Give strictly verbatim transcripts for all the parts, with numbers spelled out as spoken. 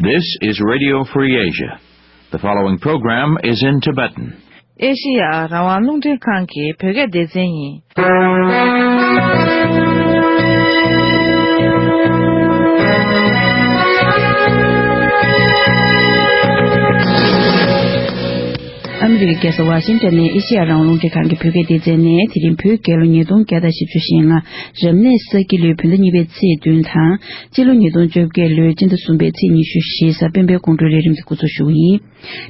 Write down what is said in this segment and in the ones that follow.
This is Radio Free Asia. The following program is in Tibetan. ཨེ་ཤི་ཡ་རང་དབང་རླུང་འཕྲིན་ཁང་གི་བོད་སྐད་སྡེ་ཚན་ཡིན། ཨ་མི་རི་ཀའི་རྒྱལ་ས་ཝ་ཤིང་ཊོན་ནས་ཨེ་ཤི་ཡ་རང་དབང་རླུང་འཕྲིན་ཁང་གི་བོད་སྐད་སྡེ་ཚན་ནས། དེ་རིང་བོད་རྒྱལ་ལོ་ཉིས་སྟོང་བརྒྱ་དང་བཞི་བཅུ་ཞེ་ལྔ། རབ་གནས་ས་ཁྱི་ལོའི་བོད་ཟླ་གཉིས་པའི་ཚེས་བདུན་དང་། སྤྱི་ལོ་ཉིས་སྟོང་བཅོ་བརྒྱད་ལོའི་སྤྱི་ཟླ་གསུམ་པའི་ཚེས་ཉི་ཤུ་བཞི་གཟའ་སྤེན་པའི་དགོང་དྲོའི་ལས་རིམ་དེ་འགོ་འཛུགས་ཞུ་གི་ཡིན།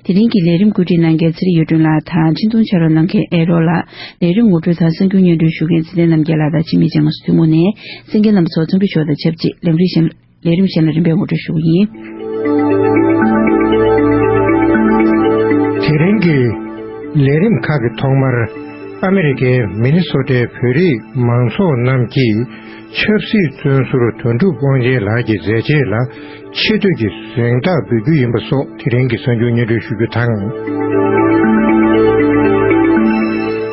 དེ་རིང་གི་ལས་རིམ་བཀོད་སྒྲིག་གནང་མཁན་ཚེ་རིང་གཡུ་སྒྲོན་ལགས་དང་། འཕྲིན་གཏོང་ཕྱག་རོགས་གནང་མཁན་ཨེ་རོ་ལགས། ལས་རིམ་ངོ་སྤྲོད་དང་གསར་འགྱུར་སྙན་སྒྲོན་ཞུ་མཁན་ཚེ་བརྟན་རྣམ་རྒྱལ་ལགས་དང་། འཆི་མེད་ཅན་ང་ཚོ་ཐུན་མོང་ནས་གསན་མཁན་རྣམ་པ་ཚོ་འཚམས་འདྲི་ཞུ་བ་དང་ཆབས་ཅིག་ལས་རིམ་གཞན། ལས་རིམ་གཞན་ལ་རིམ་པས་ངོ་སྤྲོད་ཞུ་གི་ཡིན། དེ་རིང་གི་ལས་རིམ་ཁག་གི་ཐོག་མར། ཨ་མི་རི་ཀའི་མི་ནི་སོ་ཊའི་བོད་རིགས་མང་ཚོགས་རྣམས་ཀྱིས་ཆབ་སྲིད་བཙོན་ཟུར་དོན་གྲུབ་དབང་ཆེན་ལགས་ཀྱི་མཛད་རྗེས་ལ་ཆེ་བསྟོད་ཀྱི་གཟེངས་རྟགས་འབུལ་རྒྱུ་ཡིན་པ་སོགས་དེ་རིང་གི་གསར་འགྱུར་སྙན་སྒྲོན་ཞུ་རྒྱུ་དང་།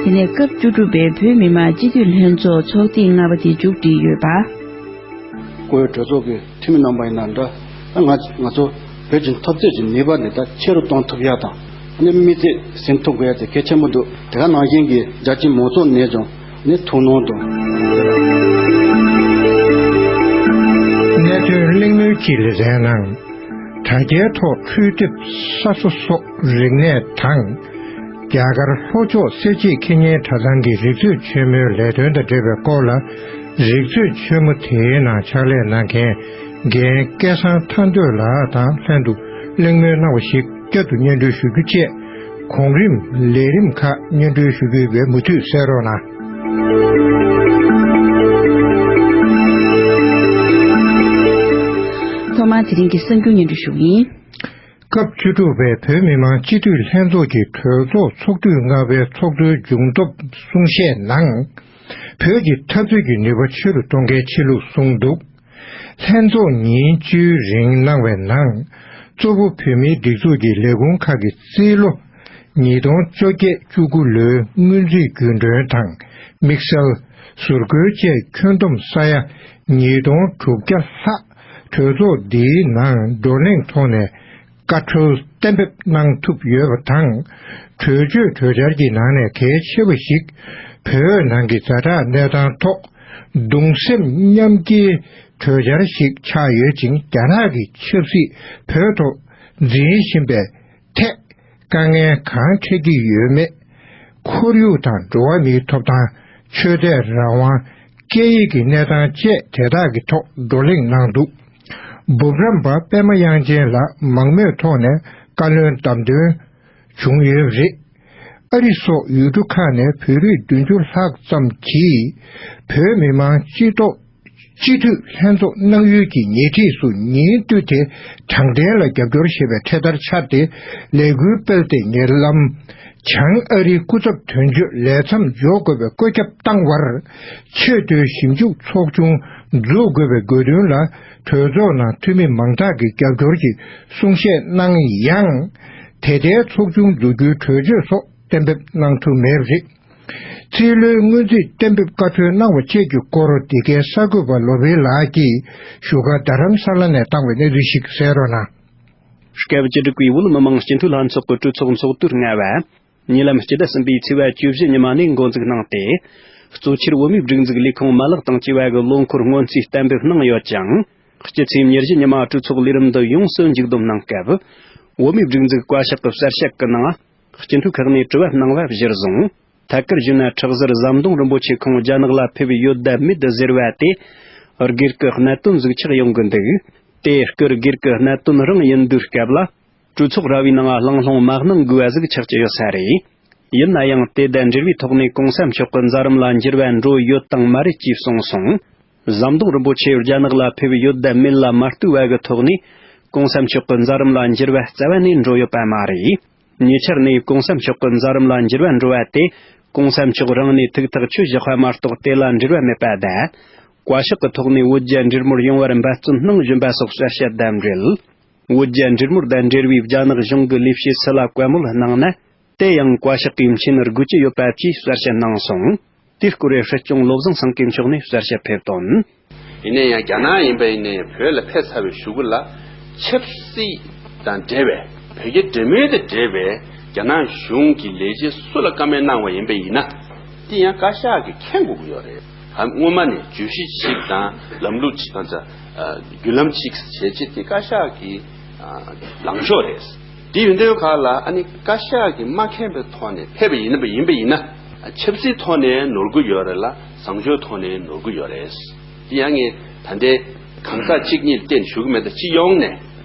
དེ་ནས་སྐབས་བཅུ་དྲུག་པའི་བོད་མི་མང་སྤྱི་འཐུས་ལྷན་ཚོགས་ཚོགས་ཐེངས་ལྔ་པ་དེ་མཇུག་བསྒྲིལ་ཡོད་པ། བཀུར་འོས་གྲོས་ཚོགས་ཀྱི་འཐུས་མི་རྣམ་པ་ཡིན་ན་འདྲ། ད་ང་ང་ཚོ་བོད་ཀྱི་འཐབ་རྩོད་ཀྱི་ནུས་པ་འདི་ད་ཆེ་རུ་གཏོང་ཐུབ་ཡ་དང་། ཨ་ནི་མི་ཚེ་ཟིན་ཐུབ་དགོས་ཡ་དེ་གལ་ཆེན་པོ་འདུག་དེ་ག་ནང་བཞིན་གྱི་རྒྱ་ཆེའི་མང་ཚོགས་ནས་ཀྱང་ནི་ཐུགས་སྣང་དང་། གནད་དོན་གླེང་མོལ་གྱི་ལེ་ཚན་ནང་། དྲ་རྒྱའི་ཐོག་འཕྲུལ་དེབ་གསར་བཟོ་སོགས་རིག་གནས་དང་། རྒྱ་གར་ལྷོ་ཕྱོགས་གསལ་བྱེད་ཁེ་ཉེན་གྲྭ་ཚང་གི་རིག་མཛོད་ཆེན་མོའི་ལས་དོན་དང་འབྲེལ་བའི་སྐོར་ལ། རིག་མཛོད་ཆེན་མོ་དེའི་ནང་ཕྱག་ལས་གནང་མཁན་རྒན་སྐལ་བཟང་ཐར་འདོད་ལགས་དང་ལྷན་དུ་གླེང་མོལ་གནང་བ་ཞིག་བསྐྱར་དུ་སྙན་སྒྲོན་ཞུ་རྒྱུ་བཅས། གོང་རིམ་ལས་རིམ་ཁག་སྙན་སྒྲོན་ཞུ་རྒྱུ་ཡོད་པས་མུ་མཐུད་གསན་རོགས་གནང་། ཐོག་མར་དེ་རིང་གི་གསར་འགྱུར་སྙན་སྒྲོན་ཞུ་གི་ཡིན། སྐབས་བཅུ་དྲུག་པའི་བོད་མི་མང་སྤྱི་འཐུས་ལྷན་ཚོགས་ཀྱི་གྲོས་ཚོགས་ཚོགས་དུས་ལྔ་པའི་ཚོགས་གཙོའི་མཇུག་སྡོམ་གསུང་བཤད་ནང་། བོད་ཀྱི་འཐབ་རྩོད་ཀྱི་ནུས་པ་ཆེ་རུ་གཏོང་གལ་ཆེ་ལུགས་གསུངས་འདུག་ལྷན་ཚོགས་ཉིན་བཅུའི་རིང་གནང་བའི་ནང་། གཙོ་བོ་བོད་མིའི་སྒྲིག་འཛུགས་ཀྱི་ལས་ཁུངས་ཁག་གི་རྩིས་ལོ་ཉིས་སྟོང་བཅོ་བརྒྱད་བཅུ་དགུ་ལོའི་སྔོན་རྩིས་རྒྱུན་གྲོན་དང་དམིགས་བསལ་ཟུར་བཀོལ་བཅས་ཁྱོན་བསྡོམས་ས་ཡ་ཉིས་སྟོང་དྲུག་བརྒྱ་ལྷག་གྲོས་ཚོགས་འདིའི་ནང་བགྲོ་གླེང་ཐོག་ནས་བཀའ་འཁྲོལ་གཏན་འབེབས་གནང་ཐུབ་ཡོད་པ་དང་། གྲོས་ཆོད་གྲོས་འཆར་གྱི་ནང་ནས་གལ་ཆེ་བ་ཞིག་བོད་ནང་གི་ཛ་དྲག་གནས་སྟངས་ཐོག་གདུང་སེམས་མཉམ་སྐྱེའི་གྲོས་འཆར་ཞིག་ཆགས་ཡོད་ཅིང་། རྒྱ་ནག་གི་ཆབ་སྲིད་བོད་ཐོག་འཛིན་བཞིན་པའི་ཐད་དཀའ་ངལ་གང་འཕྲད་ཀྱི་ཡོད་མེད། ཁོར་ཡུག་དང་འགྲོ་བ་མིའི་ཐོབ་ཐང་། ཆོས་དད་རང་དབང་། སྐད་ཡིག་གི་གནས་སྟངས་བཅས་དེ་དག་གི་ཐོག་བགྲོ་གླེང་གནང་འདུག་འབུམ་རམས་པ་པད་མ་དབྱངས་ཅན་ལགས་མང་མོས་ཐོག་ནས་བཀའ་བློན་བདམས་ཐོན་བྱུང་ཡོད་པ་རེད། ཨ་རི་སོགས་ཡུལ་གྲུ་ཁག་ནས་བོད་རིགས་བདུན་ཅུ་ལྷག་ཙམ་གྱིས་བོད་མི་མང་སྤྱི་ཐོག་སྤྱི་འཐུས་ལྷན་ཚོགས་གནང་ཡུལ་གྱི་ཉེ་འཁྲིས་སུ་ཉིན་དུས་དེ་དྲང་བདེན་ལ་རྒྱབ་སྐྱོར་ཞེས་པའི་འཕྲེད་དར་འཕྱར་ཏེ་ལས་འགུལ་སྤེལ་ཏེ། ཉེ་ལམ་བྱང་ཨ་རིའི་སྐུ་ཚབ་དོན་གཅོད་ལས་མཚམས་འཇོག་དགོས་པའི་བཀོད་ཁྱབ་བཏང་བར། ཆེས་མཐོའི་ཞིབ་འཇུག་ཚོགས་ཆུང་འཛུགས་དགོས་པའི་དགོས་འདུན་ལ་གྲོས་ཚོགས་ནང་འཐུས་མི་མང་དག་གིས་རྒྱབ་སྐྱོར་གྱི་གསུང་བཤད་གནང་ཡང་། དེ་ལྟའི་ཚོགས་ཆུང་འཛུགས་རྒྱུའི་གྲོས་ཆོད་སོགས་གཏན་འབེབས་གནང་ཐུབ་མེད་པ་རེད། རྩིས་ལོའི་སྔོན་རྩིས་གཏན་འབེབས་བཀའ་འཁྲོལ་གནང་བ་བཅས་ཀྱི་སྐོར་འདི་གའི་གསར་འགོད་པ་ལོ་བྷེ་ལགས་ཀྱིས་བཞུགས་སྒར་རྡ་རམ་ས་ལ་ནས་བཏང་བའི་གནས་ཚུལ་ཞིག་གསན་རོགས་གནང་། སྐབས་བཅུ་དྲུག་པའི་བོད་མི་མང་སྤྱི་འཐུས་ལྷན་ཚོགས་ཀྱི་གྲོས་ཚོགས་ཚོགས་དུས་ལྔ་པ། ཉེ་ལམ་སྤྱི་ཟླ་གསུམ་པའི་ཚེས་པ་བཅུ་བཞི་ཉི་མ་ནས་འགོ་འཛུགས་གནང་སྟེ། གཙོ་ཆེར་བོད་མིའི་སྒྲིག་འཛུགས་ལས་ཁུངས་མ་ལག་དང་བཅས་པ་གི་ལོ་འཁོར་སྔོན་རྩིས་གཏན་འབེབས་གནང་ཡོད་ཅིང་། སྤྱི་ཚེས་ཉེར་བཞི་ཉི་མ་གྲོས་ཚོགས་ལས་རིམ་འདི་ཡོངས་སུ་མཇུག་བསྡོམས་གནང་སྐབས། བོད་མིའི་སྒྲིག་འཛུགས་བཀའ་ཤག་གི་གསལ་བཤད་ཀྱི་ནང་། སྤྱི་འཐུས་ཁག་ནས་དྲི་བ་གནང་བ་གཞིར་བཟུང་། ཐད་ཀར་ཞུས་ན། ཁྲག་གཟར་ཟམ་གདོང་རིན་པོ་ཆེ་ཁོང་རྒྱ་ནག་ལ་ཕེབས་ཡོད་དམ་མེད་ཟེར་བ་དེ། སྒེར་གྱི་གནད་དོན་ཟིག་ཆགས་ཡོང་གི་འདུག་དེ་སྐོར་སྒེར་གྱི་གནད་དོན་རང་ཡིན་དུས་སྐབས་ལ། གྲོས་ཚོགས་ར་བའི་ནང་གླེང་སློང་མ་གནང་དགོས་པ་ཟིག་ཆགས་ཀྱི་ཡོད་ས་རེད། ཡིན་ན་ཡང་། དེ་དང་འབྲེལ་བའི་ཐོག་ནས་གོང་ས་མཆོག་གི་མཛད་རིམ་ལ་འགྱུར་བ་འགྲོ་ཡོད་དང་མ་རེད་ཅེས་གསུངས་སོང་། ཟམ་གདོང་རིན་པོ་ཆེ་རྒྱ་ནག་ལ་ཕེབས་ཡོད་དམ་མེད་ལ་མ་ལྟོས་པ་གི་ཐོག་ནས། གོང་ས་མཆོག་གི་མཛད་རིམ་ལ་འགྱུར་བ་རྩ་བ་ནས་འགྲོ་ཡོད་པ་མ་རེད། ཉེ་ཆར་ནས་གོང་ས་མཆོག་གི་མཛད་རིམ་ལ་འགྱུར་བ་འགྲོ་བ་དེ། གོང་ས་མཆོག་རང་ནས་ཐུགས་ཐག་ཆོད་བཞག་པ་མ་གཏོགས་དེ་ལ་འབྲེལ་བ་མེད་པ་དང་། བཀའ་ཤག་གི་ཐོག་ནས་བོད་རྒྱ་འབྲེལ་མོལ་ཡོང་བར་འབད་བརྩོན་གནང་བཞིན་པ་སོགས་གསལ་བཤད་དང་འབྲེལ། བོད་རྒྱ་འབྲེལ་མོལ་དང་འབྲེལ་བའི་རྒྱ་ནག་གཞུང་གི་ལས་བྱེད་སུ་ལ་བཀའ་མོལ་གནང་ན། དེ་ཡང་བཀའ་ཤག་གིས་མཁྱེན་དགོས་ཀྱི་ཡོད་པ་བཅས་གསལ་བཤད་གནང་སོང་། དེའི་སྐོར་སྲིད་སྐྱོང་བློ་བཟང་སེང་གེ་མཆོག་ནས་གསལ་བཤད་ཕེབས་དོན། ཡིན་ན་ཡང་རྒྱ་ནག་ཡིན་པ་ཡིན་ན་ཡང་བོད་ལ་ཕེབས་ཚར་བའི་གཞུག་གུ་ལ། ཆབ་སྲིད་དང་འབྲེལ་བའི་བོད་རྒྱ་འབྲེལ་མོལ་དང་འབྲེལ་བའི་རྒྱ་ནག་གཞུང་གི་ལས་བྱེད་སུ་ལ་བཀའ་མོལ་གནང་བ་ཡིན་པ་ཡིན་ན། དེ་ཡང་བཀའ་ཤག་གིས་མཁྱེན་དགོས་ཀྱི་ཡོད་རེད། ཨ་སྔོན་མ་ནས་བརྗོད་གཞི་གཅིག་དང་ལམ་ལུགས་གཅིག་དང་། ཨ་བརྒྱུད་ལམ་གཅིག་བྱས་རྗེས་དེ་བཀའ་ཤག་གི་ཨ་ལངས་ཕྱོགས་རེད། དེ་ཡིན་དུས་ཁག་ལ་ཨ་ནི་བཀའ་ཤག་གིས་མ་མཁྱེན་པའི་ཐོག་ནས་ཕེབས་པ་ཡིན་པ་ཡིན་པ་ཡིན་ན། ཆབ་སྲིད་ཐོག་ནས་ནོར་གྱི་ཡོད་རེད་ལ། བཟང་སྤྱོད་ཐོག་ནས་ནོར་གྱི་ཡོད་རེད། དེ་ཡང་ངས་ད་ལྟའི་གང་ཟག་གཅིག་གཉིས་ལ་བརྟེན་ཞུ་གི་མེད། ད་སྤྱི་ཡོངས་ནས་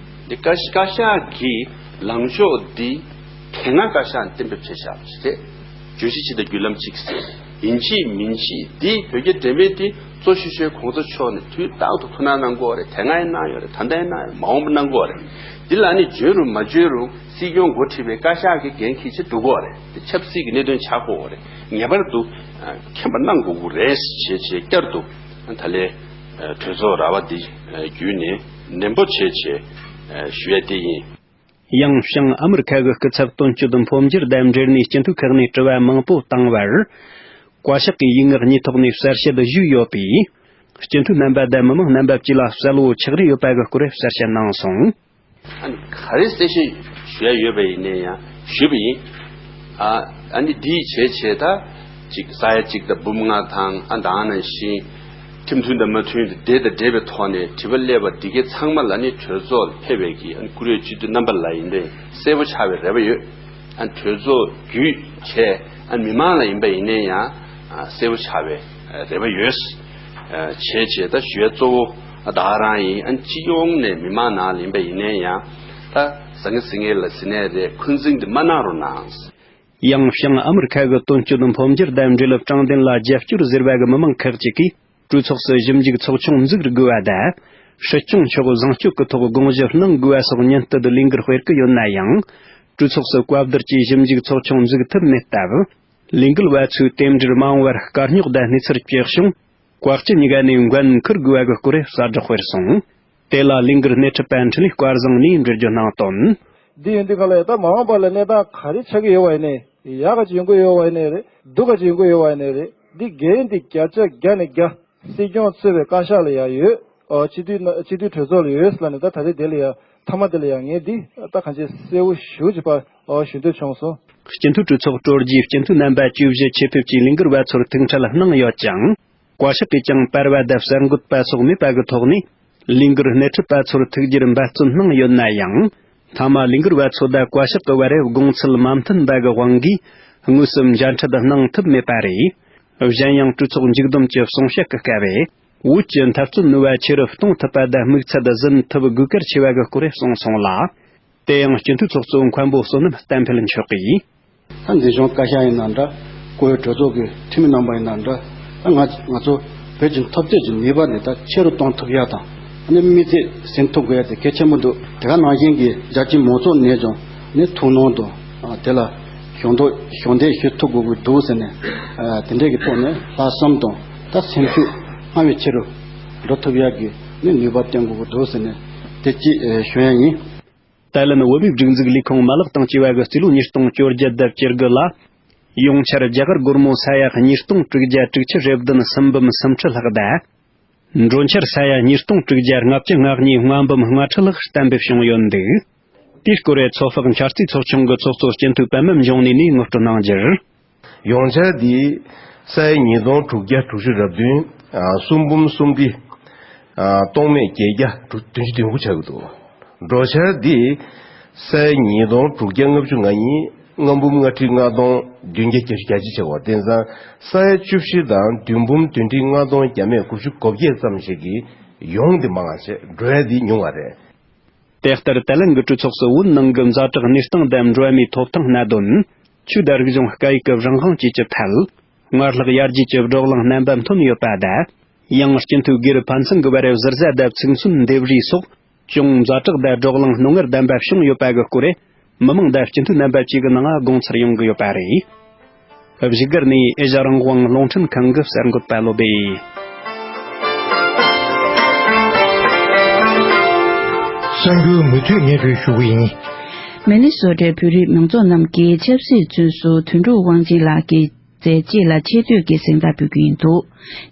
འདི་བཀའ་བཀའ་ཤག་གི་ལངས་ཕྱོགས་འདི་དེ་སྔ་བཀའ་ཤག་གཏན་འབེབས་བྱས་བཞག་པ་ཞིག་རེད། བརྗོད་གཞི་གཅིག་དང་བརྒྱུད་ལམ་གཅིག་ཟེར། ཡིན་གཅིག་མིན་གཅིག་འདི་བོད་རྒྱ་འབྲེལ་མོལ་འདི་གཙོ་ཤོས་ཆེ་གོང་ས་མཆོག་ནས་དུས་རྟག་ཏུ་ཐུགས་སྣང་གནང་གི་ཡོད་རེད། དེ་སྔ་ཡང་གནང་ཡོད་རེད། ད་ལྟ་ཡང་གནང་ཡོད། མ་འོངས་པ་གནང་གི་ཡོད་རེད། འདི་ལ་ནི་འཇོན་རུང་མ་འཇོན་རུང་སྲིད་སྐྱོང་འགོ་ཁྲིད་པའི་བཀའ་ཤག་གི་འགན་འཁྱེར་བྱེད་འགྲོ་གི་ཡོད་རེད། དེ་ཆབ་སྲིད་ཀྱི་གནད་དོན་ཆགས་ཀྱི་ཡོད་རེད། ངེས་པར་དུ་མཁྱེན་པ་གནང་དགོས་ཀྱི་རེད་ཅེས་བྱས་བསྐྱར་དུ་ད་ལན་གྲོས་ཚོགས་ར་བ་འདི་བརྒྱུད་ནས་ནན་པོ་བྱས་བྱས་ཞུ་ཡ་དེ་ཡིན། ཡང་བྱང་ཨ་མི་རི་ཁ་གི་སྐུ་ཚབ་དོན་གཅོད་འཕོ་འགྱུར་དང་འབྲེལ་ནས་སྤྱི་འཐུས་ཁག་ནས་དྲི་བ་མང་པོ་བཏང་བར། བཀའ་ཤག་གིས་ཡིག་ངག་གཉིས་ཐོག་ནས་གསལ་བཤད་ཞུས་ཡོད་པས། སྤྱི་འཐུས་རྣམ་པ་དང་མི་མང་རྣམ་པ་བཅས་ལ་གསལ་བོ་ཆགས་རེ་ཡོད་པ་གི་སྐོར་གསལ་བཤད་གནང་སོང་། ཨ་ནི་ག་རེ་གསལ་བཤད་ཞུ་ཡ་ཡོད་པ་ཡིན་ནའི་ཡང་ཞུས་པ་ཡིན། ཨ་ཨ་ནི་འདིའི་བྱས་བྱས་ད་ཅིག་ས་ཡ་གཅིག་དང་འབུམ་ལྔ་དང་ཨ་ད་ནང་བཞིན་ཁྲིམས་མཐུན་དང་མ་མཐུན་དེ་དང་འབྲེལ་བའི་ཐོག་ནས་དྲི་བ་སླེབས་པ་འདི་གའི་ཚང་མ་ལ་ནི་གྲོས་ཚོགས་ལ་ཕེབས་པའི་གི་ཨ་ནི་བཀུར་འོས་སྤྱི་འཐུས་རྣམ་པ་ལ་ཡིན་ནའི་གསལ་པོ་ཆགས་པའི་རེ་བ་ཡོད། ཨ་ནི་གྲོས་ཚོགས་བརྒྱུད་བྱས་ཨ་ནི་མི་མང་ལ་ཡིན་པ་ཡིན་ནའི་ཡང་ཨ་གསལ་པོ་ཆགས་པའི་རེ་བ་ཡོད། བྱས་བྱས་ད་ཞུ་ཡ་གཙོ་བོ་ད་ག་རང་ཡིན། ཨ་ནི་སྤྱི་ཡོངས་ནས་མི་མང་ནང་ལ་ཡིན་པ་ཡིན་ནའི་ཡང་ད་ཟང་ངེ་ཟིང་ངེ་ལ་ཟིན་ནའི་རེད། འཁོན་འཛིན་འདི་མ་གནང་རོགས་གནང་། ཡང་བྱང་ཨ་མི་རི་ཁ་གི་དོན་གཅོད་འཕོ་འགྱུར་དང་འབྲེལ་དྲང་བདེན་ལ་རྒྱབ་སྐྱོར་ཟེར་བ་གི་མི་མང་ཁག་ཅིག་གིས་གྲོས་ཚོགས་སུ་ཞིབ་འཇུག་ཚོགས་ཆུང་འཛུགས་དགོས་པ་དང་། སྲིད་སྐྱོང་མཆོག་བཟང་སྤྱོད་ཀྱི་ཐོག་དགོངས་ཞུ་གནང་དགོས་པ་སོགས་ཉན་བསྟུད་ལས་འགུལ་སྤེལ་གི་ཡོད་ན་ཡང་། གྲོས་ཚོགས་སུ་བཀའ་བསྡུར་གྱིས་ཞིབ་འཇུག་ཚོགས་ཆུང་འཛུགས་ཐུབ་མེད་སྟབས། ལས་འགུལ་བ་ཚོས་རྟེན་འབྲེལ་མ་འོངས་པར་དཀའ་རྙོག་དང་གནས་ཚུལ་སྐྱེས་བྱུང་། བཀའ་སྤྱི་གཉིས་ཀ་ནས་འགན་འཁུར་དགོས་པ་གི་སྐོར་གསལ་བསྒྲགས་སྤེལ་སོང་། དེ་ལ་ལས་འགུལ་སྣེ་ཁྲིད་པ་འཕྲིན་ལས་སྐལ་བཟང་ནས་འགྲེལ་བརྗོད་གནང་དོན། འདི་ཡིན་དུས་ག་ལ་ཡ་ད་མ་འོངས་པ་ལ་གནས་སྟངས་ག་རེ་ཆགས་ཀྱི་ཡོད་པ་ཡིན་ནའི་ཡག་ག་ཅིག་ཡོང་གི་ཡོད་པ་ཡིན་ནའི་རེད། སྡུག་ག་ཅིག་ཡོང་གི་ཡོད་པ་ཡིན་ནའི་རེད། འདི་འགན་འདི་བརྒྱ་ཆ་བརྒྱ་ནས་བརྒྱ་སྲིད་སྐྱོང་གཙོས་པའི་བཀའ་ཤག་ལ་ཡ་ཡོད། ཨོ་སྤྱི་འཐུས་ན་སྤྱི་འཐུས་གྲོས་ཚོགས་ལ་ཡོད་ཟེར་ལ་ནི་ད་ད་རེས་དེ་ལ་ཡ་མཐའ་མ་དེ་ལ་ཡ་ངས་འདི་ད་གང་ཅི་གསལ་བོ་ཞུ་ཅིག་པ་ཨོ་ཞུ་འདོད་བྱུང་སོང་། སྤྱི་འཐུས་གྲོས་ཚོགས་གྲོལ་རྗེས་སྤྱི་འཐུས་རྣམ་པ་བཅུ་བཞི་ཆེད་ཕེབས་ཀྱིས་ལས་འགུལ་བ་ཚོར་ཐུག་འཕྲད་གནང་ཡོད་ཅིང་། བཀའ་ཤག་གིས་ཀྱང་པར་བ་དང་གསར་འགོད་པ་སོགས་མེད་པ་གི་ཐོག་ནས་ལས་འགུལ་སྣེ་ཁྲིད་པ་ཚོར་ཐུག་རྒྱུར་འབད་བརྩོན་གནང་ཡོད་ན་ཡང་། མཐའ་མ་ལས་འགུལ་བ་ཚོ་དང་བཀའ་ཤག་གི་བར་དགོངས་ཚུལ་མ་མཐུན་པ་གི་དབང་གིས་དངོས་སུ་མཇལ་འཕྲད་གནང་ཐུབ་མེད་པ་རེད། གཞན་ཡང་གྲོས་ཚོགས་མཇུག་བསྡོམས་ཀྱི་གསུང་བཤད་ཀྱི་སྐབས། བོད་ཀྱི་འཐབ་རྩོད་ནུས་པ་ཆེ་རུ་གཏོང་ཐུབ་པ་དང་དམིགས་ཚད་ཟིན་ཐུབ་དགོས་གལ་ཆེ་བ་གི་སྐོར་གསུངས་སོང་ལ། དེ་ཡང་སྤྱི་འཐུས་ཚོགས་གཙོ་མཁན་པོ་བསོད་ནམས་བསྟན་འཕེལ་མཆོག་གིས། ད་འཛིན་སྐྱོང་བཀའ་ཤག་ཡིན་ན་འདྲ། བཀུར་འོས་གྲོས་ཚོགས་ཀྱི་འཐུས་མི་རྣམ་པ་ཡིན་ན་འདྲ། ད་ང་ང་ཚོ་བོད་ཀྱི་འཐབ་རྩོད་ཀྱི་ནུས་པ་འདི་ད་ཆེ་རུ་གཏོང་ཐུབ་ཡ་དང་། ཨ་ནི་དམིགས་ཚད་ཟིན་ཐུབ་དགོས་ཡ་དེ་གལ་ཆེན་པོ་འདུག་དེ་ག་ནང་བཞིན་གྱི་རྒྱལ་སྤྱིའི་མང་ཚོགས་ནས་ཀྱང་ནི་ཐུགས་སྣང་དང་། ཨ་དེ་ལ་ཞུགས་འདོད་ཞུགས་འདེགས་ཞུ་ཐུབ་དགོས་ཀྱི་འདུག་ཟེར་ནས། ཨ་དེ་འདྲས་ཀྱི་ཐོག་ནས་ལྷག་བསམ་དང་ད་སེམས་ཤུགས་སྔར་བས་ཆེ་རུ་འགྲོ་ཐུབ་ཡ་གི་ནི་ནུས་པ་བསྟན་དགོས་ཀྱི་འདུག་ཟེར་ནས་དེ་གཅིག་ཨེ་ཞུ་ཡ་ཡིན། ཏཱ་ལན་བོད་མིའི་སྒྲིག་འཛུགས་ལས་ཁུངས་མ་ལག་དང་བཅས་པ་གི་རྩིས་ལོ་ཉིས་སྟོང་བཅོ་བརྒྱད་དང་བཅུ་དགུ་ལ། ཡོངས་ཁྱབ་རྒྱ་གར་སྒོར་མོ་ས་ཡ་ཉིས་སྟོང་དྲུག་བརྒྱ་དྲུག་ཅུ་རེ་བདུན་སུམ་འབུམ་སུམ་ཁྲི་ལྷག་དང་། འགྲོ་འཆར་ས་ཡ་ཉིས་སྟོང་དྲུག་བརྒྱ་ལྔ་བཅུ་ང་གཉིས་ལྔ་འབུམ་ལྔ་ཁྲི་ལྷག་གཏན་འབེབས་བྱུང་ཡོད་འདུག་དེའི་སྐོར་མཚོ་ཕག་འཆར་རྩིས་ཚོགས་ཆུང་གི་ཚོགས་གཙོ་སྤྱི་འཐུས་པད་མ་འབྱུང་གནས་ནས་ངོ་སྤྲོད་གནང་རྒྱུར། ཡོངས་འཆར་འདི་ས་ཡ་ཉིས་སྟོང་དྲུག་བརྒྱ་དྲུག་ཅུ་རེ་བདུན། ཨ་སུམ་འབུམ་སུམ་ཁྲི། ཨ་སྟོང་མེད་བརྒྱད་བརྒྱ་དྲུག་བདུན་ཅུ་དོན་དགུ་ཆགས་ཀྱི་འདུག་འགྲོ་འཆར་འདི་ས་ཡ་ཉིས་སྟོང་དྲུག་བརྒྱ་ལྔ་བཅུ་ང་གཉིས། ལྔ་འབུམ་ལྔ་ཁྲི་ལྔ་སྟོང་བདུན་བརྒྱ་གྱ་བཞི་ཆགས་པ་དེང་སང་ས་ཡ་བཅུ་བཞི་དང་བདུན་འབུམ་བདུན་ཁྲི་ལྔ་སྟོང་བརྒྱ་མེད་དགུ་བཅུ་གོ་བརྒྱད་ཙམ་ཞིག་གིས་ཡོང་འདི་མང་བ་བྱས། འགྲོ་ཡ་འདི་ཉུང་བ་རེད། དེ་ལྟར་ཏཱ་ལན་གྱི་གྲོས་ཚོགས་སུ་བོད་ནང་གི་ཛ་དྲག་གནས་སྟངས་དང་འགྲོ་བ་མིའི་ཐོབ་ཐང་གནད་དོན། ཆོས་དང་རིག་གཞུང་སྐད་ཡིག་གི་རང་དབང་བཅས་ཀྱི་ཐད། སྔར་ལྷག་ཡར་རྒྱས་ཀྱི་བགྲོ་གླེང་རྣམ་པ་ཐོན་ཡོད་པ་དང་། ཡང་སྤྱི་འཐུས་སྒེར་ཕན་ཚུན་གྱི་བར་གཟི་བརྗིད་དང་ཚིག་མཚོན་འདེབས་རེས་སོགས་ཅུང་ཛ་དྲག་དང་བགྲོ་གླེང་རྣོ་ངར་ལྡན་པ་བྱུང་ཡོད་པ་གི་སྐོར། མི་མང་དང་སྤྱི་འཐུས་རྣམ་པ་བཅས་ཀྱི་ནང་དགོངས་ཚུལ་ཡོང་གི་ཡོད་པ་རེད། བཞུགས་སྒར་ནས་ཨེ་ཤ་རང་དབང་རླུང་འཕྲིན་ཁང་གི་གསར་འགོད་པ་བློ་བདེ། གསར་འགྱུར་མུ་མཐུད་སྙན་སྒྲོན་ཞུ་གི་ཡིན། མི་ནི་སོ་ཊའི་བོད་རིགས་མང་ཚོགས་རྣམས་ཀྱིས་ཆབ་སྲིད་བཙོན་ཟུར་དོན་གྲུབ་དབང་ཆེན་ལགས་ཀྱི་ མཛད་རྗེས་ལ་ཆེ་བསྟོད་ཀྱི་གཟེངས་རྟགས་ཕུལ་རྒྱུ་ཡིན་འདུག་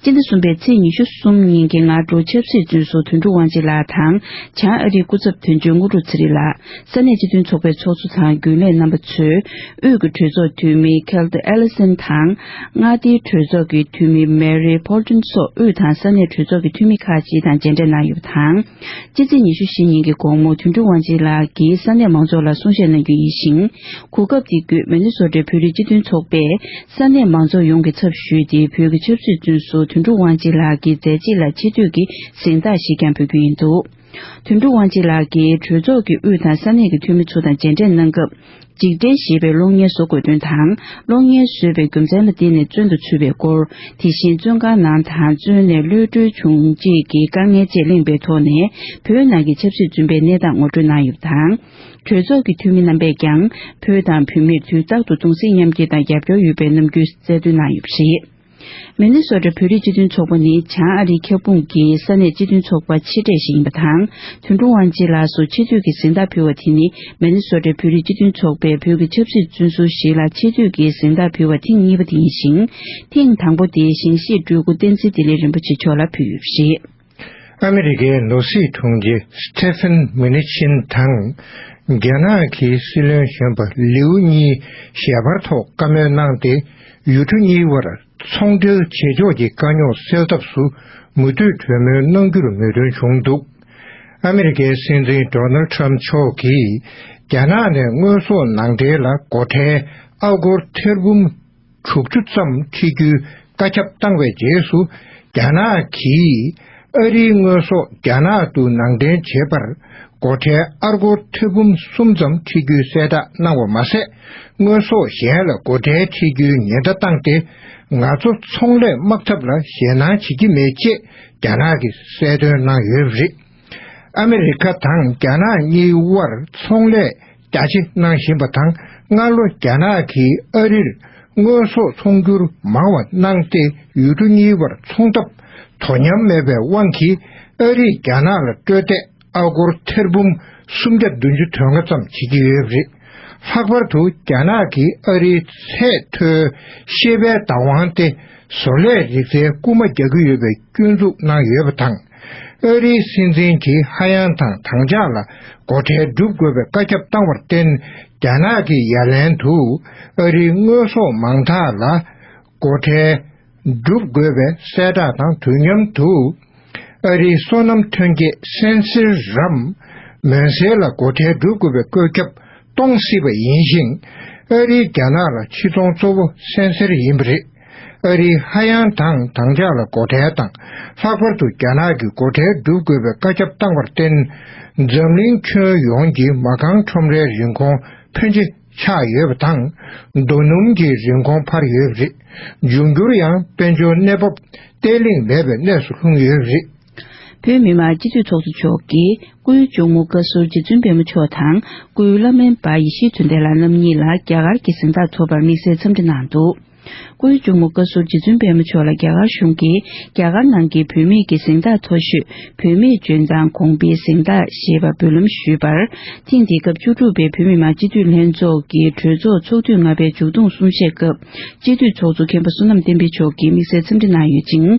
སྤྱི་ཟླ་གསུམ་པའི་ཚེས་ཉི་ཤུ་གསུམ་ཉིན་གྱི་སྔ་དྲོ་ཆབ་སྲིད་བཙོན་ཟུར་དོན་གྲུབ་དབང་ཆེན་ལགས་དང་། བྱང་ཨ་རིའི་སྐུ་ཚབ་དོན་གཅོད་དངོས་གྲུབ་ཚེ་རིང་ལགས། ས་གནས་སྤྱི་མཐུན་ཚོགས་པའི་ཚོགས་གཙོ་དང་རྒྱུན་ལས་རྣམ་པ་ཚོས། དབུས་ཀྱི་གྲོས་ཚོགས་འཐུས་མི་Keith Ellison དང་། མངའ་སྡེའི་གྲོས་ཚོགས་ཀྱི་འཐུས་མི་Mary Bolton སོགས་དབུས་དང་ས་གནས་གྲོས་ཚོགས་ཀྱི་འཐུས་མི་ཁག་ཅིག་དང་མཇལ་འཕྲད་གནང་ཡོད་པ་དང་། སྤྱི་ཚེས་ཉི་ཤུ་བཞི་ཉིན་གྱི་དགོང་མོ་དོན་གྲུབ་དབང་ཆེན་ལགས་ཀྱིས་ས་གནས་མང་ཚོགས་ལ་གསུང་བཤད་གནང་རྒྱུ་ཡིན་ཞིང་། གོ་སྐབས་དེ་བརྒྱུད་མི་ནི་སོ་ཊའི་བོད་རིགས་སྤྱི་མཐུན་ཚོགས་པས་ས་གནས་མང་ཚོགས་ཡོངས་ཀྱི་ཚབ་ཞུས་ཏེ། བོད་ཀྱི་ཆབ་སྲིད་བཙོན་ཟུར་དོན་གྲུབ་དབང་ཆེན་ལགས་ཀྱི་མཛད་རྗེས་ལ་ཆེ་བསྟོད་ཀྱི་གཟེངས་རྟགས་ཤིག་ཀྱང་ཕུལ་རྒྱུ་ཡིན་འདུག་དོན་གྲུབ་དབང་ཆེན་ལགས་ཀྱིས་གྲོས་ཚོགས་ཀྱི་དབུས་དང་ས་གནས་ཀྱི་འཐུས་མི་ཚོ་དང་མཇལ་འཕྲད་གནང་སྐབས། འཇིགས་བྲལ་ཞེས་པའི་གློག་བརྙན་བཟོ་དགོས་དོན་དང་། གློག་བརྙན་བཟོས་པའི་རྒྱུ་མཚན་ལ་བརྟེན་ནས་བཙོན་དུ་ཚུད་པའི་སྐོར། དེ་བཞིན་བཙོན་ཁང་ནང་དང་བཙོན་ནས་གློད་གྲོལ་བྱུང་རྗེས་ཀྱི་དཀའ་ངལ་བཅས་གླེང་བའི་ཐོག་ནས། བོད་ནང་གི་ཆབ་སྲིད་བཙོན་པའི་གནས་སྟངས་ངོ་སྤྲོད་གནང་ཡོད་པ་དང་། གྲོས་ཚོགས་ཀྱི་འཐུས་མི་རྣམ་པས་ཀྱང་། བོད་དང་བོད་མིར་དུས་རྟག་ཏུ་གདུང་སེམས་མཉམ་སྐྱེད་དང་རྒྱབ་སྐྱོར་ཡོད་པའི་རྣམ་འགྱུར་གསལ་སྟོན་གནང་ཡོད་པ་རེད། མི་ནི་སོ་ཊ་བོད་རིགས་སྤྱི་མཐུན་ཚོགས་པ་ནི་བྱང་ཨ་རིའི་ཁྱབ་ཁོངས་ཀྱི་ས་གནས་སྤྱི་མཐུན་ཚོགས་པ་ཆེ་གྲས་ཤིག་ཡིན་པ་དང་། དོན་གྲུབ་དབང་ཆེན་ལགས་སུ་ཆེ་བསྟོད་ཀྱི་གཟེངས་རྟགས་ཕུལ་བ་དེ་ནི། མི་ནི་སོ་ཊའི་བོད་རིགས་སྤྱི་མཐུན་ཚོགས་པས་བོད་ཀྱི་ཆབ་སྲིད་བཙོན་ཟུར་ཞིག་ལ་ཆེ་བསྟོད་ཀྱི་གཟེངས་རྟགས་ཕུལ་བ་ཐེངས་གཉིས་པ་དེ་ཡིན་ཞིང་། ཐེངས་དང་པོ་དེ་ཞིང་གཤེགས་སྤྲུལ་སྐུ་བསྟན་འཛིན་བདེ་ལེགས་རིན་པོ་ཆེ་མཆོག་ལ་ཕུལ་ཡོད་པ་རེད། ཨ་མི་རི་ཀའི་ནོར་སྲིད་དྲུང་ཆེ་སི་ཏེ་ཕན་མུ་ནི་ཆིན་དང་། རྒྱ་ནག་གི་སྲིད་བློན་གཞོན་པ་ལིའུ་གཉིས་ཞལ་པར་ཐོག་བཀའ་མོལ་གནང་སྟེ། ཡུལ་གྲུ་གཉིས་དབར་ཚོང་འབྲེལ་བྱེད་ཕྱོགས་ཀྱི་དཀའ་རྙོག་སེལ་ཐབས་སུ་མུ་མཐུད་གྲོས་མོལ་གནང་རྒྱུར་མོས་མཐུན་བྱུང་འདུག་ཨ་མི་རི་ཀའི་སྲིད་འཛིན་ཌོ་ནལ་ཌི་ཊརམ་ཕི་མཆོག་གིས། རྒྱ་ནག་ནས་དངོས་ཟོག་ནང་འདྲེན་ལ་སྒོ་ཁྲལ་ཨ་སྒོར་ཐེར་འབུམ་དྲུག་ཅུ་ཙམ་འཁྲི་རྒྱུའི་བཀའ་ཁྱབ་བཏང་བའི་རྗེས་སུ། རྒྱ་ནག་གིས་ཨ་རིའི་དངོས་ཟོག་རྒྱ་ནག་ཏུ་ནང་འདྲེན་བྱེད་པར་སྒོ་ཁྲལ་ཨ་སྒོར་ཐེར་འབུམ་གསུམ་ཙམ་འཁྲི་རྒྱུའི་གསལ་བསྒྲགས་གནང་བ་མ་ཟད། དངོས་ཟོག་གཞན་ལ་སྒོ་ཁྲལ་འཁྲི་རྒྱུའི་ཉེན་བརྡ་བཏང་སྟེ། ང་ཚོ་ཚོང་ལས་དམག་འཐབ་ལ་ཞེད་སྣང་བྱེད་ཀྱི་མེད་ཅེས་རྒྱ་ནག་གིས་གསལ་སྟོན་གནང་ཡོད་པ་རེད། ཨ་མི་རི་ཀ་དང་རྒྱ་ནག་གཉིས་དབར་ཚོང་ལས་རྒྱ་ཆེ་གནང་བཞིན་པ་དང་། སྔ་ལོ་རྒྱ་ནག་གིས་ཨ་རིར་དངོས་ཟོག་ཚོང་སྒྱུར་མང་བ་གནང་སྟེ། ཡུལ་གྲུ་གཉིས་དབར་ཚོང་འཐབ་དོ་མཉམ་མེད་པའི་དབང་གིས། ཨ་རིས་རྒྱ་ནག་ལ་སྤྲོད་བདེ་ཨ་སྒོར་ཐེར་འབུམ་སུམ་བརྒྱ་བདུན་ཅུ་དོན་ལྔ་ཙམ་བྱེད་ཀྱི་ཡོད་པ་རེད། ལྷག་པར་དུ་རྒྱ་ནག་གིས་ཨ་རིའི་ཚད་མཐོའི་ཤེས་དཔལ་བདག་དབང་སྟེ། བཟོ་ལས་རིག་རྩལ་རྐུན་མ་རྒྱག་གི་ཡོད་པའི་སྐྱོན་འཛུགས་གནང་ཡོད་པ་དང་། ཨ་རིའི་སྲིད་འཛིན་གྱིས་ཧ་ཡང་དང་དྭངས་ལྗང་ལ་སྒོ་ཁྲལ་སྒྲུབ་དགོས་པའི་བཀའ་ཁྱབ་བཏང་བར་བརྟེན། རྒྱ་ནག་གིས་ཡ་ལན་དུ་ཨ་རིའི་དངོས་ཟོག་མང་དག་ལ་སྒོ་ཁྲལ་སྒྲུབ་དགོས་པའི་གསལ་བསྒྲགས་དང་དུས་མཉམ་དུ། ཨ་རིའི་སོ་ནམ་ཐོན་སྐྱེད་སན་སེར་རམ་མོན་སེར་ལ་སྒོ་ཁྲལ་སྒྲུབ་དགོས་པའི་བཀོད་ཁྱབ་གཏོང་སྲིད་པ་ཡིན་ཞིང་། ཨ་རིས་རྒྱ་ནག་ལ་ཕྱི་ཚོང་གཙོ་བོ་སན་སེར་ཡིན་པ་རེད། ཨ་རིས་ཧ་ཡང་དང་དྭངས་ལྗང་ལ་སྒོ་ཁྲལ་དང་། ལྷག་པར་དུ་རྒྱ་ནག་གིས་སྒོ་ཁྲལ་སྒྲུབ་དགོས་པའི་བཀའ་ཁྱབ་བཏང་བར་བརྟེན། འཛམ་གླིང་ཁྱོན་ཡོངས་ཀྱི་མ་རྐང་ཁྲོམ་རའི་རིན་གོང་ཕོན་ཆེ་ཆག་ཡོད་པ་དང་། རྡོ་སྣུམ་གྱི་རིན་གོང་འཕར་ཡོད་པ་རེད། འབྱུང་འགྱུར་ཡང་དཔལ་འབྱོར་གནས་བབ་བརྟན་ལྷིང་མེད་པའི་གནས་སུ་ལྷུང་ཡོད་པ་རེད། བོད་མི་མང་སྤྱི་འཐུས་ཚོགས་གཙོ་མཆོག་གིས་སྐུའི་གཅུང་མོ་བཀའ་ཟུར་རྗེ་བཙུན་པད་མ་མཆོག་དང་སྐུའི་བླ་སྨན་པ་ཡེ་ཤེས་དོན་ལྡན་ལགས་རྣམ་གཉིས་ལ་རྒྱ་གར་གྱི་གཟེངས་རྟགས་ཐོབ་པར་དམིགས་བསལ་འཚམས་འདྲི་གནང་འདུག་སྐུའི་གཅུང་མོ་བཀའ་ཟུར་རྗེ་བཙུན་པད་མ་མཆོག་ལ་རྒྱ་གར་གཞུང་གིས་རྒྱ་གར་ནང་གི་བུད་མེད་ཀྱི་གཟེངས་རྟགས་མཐོ་ཤོས་བུད་མེད་འཇོན་ཐང་གོང་འཕེལ་གཟེངས་རྟགས་ཞེས་པ་འབུལ་ལམ་ཞུས་པར། ཐེངས་འདིའི་སྐབས་བཅུ་དྲུག་པའི་བོད་མི་མང་སྤྱི་འཐུས་ལྷན་ཚོགས་ཀྱི་གྲོས་ཚོགས་ཚོགས་དུས་ལྔ་པའི་མཇུག་བསྡོམས་གསུང་བཤད་སྐབས། སྤྱི་འཐུས་ཚོགས་གཙོ་མཁན་པོ་བསོད་ནམས་བསྟན་འཕེལ་མཆོག་གིས་དམིགས་བསལ་འཚམས་འདྲི་གནང་ཡོད་ཅིང་།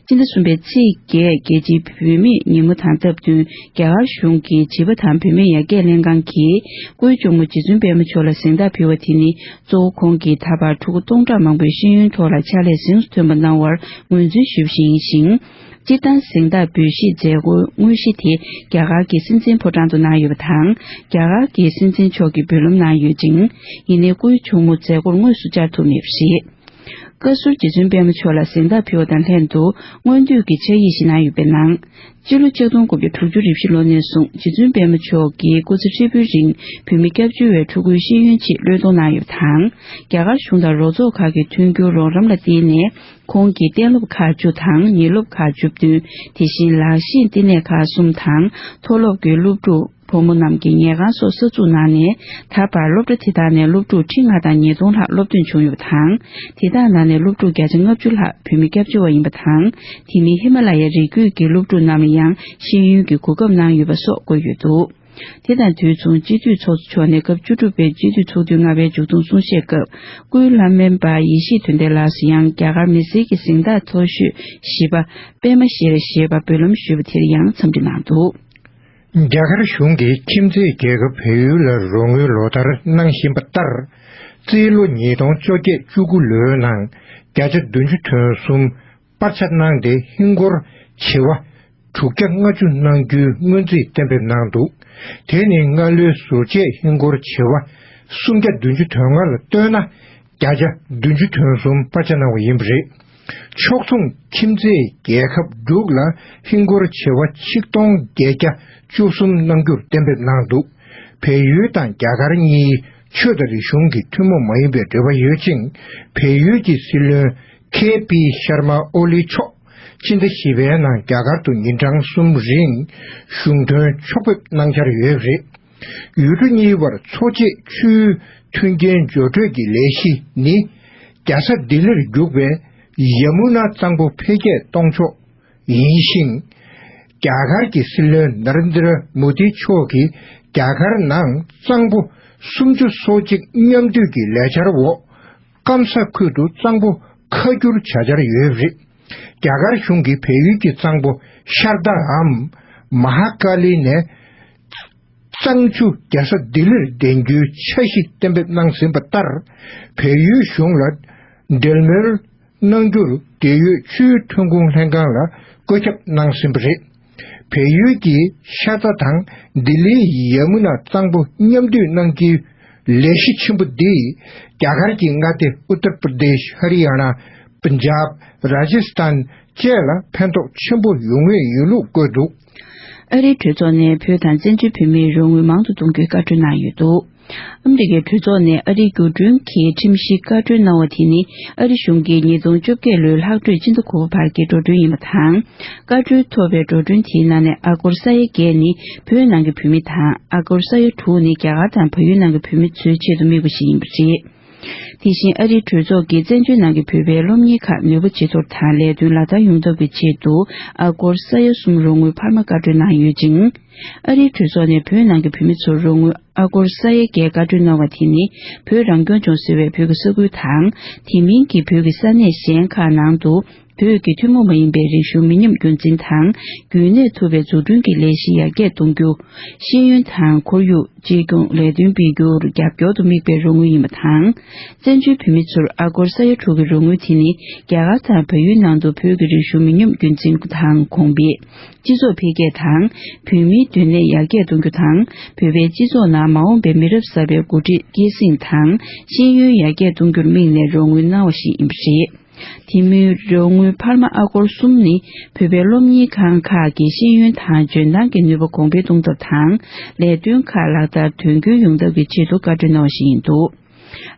སྤྱི་ཟླ་གསུམ་པའི་ཚེས་བརྒྱད་རྒྱལ་སྤྱིའི་བུད་མེད་ཉིན་མོ་དང་སྟབས་བསྟུན། རྒྱ་གར་གཞུང་གི་བྱིས་པ་དང་བུད་མེད་ཡར་རྒྱས་ལྷན་ཁང་གིས་སྐུའི་གཅུང་མོ་རྗེ་བཙུན་པད་མ་མཆོག་ལ་གཟེངས་རྟགས་ཕུལ་བ་དེ་ནི། གཙོ་བོ་ཁོང་གིས་ད་བར་ཕྲུ་གུ་སྟོང་ཕྲག་མང་པོའི་ཤེས་ཡོན་ཐོག་ལ་ཕྱག་ལས་གཟེངས་སུ་ཐོན་པ་གནང་བར་ངོས་འཛིན་ཞུ་བཞིན་ཡིན་ཞིང་། སྤྱིར་བཏང་གཟེངས་རྟགས་འབུལ་བཞེས་མཛད་སྒོའི་དངོས་གཞི་དེ་རྒྱ་གར་གྱི་སྲིད་འཛིན་ཕོ་བྲང་དུ་གནང་ཡོད་པ་དང་། རྒྱ་གར་གྱི་སྲིད་འཛིན་མཆོག་གིས་འབུལ་ལམ་གནང་ཡོད་ཅིང་། ཡིན་ནའི་སྐུའི་གཅུང་མོ་མཛད་སྒོར་དངོས་སུ་བཅར་ཐུབ་མེད་པ་རེད། བཀའ་ཟུར་རྗེ་བཙུན་པད་མ་མཆོག་ལ་གཟེངས་རྟགས་ཕུལ་བ་དང་ལྷན་དུ་སྔོན་དུས་ཀྱི་ཕྱག་ཡིག་ཞིག་གནང་ཡོད་པའི་ནང་། སྤྱི་ལོ་ཆིག་སྟོང་དགུ་བརྒྱ་དྲུག་ཅུ་རེ་བཞི་ལོ་ནས་བཟུང་རྗེ་བཙུན་པད་མ་མཆོག་གིས་སྐུ་ཚེ་ཧྲིལ་པོའི་རིང་བོད་མི་སྐྱབས་བཅོལ་བའི་ཕྲུ་གུའི་ཤེས་ཡོན་ཆེད་བློས་གཏོང་གནང་ཡོད་པ་དང་། རྒྱ་གར་གཞུང་དང་རོགས་ཚོགས་ཁག་གི་མཐུན་འགྱུར་རོགས་རམ་ལ་བརྟེན་ནས། ཁོང་གིས་གཏན་སློབ་ཁག་བཅུ་དང་ཉིན་སློབ་ཁག་བཅུ་བདུན། དེ་བཞིན་ལག་ཤེས་བསྟི་གནས་ཁག་གསུམ་དང་མཐོ་སློབ་ཀྱི་སློབ་ཕྲུག་བུ་མོ་རྣམས་ཀྱི་ཉལ་ཁང་སོགས་གསར་འཛུགས་གནང་ནས། ད་བར་སློབ་གྲྭ་དེ་དག་ནས་སློབ་ཕྲུག་ཁྲི་ལྔ་དང་ཉིས་སྟོང་ལྷག་སློབ་ཐོན་བྱུང་ཡོད་པ་དང་། དེ་དག་ནང་ནས་སློབ་ཕྲུག་བརྒྱ་ཆ་ལྔ་བཅུ་ལྷག་བོད་མི་སྐྱབས་བཅོལ་བ་ཡིན་པ་དང་། དེ་མིན་ཧི་མ་ལ་ཡའི་རི་རྒྱུད་ཀྱི་སློབ་ཕྲུག་རྣམས་ལ་ཡང་ཤེས་ཡོན་གྱི་གོ་སྐབས་གནང་ཡོད་པ་སོགས་བཀོད་ཡོད་འདུག་དེ་དང་དུས་མཚུངས་སྤྱི་འཐུས་ཚོགས་གཙོ་མཆོག་ནས་སྐབས་བཅུ་དྲུག་པའི་སྤྱི་འཐུས་ཚོགས་དུས་ལྔ་པའི་མཇུག་སྡོམ་གསུང་བཤད་སྐབས། སྐུའི་ལྷ་སྨན་པ་ཡེ་ཤེས་དོན་ལྡན་ལགས་སུ་ཡང་རྒྱ་གར་མི་སེར་གྱི་གཟེངས་རྟགས་མཐོ་ཤོས་བཞི་པ་པདྨ་ཤྲི་ཞེས་པ་འབུལ་ལམ་ཞུས་པ་དེར་ཡང་འཚམས་འདྲི་གནང་འདུག། རྒྱ་གར་གཞུང་གིས་ཁྱིམ་མཚེས་རྒྱལ་ཁབ་བལ་ཡུལ་ལ་རོགས་དངུལ་ལོ་ལྟར་གནང་བཞིན་པ་ལྟར། རྩིས་ལོ་ཉིས་སྟོང་བཅོ་བརྒྱད་བཅུ་དགུ་ལོའི་ནང་བརྒྱ་ཆ་བདུན་ཅུ་དོན་གསུམ་པར་ཆ་གནང་སྟེ། ཧིན་སྒོར་བྱེ་བ་དྲུག་བརྒྱ་ལྔ་བཅུ་གནང་རྒྱུའི་སྔོན་རྩིས་གཏན་འབེབས་གནང་འདུག། དེ་ནི་སྔ་ལོའི་ཟུར་བཅད་ཧིན་སྒོར་བྱེ་བ་སུམ་བརྒྱ་བདུན་ཅུ་དོན་ལྔ་ལ་བཏོན་ན། བརྒྱ་ཆ་བདུན་ཅུ་དོན་གསུམ་པར་ཆ་གནང་བ་ཡིན་པ་རེད། ཕྱོགས་མཚུངས་ཁྱིམ་མཚེས་རྒྱལ་ཁབ་འབྲུག་ལ་ཧིན་སྒོར་བྱེ་བ་ཆིག་སྟོང་བརྒྱད་བརྒྱ་བཅུ་གསུམ་གནང་རྒྱུར་གཏན་འབེབས་གནང་འདུག། བལ་ཡུལ་དང་རྒྱ་གར་གཉིས་ཆོས་དང་རིག་གཞུང་གི་ཐུན་མོང་མ་ཡིན་པའི་འབྲེལ་བ་ཡོད་ཅིང་། བལ་ཡུལ་གྱི་སྲིད་བློན་ཁེ་པི་ཤར་མ་ཨོ་ལི་མཆོག་ཕྱི་ཟླ་བཞི་པའི་ནང་རྒྱ་གར་དུ་ཉིན་གྲངས་གསུམ་རིང་གཞུང་དོན་ཕྱོགས་ཕེབས་གནང་འཆར་ཡོད་པ་རེད། ཡུལ་གྲུ་གཉིས་བར་མཚོ་ཆེད་ཆུའི་མཐུན་རྐྱེན་སྦྱོར་སྤྲོད་ཀྱི་ལས་གཞི་ནི། རྒྱལ་ས་ལྡི་ལིར་རྒྱུག་པའི་ཡ་མུ་ན་གཙང་པོ་འཕེལ་རྒྱས་གཏོང་ཕྱོགས་ཡིན་ཞིང་། རྒྱ་གར་གྱི་སྲིད་བློན་ནཱ་རེན་དྲ་མོ་དི་མཆོག་གིས་རྒྱ་གར་ནང་གཙང་པོ་སུམ་ཅུ་སོ་གཅིག་མཉམ་འདུས་ཀྱི་ལས་འཆར་འོག་སྐམ་ས་ཁུལ་དུ་གཙང་པོ་ཁ་བསྒྱུར་བྱ་འཆར་ཡོད་པ་རེད། རྒྱ་གར་གཞུང་གིས་བལ་ཡུལ་གྱི་གཙང་པོ་ཤར་དྷའམ་མ་ཧ་ཀ་ལི་ནས། གཙང་ཆུ་རྒྱལ་ས་ལྡི་ལིར་འདྲེན་རྒྱུའི་འཆར་གཞི་གཏན་འབེབས་གནང་ཟིན་པ་ལྟར། བལ་ཡུལ་གཞུང་ལ་འབྲེལ་མོལ་གནང་རྒྱུར་འབྲེལ་ཡོད་ཆུའི་ཐོན་ཁུངས་ལྷན་ཁང་ལ་བཀོད་ཁྱབ་གནང་ཟིན་པ་རེད། བལ་ཡུལ་གྱི་ཤར་རྫ་དང་ལྡི་ལིའི་ཡ་མུ་ན་གཙང་པོ་མཉམ་འདུས་གནང་རྒྱུའི་ལས་གཞི་ཆེན་པོ་འདིས། རྒྱ་གར་གྱི་མངའ་སྡེ་ཨུ་ཏར་པར་དེཤ། ཧ་རི་ཡ་ན། པན་ཇབ། ར་ཇི་སི་ཐན་བཅས་ལ་ཕན་ཐོགས་ཆེན་པོ་ཡོང་ངེས་ཡོད་ལུགས་བཀོད་འདུག། ཨ་རིའི་གྲོས་ཚོགས་ནས་བོད་དང་བཙན་བྱོལ་བོད་མིའི་རོགས་དངུལ་མང་དུ་གཏོང་རྒྱུའི་བཀའ་འཁྲོལ་གནང་ཡོད་འདུག། ཨ་མི་རི་ཀའི་གྲོས་ཚོགས་ནས་ཨ་རིའི་བརྒྱུད་སྐྲུན་གྱི་ཁྲིམས་གཞི་བཀའ་འཁྲོལ་གནང་བ་དེ་ནི། ཨ་རི་གཞུང་གིས་ཉིས་སྟོང་བཅོ་བརྒྱད་ལོའི་ལྷག་འཕྲོས་སྤྱི་ཟླ་དགུ་པ་བར་གྱི་འགྲོ་གྲོན་ཡིན་པ་དང་། བཀའ་འཁྲོལ་ཐོབ་པའི་འགྲོ་གྲོན་དེའི་ནང་ནས་ཨ་སྒོར་ས་ཡ་བརྒྱད་ནི་བོད་ནང་གི་བོད་མི་དང་། ཨ་སྒོར་ས་ཡ་དྲུག་ནི་རྒྱ་གར་དང་བལ་ཡུལ་ནང་གི་བོད་མི་ཚོའི་ཆེད་དུ་དམིགས་པ་ཞིག་ཡིན་པ་རེད། དེ་བཞིན་ཨ་རིའི་གྲོས་ཚོགས་ཀྱིས་བཙན་བྱོལ་ནང་གི་བོད་པའི་སློབ་གཉེར་ཁག་ནུས་པ་ཇེ་མཐོར་དང་ལས་དོན་ལག་བསྟར་ཡོང་ཐབས་ཀྱི་ཆེད་དུ་ཨ་སྒོར་ས་ཡ་གསུམ་རོགས་དངུལ་འཕར་མ་བཀའ་འཁྲོལ་གནང་ཡོད་ཅིང་། ཨ་རིའི་གྲོས་ཚོགས་ནས་བོད་ནང་གི་བོད་མི་ཚོར་རོགས་དངུལ་ཨ་སྒོར་ས་ཡ་བརྒྱད་བཀའ་འཁྲོལ་གནང་བ་དེ་ནི་བོད་རང་སྐྱོང་ལྗོངས་ཟེར་བའི་བོད་ཀྱི་ས་ཁུལ་དང་། དེ་མིན་གྱི་བོད་ཀྱི་ས་གནས་གཞན་ཁག་ནང་དུ། བོད་ཀྱི་ཐུན་མོང་མ་ཡིན་པའི་རིག་གཞུང་མི་ཉམས་རྒྱུན་འཛིན་དང་། རྒྱུན་གནས་ཐུབ་པའི་འཛུགས་སྐྲུན་གྱི་ལས་གཞི་ཡར་རྒྱས་གཏོང་རྒྱུ། ཤེས་ཡོན་དང་ཁོར་ཡུག་གཅེས་སྐྱོང་ལས་དོན་སྤེལ་རྒྱུར་རྒྱབ་སྐྱོར་དུ་དམིགས་པའི་རོགས་དངུལ་ཡིན་པ་དང་། བཙན་བྱོལ་བོད་མི་ཚོར་ཨ་སྒོར་ས་ཡ་དྲུག་གི་རོགས་དངུལ་དེ་ནི། རྒྱ་གར་དང་བལ་ཡུལ་ནང་དུ་བོད་ཀྱི་རིག་གཞུང་མི་ཉམས་རྒྱུན་འཛིན་དང་གོང་འཕེལ། སྤྱི་ཚོགས་འཕེལ་རྒྱས་དང་། བོད་མིའི་སྡོད་གནས་ཡར་རྒྱས་གཏོང་རྒྱུ་དང་། བོད་པའི་སྤྱི་ཚོགས་ནང་མ་འོངས་པའི་མི་རབས་གསར་པའི་འགོ་ཁྲིད་སྐྱེད་སྲིང་དང་། ཤེས་ཡོན་ཡར་རྒྱས་གཏོང་རྒྱུར་དམིགས་ནས་རོགས་དངུལ་གནང་བ་ཞིག་ཡིན་པ་རེད། དེ་མིན་རོགས་དངུལ་འཕར་མ་ཨ་སྒོར་གསུམ་ནི། བོད་པའི་སློབ་གཉེར་ཁང་ཁག་གི་ཤེས་ཡོན་དང་འཇོན་ཐང་གི་ནུས་པ་གོང་འཕེལ་གཏོང་ཐབས་དང་། ལས་དོན་ཁག་ལག་བསྟར་དོན་འཁྱོལ་ཡོང་ཐབས་ཀྱི་ཆེད་དུ་བཀའ་འཁྲོལ་གནང་བ་ཞིག་ཡིན་འདུག།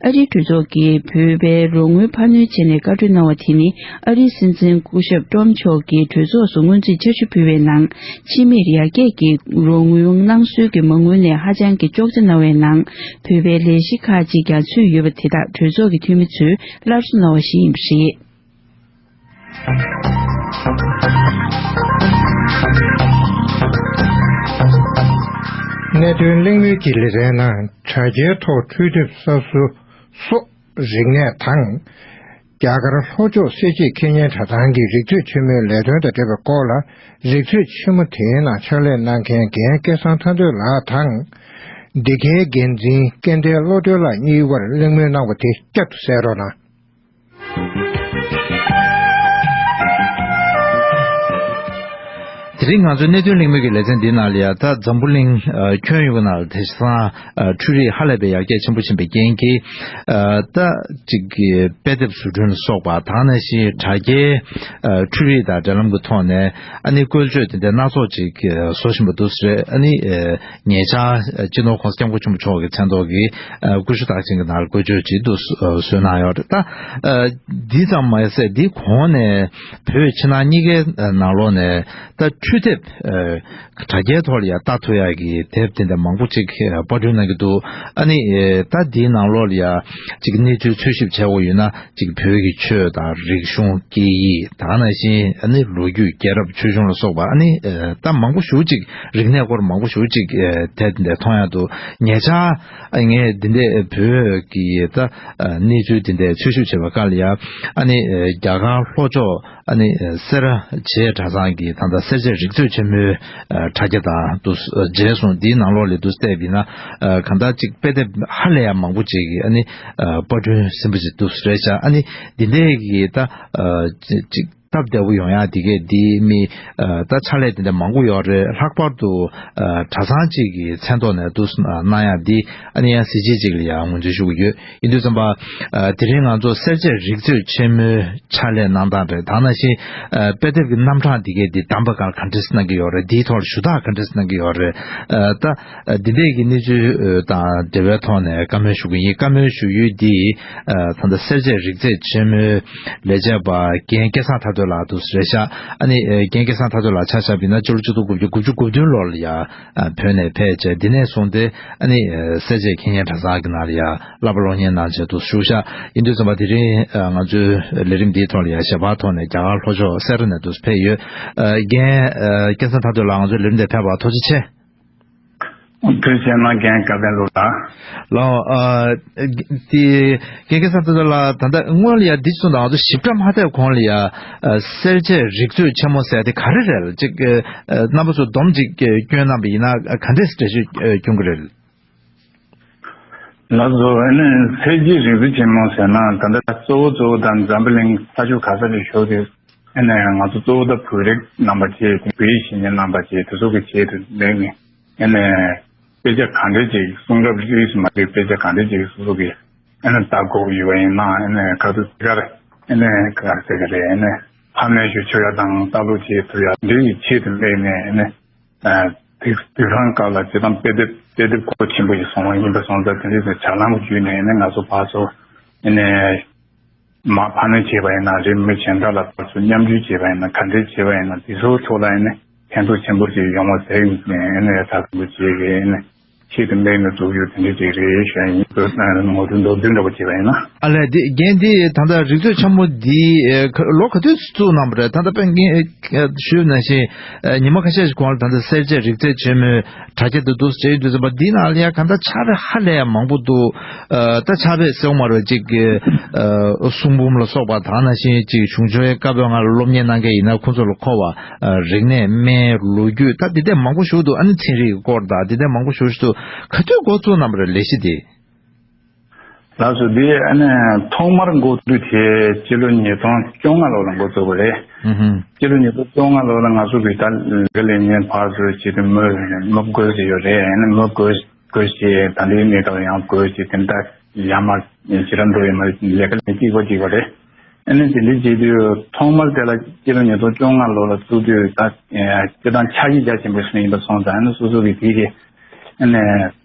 ཨ་རིའི་གྲོས་ཚོགས་ཀྱིས་བོད་པའི་རོགས་དངུལ་འཕར་སྣོན་བྱས་ནས་བཀའ་འཁྲོལ་གནང་བ་དེ་ནི། ཨ་རིའི་སྲིད་འཛིན་སྐུ་ཞབས་ཀྲོམ་མཆོག་གིས་གྲོས་ཚོགས་སུ་སྔོན་རྩིས་འཆར་ཞུ་ཕུལ་བའི་ནང་། ཕྱི་མིར་ཡར་རྒྱས་ཀྱི་རོགས་དངུལ་གནང་སྲོལ་གྱི་མ་དངུལ་ནས་ཧ་ཅང་གི་གཅོག་ཆ་གནང་བའི་ནང་། བོད་པའི་ལས་གཞི་ཁག་ཅིག་ཀྱང་ཚུད་ཡོད་པ་དེ་དག་གྲོས་ཚོགས་ཀྱི་འཐུས་མི་ཚོས་སླར་གསོ་གནང་བ་ཞིག་ཡིན་པ་རེད། གནད་དོན་གླེང་མོལ་གྱི་ལེ་ཚན་ནང་དྲ་རྒྱའི་ཐོག་འཕྲུལ་དེབ་གསར་བཟོ་སོགས་རིག་གནས་དང་། རྒྱ་གར་ལྷོ་ཕྱོགས་གསལ་བྱེད་ཁེ་ཉེན་གྲྭ་ཚང་གི་རིག་མཛོད་ཆེན་མོའི་ལས་དོན་དང་འབྲེལ་བའི་སྐོར་ལ། རིག་མཛོད་ཆེན་མོ་དེའི་ནང་ཕྱག་ལས་གནང་མཁན་རྒན་སྐལ་བཟང་ཐར་འདོད་ལགས་དང་། འདི་གའི་འགན་འཛིན་སྐལ་ལྡན་བློ་གྲོས་ལགས་གཉིས་དབར་གླེང་མོལ་གནང་བ་དེ་བསྐྱར་དུ་གསན་རོགས་གནང་། དེ་རིང་ང་ཚོའི་གནད་དོན་གླེང་མོལ་གྱི་ལེ་ཚན་འདིའི་ནང་ལ་ཡ། ད་འཛམ་བུ་གླིང་ཨ་ཁྱོན་ཡོངས་ནང་ལ་དེང་སང་ཨ་འཕྲུལ་རིག་ཧ་ལས་པའི་ཡར་རྒྱས་ཆེན་པོ་ཕྱིན་པའི་རྐྱེན་གྱིས། ཨ་ད་ཅིག་གི་དཔེ་དེབ་བཟོ་སྐྲུན་ལ་སོགས་པ་དང་། ནང་བཞིན་དྲ་རྒྱའི་ཨ་འཕྲུལ་རིག་དང་འབྲེལ་ལམ་གྱི་ཐོག་ནས་ཨ་ནི་བཀོལ་སྤྱོད་དེ་འདྲ་སྣ་ཚོགས་ཅིག་བཟོ་བཞིན་པ་འདུག་ཟེར། ཨ་ནི་ཨ་ཉེ་ཆར་ཨ་སྤྱི་ནོར་༸གོང་ས་༸སྐྱབས་མགོན་ཆེན་པོ་མཆོག་གི་མཚན་ཐོག་གི་ཨ་སྐུ་ཞབས་བདག་ཆེན་གྱི་ནང་ལ་བཀོལ་སྤྱོད་ཅིག་འདུག་བཟོས་གནང་ཡོད་རེད། ད་ཨ་འདི་ཙམ་མ་ཟད་འདི་གོང་ནས་བོད་ཕྱི་ནང་གཉིས་ཀའི་ནང་ལོགས་ནས་ད་འཕྲུལ་ འཕྲུལ་དེབ་ཨ་དྲ་རྒྱའི་ཐོག་ལ་ཡང་ལྟ་ཐུབ་ཡག་གི་དེབ་དེ་འདྲ་མང་པོ་ཅིག་ཨ་པར་སྐྲུན་གནང་གི་འདུག་ཨ་ནི་ཨ་ད་འདིའི་ནང་ལོགས་ལ་ཡང་ཅིག་གནས་ཚུལ་འཚོལ་ཞིབ་བྱས་པ་ཡིན་ན་ཅིག་བོད་ཀྱི་ཆོས་དང་རིག་གཞུང་སྐད་ཡིག་དེ་ནང་བཞིན་ཨ་ནི་ལོ་རྒྱུས། རྒྱལ་རབས། ཆོས་འབྱུང་ལ་སོགས་པ་ཨ་ནི་ཨ་ད་མང་པོ་ཞེ་པོ་ཅིག་རིག་གནས་སྐོར་མང་པོ་ཞེ་པོ་ཅིག་ཨ་དེ་འདྲ་མཐོང་ཡག་འདུག་ཉེ་ཆར་ཨ་ངས་འདི་འདྲ་བོད་ཀྱི་ད་ཨ་གནས་ཚུལ་འདི་འདྲ་འཚོལ་ཞིབ་བྱེད་པའི་སྐབས་ལ་ཡང་ཨ་ནི་ཨ་རྒྱ་གར་ལྷོ་ཕྱོགས་ཨ་ནི་ཨ་སེ་ར་བྱེས་གྲྭ་ཚང་གི་ད་ལྟ་སེར་བྱེས་རིག་མཛོད་ཆེན་མོའི་ཨ་དྲ་རྒྱ་དང་དུ་ཨ་མཇལ་སོང་། འདིའི་ནང་ལོགས་ལ་དུ་བལྟས་པ་ཡིན་ན་ཨ་གང་ལྟར་ཅིག་དཔེ་དེབ་ཧ་ལས་ཡག་མང་པོ་ཅིག་ཨ་ནི་ཨ་པར་སྐྲུན་ཟིན་པ་ཅིག་འདུག་རེད་ཤག་ཨ་ནི་འདི་འདྲས་ཀྱི་ད་ཨ་ཅིག་སྟབས་བདེ་པོ་ཡོང་ཡག་འདི་གས་འདི་མི་ཨ་ད་ཕྱག་ལས་དེ་འདྲ་མང་པོ་ཡོད་རེད། ལྷག་པར་དུ་ཨ་གྲྭ་ཚང་གཅིག་གི་མཚན་ཐོག་ནས་འདུག་གནང་ཡག་འདི་ཨ་ནི་ཡང་གཟི་བརྗིད་ཅིག་ལ་ཡང་ངོས་འཛིན་ཞུ་གི་ཡོད། ཡིན་དུས་ཙམ་པ་ཨ་དེ་རིང་ང་ཚོ་སེར་བྱེས་རིག་མཛོད་ཆེན་མོའི་ཕྱག་ལས་གནང་སྟངས་རེད། དེ་ནང་བཞིན་ཨ་དཔེ་དེབ་ཀྱི་རྣམ་གྲངས་འདི་གས་འདི་བདམས་པ་སྒང་ག་འདྲས་གནང་གི་ཡོད་རེད། འདིའི་ཐོག་ལ་ཞུ་དག་ག་འདྲས་གནང་གི་ཡོད་རེད། ཨ་ད་ཨ་འདི་འདྲས་ཀྱི་གནས་ཚུལ་ཨ་དང་འབྲེལ་བའི་ཐོག་ནས་བཀའ་མོལ་ཞུ་གི་ཡིན། བཀའ་མོལ་ཞུ་ཡུལ་འདི་ཨ་ད་ལྟ་སེར་བྱེས་རིག་མཛོད་ཆེན་མོའི་ལས་བྱེད་པ་རྒན་སྐལ་བཟང་ཐར་འདོད་ལགས་འདུག་རེད་ཤག་ཨ་ནི་ཨ་རྒན་སྐལ་བཟང་ཐར་འདོད་ལགས་ཆ་བཞག་པ་ཡིན་ན་སྤྱི་ལོ་ཆིག་སྟོང་དགུ་བརྒྱ་དགུ་བཅུ་གོ་བདུན་ལོ་ལ་ཡ་ཨ་བོད་ནས་ཕེབས་བྱས། འདི་ནས་བཟུང་སྟེ་ཨ་ནི་ཨ་སེར་བྱེས་མཁས་སྙན་གྲྭ་ཚང་གི་ནང་ལ་ཡ་བསླབ་པ་སློབ་གཉེར་གནང་བྱས་འདུག་བཞུགས་ཤག་ཡིན་དུས་ཙམ་པ་དེ་རིང་ཨ་ང་ཚོའི་ལས་རིམ་འདིའི་ཐོག་ལ་ཡ་ཞལ་པར་ཐོག་ནས་རྒྱ་གར་ལྷོ་ཕྱོགས་སེ་ར་ནས་འདུག་ཕེབས་ཡོད། ཨ་རྒན་ཨ་སྐལ་བཟང་ཐར་འདོད་ལགས་ང་ཚོའི་ལས་རིམ་དེ་ཕེབས་པར་ཐུགས་རྗེ་ཆེ། ཐུགས་རྗེ་གནང་། རྒན་བཀའ་བསྟན་ལུགས་ལགས། ལགས་ཨ་དེ་རྒན་སྐལ་བཟང་ཐར་འདོད་ལགས། ད་ལྟ་སྔོན་ལ་ཡ་འདི་ཚོ་དང་ང་ཚོ་ཞིབ་ཕྲ་མ་ཐེབས་གོང་ལ་ཡ་ཨ་སེར་བྱེས་རིག་མཛོད་ཆེན་མོ་ཟེར་དེ་ག་རེ་རེད། ཅིག་ཨ་རྣམ་པ་ཚོ་སྡོམ་ཅིག་སྐྱོན་གནང་བ་ཡིན་ན་ག་འདྲས་འགྲེལ་བརྗོད་སྐྱོན་གྱི་རེད། ལགས་སོ། ཨ་ནི་སེར་བྱེས་རིག་མཛོད་ཆེན་མོ་ཟེར་ན་ད་ལྟ་གཙོ་བོ་གཙོ་བོ་ད་འཛམ་བུ་གླིང་ས་ཕྱོགས་ག་ས་ལ་བཞུགས་ཏེ་ཨ་ནི་ང་ཚོ་གཙོ་བོ་ད་བོད་རིགས་རྣམ་པ་བཅས་བོད་ཡིག་ཤེས་མཁན་རྣམ་པ་བཅས་དེ་ཚོ་གི་ཆེད་དུ་ལས་ནས་ཨ་ནི་དཔེ་ཆ་ག་འདྲ་ཅིག་གསུང་རབ་རིས་སུ་མ་ཆད་དཔེ་ཆ་ག་འདྲ་ཅིག་སོ་སོ་གི་ཨ་ནི་ལྟ་དགོས་ཀྱི་ཡོད་པ་ཡིན་ན་ཨ་ནི་ག་དུས་དེ་གར་ཨ་ནི་ག་རེ་ཟེར་གི་རེད། ཨ་ནི་ཕབ་ལེན་ཞིག་ཆོག་ཡ་དང་ལྟ་ཀློག་བྱེད་ཐུབ་ཡ་འདི་གི་ཆེད་དུ་ལས་ནས་ཨ་ནི། ཨ་དེ་དེ་སང་སྐབས་ལ་སྤྱིར་བཏང་དཔེ་དེབ་དཔེ་དེབ་གལ་ཆེན་པོ་ཞིག་བཟུང་བ་ཡིན་པ་སོང་ཙང་དེ་འདྲའི་བྱ་ལམ་བརྒྱུད་ནས་ནི་ང་ཚོ་ཕར་ཚུར་ནས་མར་ཕབ་ལེན་བྱས་པ་ཡིན་ན་རེད། མི་གཞན་དག་ལ་ཕར་ཚུར་མཉམ་སྤྱོད་བྱས་པ་ཡིན་ན་ག་འདྲས་བྱས་པ་ཡིན་ན་དེ་ཚོའི་ཐོག་ལ་ནི་ཕན་ཐོགས་ཆེན་པོ་ཞིག་ཡོང་བ་ཟེར་ནས་ནི་ད་ག་འདྲ་བྱས་ནས་ཆེད་དུ་དམིགས་ནས་འཛུགས་ཡོད་དེ་འདྲ་ཅིག་རེད་ཞུ་ཡ་ཡིན། ངོ་སྤྲོད་མདོར་བསྡུས་འདྲ་པོ་བྱས་པ་ཡིན་ན། ཨ་ལས་འདི་རྒན་འདི་ད་ལྟ་རིག་མཛོད་ཆེན་མོ་འདི་ཨེ་ཁ་ལོ་ག་དུས་བཙུགས་གནང་བ་རེད། ད་ལྟ་དཔེ་རྒན་ཨེ་ཞུས་ནང་བཞིན་ཨེ་ཉི་མ་ཁ་ཤས་ཤིག་གོང་ལ་ད་ལྟ་སེར་བྱེས་རིག་མཛོད་ཆེན་མོའི་དྲ་རྒྱ་དུ་འདུག་སེ་བྱས་ཡོད་དུས་ཙམ་པ་འདི་ནང་ལ་ཡ་གང་ལྟར་ཕྱག་དཔེ་ཧ་ལས་ཡ་མང་པོ་འདུག་ཨ་ད་ཕྱག་དཔེ་ཟེར་བ་མ་རེད། ཅིག་ཨ་གསུང་འབུམ་ལ་སོགས་པ་དེ་ནང་བཞིན་ཅིག་གཞུང་ཆེན་བཀའ་པོད་ལྔ་ལ་སློབ་གཉེར་གནང་མཁན་ཡིན་ན་ཁོང་ཚོ་ལ་མཁོ་བ་ཨ་རིག་གནས་སྨན་ལོ་རྒྱུས་ད་འདི་འདྲ་མང་པོ་ཞིག་འདུག་ཨ་ནི་ཚན་རིག་གི་སྐོར་དང་འདི་འདྲ་མང་པོ་ཞིག་འདུག་ག་དུས་འགོ་བཙུགས་གནང་བ་རེད་ལས་གཞི་འདི། ལགས་སོ། འདི་ཨ་ནི་ཐོག་མར་འགོ་བཙུགས་དེ་སྤྱི་ལོ་ཉིས་སྟོང་བཅོ་ལྔ་ལོ་ལ་འགོ་བཙུགས་པ་རེད། ཨུ་ཧུམ། སྤྱི་ལོ་ཉིས་སྟོང་བཅོ་ལྔ་ལོ་ལ་ང་ཚོ་གི་ད་ལས་ཀ་ལས་ཉན་ཕར་ཚུར་བྱེད་དུས་མི་མི་དགོས་ཟེར་ཡོད་རེད། ཨ་ནི་མི་དགོས་དགོས་ཞེས་ད་ལྟའི་གནས་སྐབས་ཡང་དགོས་ཞེས་དེ་འདྲ་ཡར་མར་ཞེ་དྲག་འགྲོ་ཡོད་མ་རེད། ལས་ཀ་ལས་གཅིག་པ་གཅིག་པ་རེད། ཨ་ནི་དེ་འདྲ་བྱེད་དུས་ཐོག་མར་དེ་ལ་སྤྱི་ལོ་ཉིས་སྟོང་བཅོ་ལྔ་ལོ་ལ་བཙུགས་དུས་ད་སྤྱིར་བཏང་ཆ་ཤས་རྒྱ་ཆེན་པོ་ཞིག་ཡིན་པ་སོང་ཙང་ཨ་ནི་སོ་སོ་གི་དེ་གི་ཨ་ནི།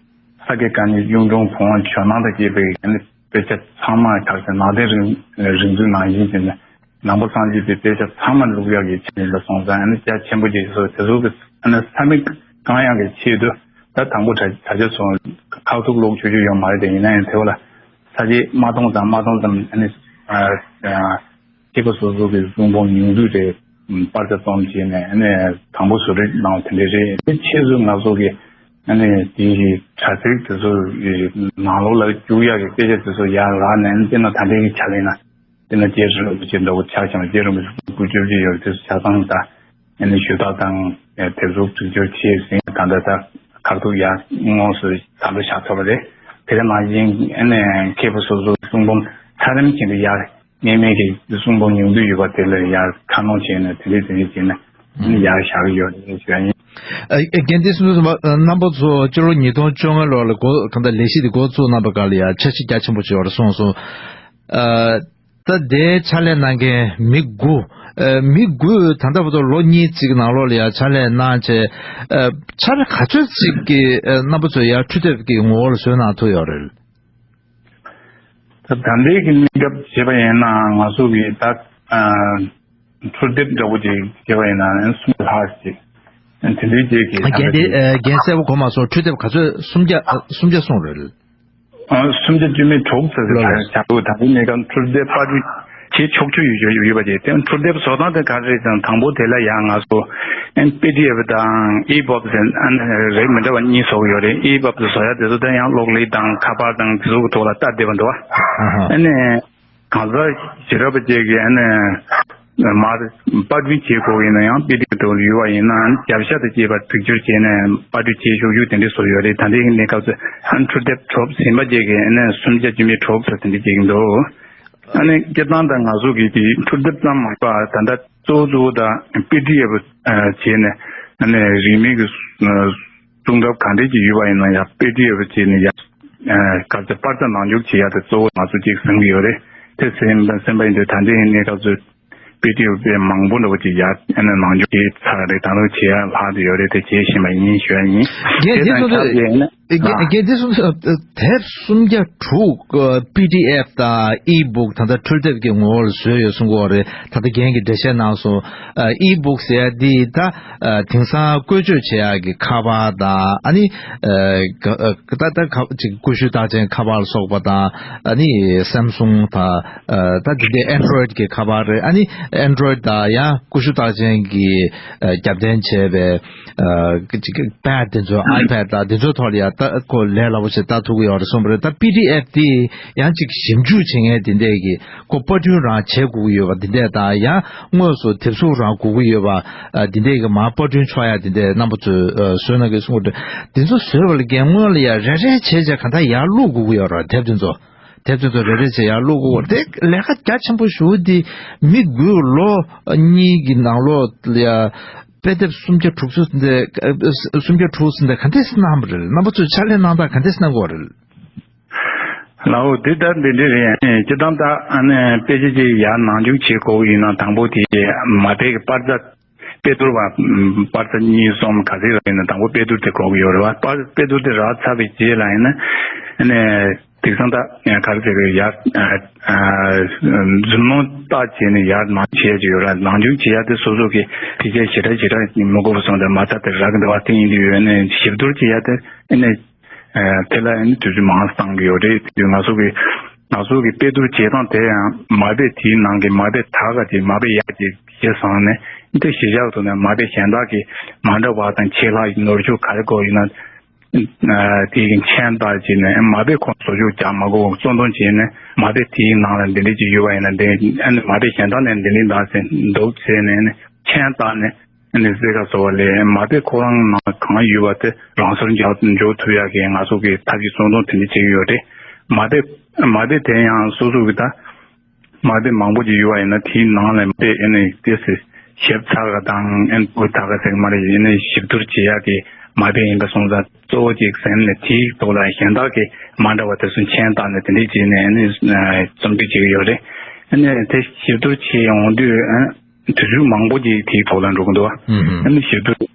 ས་དགེ་བཀའ་རྙིང་གཡུང་དྲུང་བོན་ཇོ་ནང་དང་བཅས་པའི་ཨ་ནི་དཔེ་ཆ་ཚང་མ་གྲགས་ཅན་ནང་བསྟན་རིག་རིག་འཛིན་ནང་བཞིན་བྱས་ནས་ནང་པ་སངས་རྒྱས་པའི་དཔེ་ཆ་ཚང་མ་བླུག་ཡག་གི་ཆེད་ཡིན་པ་སོང་ཙང་ཨ་ནི་རྒྱ་ཆེན་པོ་ཅིག་བཟོས། དེ་ཚོ་གི་ཨ་ནི་ས་མིག་གང་ཡག་གི་ཆེད་དུ་ད་དང་པོ་དྲ་དྲ་རྒྱ་ཚོ་ཁག་ཐུག་ཀློག་ཆོག་ཆོག་ཡོད་མ་རེད་དེ། ཡིན་ན་ཡང་དེ་བ་ལ་ས་བཅད་མ་སྟོང་ཙམ་མ་སྟོང་ཙམ་ཨ་ནི་ཨ་ཨ། མཁས་པ་སོ་སོ་གི་གསུང་འབུམ་ཉུང་བསྡུས་རེ་པར་ཆ་རྩོམ་བྱས་ནས་ཨ་ནི་དང་པོ་བཟོ་རིགས་གནང་བ་དེ་འདྲ་རེད། དེ་ཕྱིས་སུ་ང་ཚོ་གི་ཨ་ནི་དེའི་དྲ་ཚིགས་དེ་ཚོ་ནང་ལོགས་ལ་བཅུག་ཡག་གི་སྐད་ཆ་དེ་ཚོ་ཡར་ལངས་ནས་ཨ་ནི་དེ་ན་ད་ལྟའི་གི་ཆ་ལེན་ན་དེ་ན་རྗེ་རིན་པོ་ཆེ་འདྲ་བོ་ཆ་བཞག་ན་རྗེ་རིན་པོ་ཆེ་དགུ་བཅུ་བཅུ་ཡོད་དེ་ཚོ་ཆ་ཚང་ད་ཨ་ནི་ཞུ་དག་དང་དེབ་གཟུགས་སྒྲིག་སྦྱོར་བྱས་ཟིན་ད་ལྟ་ད་ཁག་ཐུག་ཡར་དངོས་སུ་ད་ལྟ་བཞག་ཐུབ་པ་རེད། དེ་ག་ནང་བཞིན་ཨ་ནི་མཁས་པ་སོ་སོའི་གསུང་འབུམ་ཚད་རིམ་བཞིན་དུ་ཡར། ངེས་མེད་ཀྱི་གསུང་འབུམ་ཉུང་བསྡུས་ཡོད་པ་དེ་ལ་ཡར་ཁ་སྣོན་བྱས་ནས་དེ་འདྲས་དེ་འདྲས་བྱས་ནས་ཨ་ནི་ཡར་བཞག་གི་ཡོད་རེད་ཞུ་ཡ་ཡིན། ཨ་རྒན་དེ་སུན་སུ་རྣམ་པ་ཚོ་སྤྱི་ལོ་ཉིས་སྟོང་བཅོ་ལྔ་ལོ་ལ་འགོ་གང་ལྟར་ལས་གཞི་དེ་འགོ་བཙུགས་གནང་པ་ག་ལ་ཡ་འཆར་གཞི་རྒྱ་ཆེན་པོ་ཞིག་ཡོད་རེད་གསུངས་སོང་། ཨ་ད་དེའི་ཕྱག་ལས་གནང་མཁན་མི་དགུ། ཨ་མི་དགུས་ད་ལྟ་བར་དུ་ལོ་གཉིས་ཙམ་གྱི་ནང་ལོགས་ལ་ཡ་ཕྱག་ལས་གནང་བྱས། ཨ་ཕྱག་ལས་ག་ཚོད་ཅིག་གི་ཨ་རྣམ་པ་ཚོས་ཡ་འཕྲུལ་དེབ་ཀྱི་ངོ་བོ་ལ་བཟོས་གནང་ཐུབ་ཡོད་རེད། ད་ད་ལྟའི་གི་གནས་སྐབས་བྱས་པ་ཡིན་ན་ང་ཚོ་གི་ད་ཨ་འཕྲུལ་དེབ་འདྲ་པོ་ཅིག་བྱས་པ་ཡིན་ན་གསུམ་ལྷག་ཅིག་ དེ་འདྲའི་ཅིག་གི་རྒན་དེ་ཨ་རྒན་གསལ་པོ་གོ་མ་སོང་། འཕྲུལ་དེབ་ག་ཚོད་སུམ་བརྒྱ་ཨ་སུམ་བརྒྱ་སོང་རེད། ཨ་སུམ་བརྒྱ་བཅུ་མེད་དྲུག་ཙམ་རེད། ལོ་ལོ། ད་ཡང་བྱ་དུ་ད་དུང་གནས་སྐབས་འཕྲུལ་དེབ་པར་སྐྲུན་བྱེད་ཆོག་ཆོག་ཡོད་ཡོད་ཡོད་པ་རེད། དེ་འཕྲུལ་དེབ་བཟོ་སྟངས་དེ་ག་རེ་རེད་ཟེར་ན། དང་པོ་དེ་ལ་ཡང་ང་ཚོ་ཨན་པི་ཌི་ཨེཕ་དང་ཨི་པབ་ཟེར་ཨན་རིགས་མི་འདྲ་བ་གཉིས་བཟོ་གི་ཡོད་རེད། ཨི་པབ་བཟོ་ཡ་དེ་ཚོ་དེ་ཡང་གློག་ཀླད་དང་ཁ་པར་དང་དེ་ཚོ་གི་ཐོག་ལ་ལྟ་བདེ་བ་འདུག་བ། ཨ་ཧ། ཨ་ནི། གང་ཟག་ཞེ་དྲག་པ་ཅིག་གིས་ཨ་ནི་མར་པར་སྐྲུན་བྱེད་དགོས་ཡིན་ན་ཡང་པི་ཌི་ཨེཕ་དུ་ཡོད་པ་ཡིན་ན་རྒྱབ་ཤ་དང་བཅས་པ་སྒྲིག་སྦྱོར་བྱས་ནས་པར་སྐྲུན་བྱེད་ཆོག་ཆོག་དེ་འདྲ་བཟོ་ཡོད་རེད། ད་ལྟའི་གནས་སྐབས་སུ་ཨ་ནི་འཕྲུལ་དེབ་གྲོགས་ཟིན་པ་ཅིག་གིས་ཨ་ནི་སུམ་བརྒྱ་བཅུ་མེད་དྲུག་ཙམ་དེ་འདྲ་བྱེད་ཀྱི་འདུག་ཨ་ནི་སྤྱིར་བཏང་ད་ང་ཚོ་གི་དེ་འཕྲུལ་དེབ་ཙམ་མ་ཡིན་པར་ད་ལྟ་གཙོ་བོ་གཙོ་བོ་ད་པི་ཌི་ཨེཕ་བྱས་ནས་ཨ་ནི་རིན་མེད་ཀྱི་གསུང་རབ་གང་འདྲ་ཅིག་ཡོད་པ་ཡིན་ན་ཡང་པི་ཌི་ཨེཕ་བྱས་ནས་ཡང་ཨ་ག་ཚོད་པར་རྩ་ནང་འཇུག་བྱེད་ཡ་དེ་གཙོ་བོ་ང་ཚོ་གཅིག་བཟུང་གི་ཡོད་རེད། དེ་སེམས་སེམས་པ་ཡིན་དུས་ད་ལྟའི་གནས་སྐབས་སུ་པི་ཌི་ཨེཕ་དཔེ་མང་པོ་འདྲ་བོ་ཅིག་ཡར་ཨ་ནི་ནང་འཇུག་བྱས་ཚར་རེད། ད་ལོ་བྱེད་ཡ་ལྷག་བསྡད་ཡོད་རེད། དེ་བྱེད་བཞིན་པ་ཡིན་ཞུ་ཡ་ཡིན། རྒན་དེ་དང་ཚོ་ཆབས་ཅིག་ཨ་ནི་རྒན་རྒན་དེ་ཚོ་དེབ་སུམ་བརྒྱ་དྲུག་པི་ཌི་ཨེཕ་དང་ཨི་བུག་ད་ལྟ་འཕྲུལ་དེབ་ཀྱི་ངོ་བོ་ལ་བཟོས་ཡོད་གསུང་གི་ཡོད་རེད། ད་ལྟ་རྒན་གྱིས་འགྲེལ་བཤད་གནང་སོང་། ཨི་བུག་ཟེར་ཡ་འདི་ད་དེང་སང་བཀོལ་སྤྱོད་བྱེད་ཡག་གི་ཁ་པར་དང་ཨ་ནི་ད་ལྟ་ཅིག་ཀུ་ཤུ་རྟགས་ཅན་ཁ་པར་ལ་སོགས་པ་དང་ཨ་ནི་སེམ་སུང་དང་ད་འདི་འདྲའི་ཨན་ཌོ་རོ་ཡིཌ་གི་ཁ་པར་རེད། ཨ་ནི་ཨན་ཌོ་རོ་ཡིཌ་དང་ཡང་ཀུ་ཤུ་རྟགས་ཅན་གྱི་རྒྱབ་རྟེན་བྱས་པའི་ཅིག་པེཌ་དེ་ཚོ་ཨའི་པེཌ་དང་དེ་ཚོའི་ཐོག་ལ་ཡང་ལྟ་ཁོ་ལས་སླ་པོ་ཞིག་ལྟ་ཐུབ་ཀྱི་ཡོད་རེད་གསུངས་པ་རེད། ད་པི་ཌི་ཨེཕ་དེ་ཡང་ཅིག་ཞིབ་འཇུག་བྱེད་མཁན་དེ་འདྲས་ཀྱི་ཁོ་པར་སྐྲུན་རང་བྱེད་དགོས་ཀྱི་ཡོད་པ་འདི་འདྲས་དང་། ཡང་དངོས་སུ་དེབ་གཟུགས་རང་དགོས་ཀྱི་ཡོད་པ་འདི་འདྲས་ཀྱི་མར་པར་སྐྲུན་ཆོག་ཡ་འདི་འདྲས་རྣམ་པ་ཚོས་བཟོས་གནང་གི་གསུངས་པ་རེད། འདི་ཚོ་བཟོས་པ་ལ་རྒན་སྔོན་ལ་ཡང་རེ་རེ་བྱས་བྱས་ག་འདྲ་ཡར་བླུག་དགོས་ཀྱི་ཡོད་རེད། དེབ་དེ་ཚོ་དེབ་དེ་ཚོ་རེ་རེ་བྱས་ཡར་བླུག་དགོས་པ་དེ་ལས་ཀ་རྒྱ་ཆེན་པོ་ཞེ་པོ་འདི་མི་དགུས་ལོ་གཉིས་ཀྱི་ནང་ལོགས་ལ་ཡ། དཔེ་དེབ་སུམ་བརྒྱ་དྲུག་ཅུ་ཟིན་ཏེ། སུམ་བརྒྱ་དྲུག་ཟིན་ཏེ་ག་འདྲས་གནང་བ་རེད། རྣམ་པ་ཚོས་ཕྱག་ལས་གནང་སྟངས་ག་འདྲས་གནང་དགོས་རེད། ལའོ་འདི་ལྟར་འདི་འདྲས་རེད། སྤྱིར་བཏང་ད་ཨ་ནི་དཔེ་ཆ་ཅིག་ཡར་ནང་འཇུག་བྱེད་དགོས་ཡིན་ན་དང་པོ་དེ་མ་དཔེ་གི་པར་རྩ་དཔེ་བསྡུར་བ་པར་རྩ་གཉིས་གསུམ་ག་ཚོད་རག་ཡིན་ན་དང་པོ་དཔེ་བསྡུར་དེ་དགོས་ཀྱི་ཡོད་རེད་བ། པར་དཔེ་བསྡུར་དེ་རག་ཚར་བའི་རྗེས་ལ་ཡིན་ན་ཨ་ནི། དེང་སང་ད་ག་རེ་ཟེར་གི་ཡར་ཨ་ཨ་མཛུབ་མོ་བཏགས་བྱས་ནས་ཡར་ནང་བྱེད་ཀྱི་ཡོད་ར། ནང་འཇུག་བྱེད་ཡ་དེ་སོ་སོ་གི་ཕལ་ཆེར་ཞེ་དྲག་ཞེ་དྲག་མི་དགོས་པ་སོང་ཙང་མ་རྩ་དེ་རག་གི་འདུག་བ། དེ་ཡིན་དུས་ཡོད་ནས་ཞིབ་བསྡུར་བྱེད་ཡ་དེ་ཨ་ནི་ཨ་དེ་ལ་ཨ་ནི་དུས་ཚོད་མང་བཏང་གི་ཡོད་རེད། དེ་ང་ཚོ་གི་ང་ཚོ་གི་དཔེ་བསྡུར་བྱེད་སྟངས་དེ་ཡང་མ་དཔེ་དེའི་ནང་གི་མ་དཔེ་ད་ག་དེ་མ་དཔེ་ཡག་ཅིག་ཤེས་སོང་ནས་དེ་གཞིར་བཞག་ཐོག་ནས་མ་དཔེ་གཞན་དག་གི་མ་འདྲ་བ་དང་ཆད་ལྷག་ནོར་འཆུག་ག་རེ་དགོས་ཡིན་ན། དེའི་མཆན་བཏགས་བྱས་ནས་མ་དཔེ་ཁོ་བཟོ་བཅོས་རྒྱག་མ་དགོས། བཙོན་དོན་བྱས་ནས་མ་དཔེ་དེའི་ནང་ལ་འདི་འདྲས་ཅིག་ཡོད་པ་ཡིན་ན་འདི་ཨ་ནི་མ་དཔེ་གཞན་དག་ནས་འདི་འདྲས་འདུག་ཟེར་འདུག་ཟེར་ནས་ནི་མཆན་བཏགས་ནས་ཨ་ནི་གསལ་ཁ་བཟོ་བ་ལས་མ་དཔེ་ཁོ་རང་ནང་གང་ཡོད་པ་དེ་རང་སོར་འཇོག་འཇོག་ཐུབ་ཡག་གི་ང་ཚོ་གི་ཐབས་ཀྱི་བཙོན་དོན་དེ་འདྲས་བྱེད་ཀྱི་ཡོད་རེད། མ་དཔེ་མ་དཔེ་དེ་ཡང་སོ་སོ་གི་ད། མ་དཔེ་མང་པོ་ཅིག་ཡོད་པ་ཡིན་ན་དེའི་ནང་ལ་མ་དཔེ་ཨེ་ནས་ཏེ་སི་ཞིབ་ཚགས་དང་ཨེན་པོ་ད་ག་ཟེར་གི་མ་རེད། ཨེ་ནས་ཞིབ་བསྡུར་བྱེད་ཡག་གི་མ་དཔེ་ཡིན་པ་སོང་ཙང་གཙོ་བོ་ཅིག་ཟེར་ནས་དེའི་ཐོག་ལ་གཞན་དག་གི་མ་འདྲ་བ་དེ་ཚོ་མཆན་བཏགས་ནས་དེ་འདྲས་བྱས་ནས་ཨེ་ནས་རྩོམ་སྒྲིག་བྱེད་ཀྱི་ཡོད་རེད། ཨེ་ནས་དེ་ཞིབ་བསྡུར་བྱེད་ཡོང་དུས་ཨེ་དུས་ཚོད་མང་པོ་ཅིག་དེའི་ཐོག་ལ་འགྲོ་གི་འདུག་བ། ཨེ་ནས་ཞིབ་བསྡུར།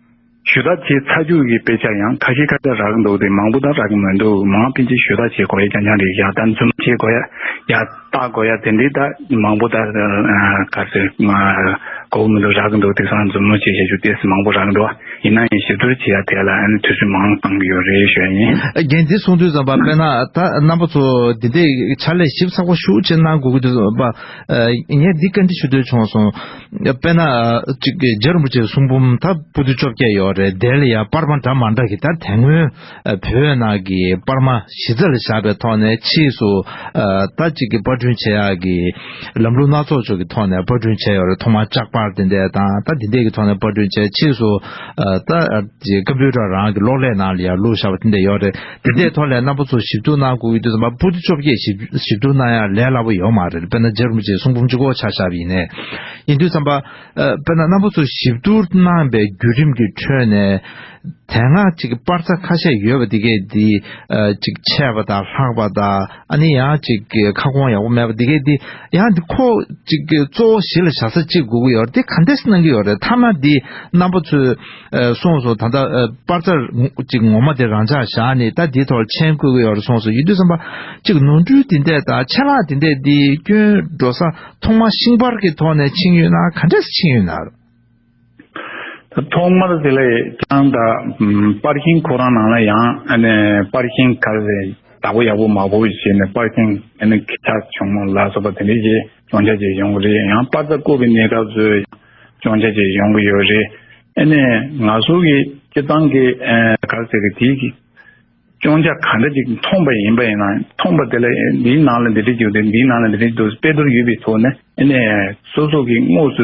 ཞུ་དག་བྱས་ཚར་རྒྱུ་གི་དཔེ་ཆ་ཡང་ཁ་ཤས་ཁ་ཤས་རག་གི་འདུག་སྟེ་མང་པོ་ད་རག་གི་མི་འདུག་མང་ཕལ་ཆེར་ཞུ་དག་བྱེད་དགོས་ཡ་རྐྱང་རྐྱང་རེད། ཡ་ད་འཛུམ་བྱེད་དགོས་ཡ་ཡ་བལྟ་དགོས་ཡ་དེ་འདྲའི་ད་མང་པོ་ད་ག་ཚོད་གོ་གི་མི་འདུག་རག་གི་འདུག་དེང་སང་འཛུམ་མོ་བྱེད་བྱ་རྒྱུ་ཏོག་ཙམ་མང་པོ་རག་གི་འདུག་ཡིན་ན་ཡང་ཞིབ་བསྡུར་བྱེད་ཡ་དེ་ལ་ཨ་ནི་དུས་ཚོད་མང་བཏང་གི་ཡོད་རེད་ཞུ་ཡ་ཡིན། རྒན་འདི་གསུང་དུས་ཙམ་པ་དཔེར་ན་ད་རྣམ་པ་ཚོ་འདི་འདྲའི་ཕྱག་ལས་ཞིབ་ཚགས་པོ་ཞེ་པོ་ཅིག་གནང་དགོས་ཀྱི་འདུག་ཟེར་བ། ངས་འདི་བཀའ་འདྲི་ཞུ་འདོད་བྱུང་སོང་། དཔེར་ན་ཅིག་རྗེ་རིན་པོ་ཆེའི་གསུང་འབུམ་ད་པོ་ཏི་བཅོ་བརྒྱད་ཡོད་རེད། དེ་ལ་ཡང་པར་མ་འདྲ་མ་འདྲ་གི་ད་དེ་སྔོན་བོད་ནང་གི་པར་མ་གཞི་རྩ་ལ་བཞག་པའི་ཐོག་ནས་ཕྱིས་སུ་ད་ཅིག་གི་པར་སྐྲུན་བྱེད་ཡག་གི་ལམ་ལུགས་སྣ་ཚོགས་ཅིག་གི་ཐོག་ནས་པར་སྐྲུན་བྱས་ཡོད་རེད། ཐོག་མར་ལྕགས་པར་དེ་འདྲས་དང་ད་དེ་འདྲས་ཀྱི་ཐོག་ནས་པར་སྐྲུན་བྱས། ཕྱིས་སུ་ད་ཀམ་པུ་ཊར་རང་གི་གློག་ཀླད་ནང་ལ་ཡང་བླུགས་བཞག་པ་དེ་འདྲས་ཡོད་རེད། དེ་འདྲའི་ཐོག་ལ་རྣམ་པ་ཚོ་ཞིབ་བསྡུར་གནང་དགོས་ཀྱི་དུས་ཙམ་པ་པོ་ཏི་བཅོ་བརྒྱད་ཞིབ་ཞིབ་བསྡུར་གནང་ཡ་ལས་སླ་པོ་ཡོད་མ་རེད། དཔེར་ན་རྗེ་རིན་པོ་ཆེའི་གསུང་འབུམ་གཅིག་པོ་ཆ་བཞག་པ་ཡིན་ནའི། ཡིན་དུས་ཙམ་པ། ཨ། དཔེར་ན་རྣམ་པ་ཚོ་ཞིབ་བསྡུར་གནང་བའི་བརྒྱུད་རིམ་གྱི་ཁྲོད་ནས་དེ་སྔ་ཅིག་པར་རྩ་ཁ་ཤས་ཡོད་པ་འདི་གས་འདི་ཨ་ཅིག་ཆད་པ་དང་ལྷག་པ་དང་ཨ་ནི་ཡང་ཅིག་ཁ་སྐོང་ཡག་པོ་མེད་པ་འདི་གས་འདི་ཡང་འདི་ཁོ་ཅིག་གི་གཙོ་བོ་གཞི་ལ་བཞག་ས་གཅིག་དགོས་ཀྱི་ཡོད་རེད། འདི་ག་འདྲས་གནང་གི་ཡོད་རེད། མཐའ་མ་འདི་རྣམ་པ་ཚོས་ཨ་གསུངས་སོང་། ད་ལྟ་ཨ་པར་རྩ་ཅིག་ངོ་མ་དེ་རང་འཇགས་བཞག་ནས་ད་འདིའི་ཐོག་ལ་མཆན་བཀོད་ཀྱི་ཡོད་རེད་གསུངས་སོང་། ཡིན་དུས་ཙམ་པ་ཅིག་ནོར་འཁྲུལ་འདི་འདྲས་དང་ཆད་ལྷག་འདི་འདྲས་འདི་སྐྱོན་འགྲོ་ས་ཐོག་མ་ཤིང་པར་གྱི་ཐོག་ནས་ཕྱིན་ཡོད་ན་ག་འདྲས་ཕྱིན་ཡོད་ན། ཐོག་མར་དེ་ལ་ཀྱང་ད་པར་ཤིང་ཁོ་རང་ནང་ལ་ཡང་ཨ་ནི་པར་ཤིང་ག་རེ་ཟེར་བདག་པོ་ཡག་པོ་མ་བོ་བྱས་ནས་པར་ཤིང་ཨ་ནི་ཁེ་ཆག་བྱུང་མོ་ལ་སོགས་པ་དེ་འདྲའི་ཅིག་སྐྱོན་ཆ་ཅིག་ཡོང་གི་རེད། ཡང་པར་རྩ་བརྐོས་པའི་གནས་སྐབས་སུ་སྐྱོན་ཆ་ཅིག་ཡོང་གི་ཡོད་རེད། ཨ་ནི་ང་ཚོ་གི་སྤྱི་བཏང་གི་ཨ་ག་རེ་ཟེར་གི་དེའི་གི་སྐྱོན་ཆ་ག་འདྲ་ཅིག་མཐོང་པ་ཡིན་པ་ཡིན་ན་མཐོང་པ་དེ་ལ་འདིའི་ནང་ལ་འདི་འདྲ་ཅིག་འདུག་འདིའི་ནང་ལ་འདི་འདྲ་ཅིག་འདུག་དཔེ་མདོར་ཡོད་པའི་ཐོག་ནས་ཨ་ནི་སོ་སོ་གི་དངོས་སུ་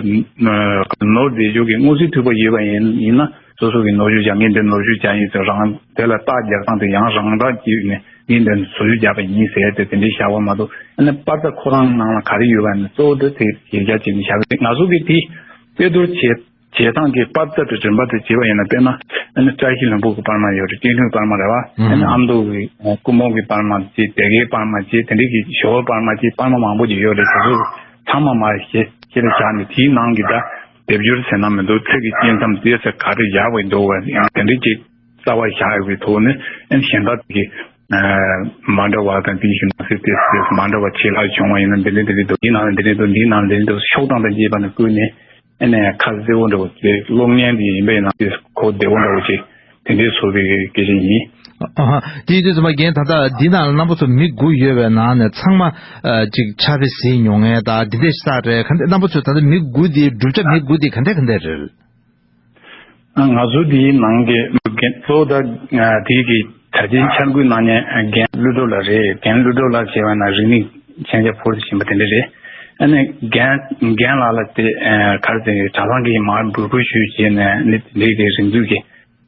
ནོར་བསྡད་ཆོག་གི་དངོས་སུ་ཐུག་པ་ཡོད་པ་ཡིན་ཡིན་ན་སོ་སོ་གི་ནོར་བཅོས་བྱ་ངན་དེ་ནོར་བཅོས་བྱ་ཡིན་ཟེར་རང་དེ་ལ་རྟགས་རྒྱག་སྟངས་དེ་ཡང་རང་རྟགས་ཀྱིས་ནས་ངས་འདི་བཟོ་བཅོས་བརྒྱབ་པ་ཡིན་ཟེར་ཏེ་དེ་འདྲའི་བྱ་བ་མ་གཏོགས་ཨ་ནི་པར་རྩ་ཁོ་རང་ནང་ལ་ག་རེ་ཡོད་པ་ནི་གཙོ་བོ་དེ་དེ་ཡིག་ཆ་ཅིག་ནི་བཞག་གི་རེད། ང་ཚོ་གི་དེ་དཔེ་མདོར་བྱས་བྱེད་སྟངས་ཀྱི་པར་རྩ་དེ་རིམ་པ་དེ་བྱེད་པ་ཡིན་ན་དཔེར་ན་ཨ་ནི་བཀྲ་ཤིས་ལྷུན་པོ་གི་པར་མ་ཡོད་རེད། བཀྲས་ལྷུན་པར་མ་རེད་བ། ཨ་ནི་ཨ་མདོ་གི་ཀུན་སྤོང་གི་པར་མ་བྱེད། སྡེ་དགེའི་པར་མ་བྱེད། དེ་འདྲའི་གི་ཞོལ་པར་མ་བྱེད། པར་མ་མང་པོ་ཅིག་ཡོད་རེད། དེ་ཚོ་ཚང་མ་མ་ཞེ་ཞེ་ལ་བཞག་ནས་དེའི་ནང་གི་ད་སྡེབ་སྦྱོར་ཟེར་ན་མི་འདུག་ཚིག་གི་སྐྱེས་མཚམས་དེ་ཚོ་ག་རེ་བཞག་པ་འདུག་བ། ཡང་དེ་འདྲའི་ཅིག་རྩ་བ་བཞག་ཡོད་པའི་ཐོག་ནས་ཨ་ནི་གཞན་དག་གི་མ་འདྲ་བ་དང་དེའི་ཞུ་ན་སྲིད་དེ་མ་འདྲ་བ་ཆེ་ལྷག་བྱུང་བ་ཡིན་ན་འདི་འདྲ་འདི་འདྲ་འདུག་འདིའི་ནང་ལ་འདི་འདྲ་འདུག་འདིའི་ནང་ལ་འདི་འདྲ་འདུག་ཤོག་གྲངས་དང་བཅས་པ་ནས་བསྐུར་ནས། ཨ་ནི་ཁ་བདེ་བོ་འདྲ་བོ་དེ་གློག་བརྙན་དེ་ཡིན་པས་ན་དེ་གོ་བདེ་བོ་འདྲ་བོ་ཅིག་དེ་འདྲའི་བཟོ་བའི་སྐད་ཆ་ཡིན། ཨ་ཧ། དེ་དུས་ཙམ་པ་རྒན་ད་ལྟ་འདི་ནང་ལ་རྣམ་པ་ཚོ་མི་དགུ་ཡོད་པའི་ནང་ནས་ཚང་མ་ཨ་ཅིག་ཕྱག་དཔེ་གཟིགས་མྱོང་ངེས་ད་འདི་འདྲའི་ས་རེད། ག་འདྲ་རྣམ་པ་ཚོས་ད་ལྟ་མི་དགུ་དེ་བསྒྲུབ་བྱ་མི་དགུ་དེ་ག་འདྲ་ག་འདྲ་རེད། ང་ཚོ་འདིའི་ནང་གི་རྒན་གཙོ་བོ་ད་དེའི་གི་གྲྭ་ཆེན་འཆར་འགོད་གནང་མཁན་རྒན་ཀླུ་སྒྲུབ་ལགས་རེད། རྒན་ཀླུ་སྒྲུབ་ལགས་ཞེས་པ་ན་རིག་གནས་མཁྱེན་རྒྱ་ཕུལ་དུ་ཕྱིན་པ་དེ་འདྲ་རེད། ཨ་ནི་རྒན་རྒན་ལགས་ལ་དེ་ག་རེ་ཟེར་གྲྭ་ཚང་གིས་མར་འབོད་སྐུལ་ཞུས་བྱས་ནས་ནི་དེ་འདྲའི་གི་རིག་འཛུགས་ཀྱི་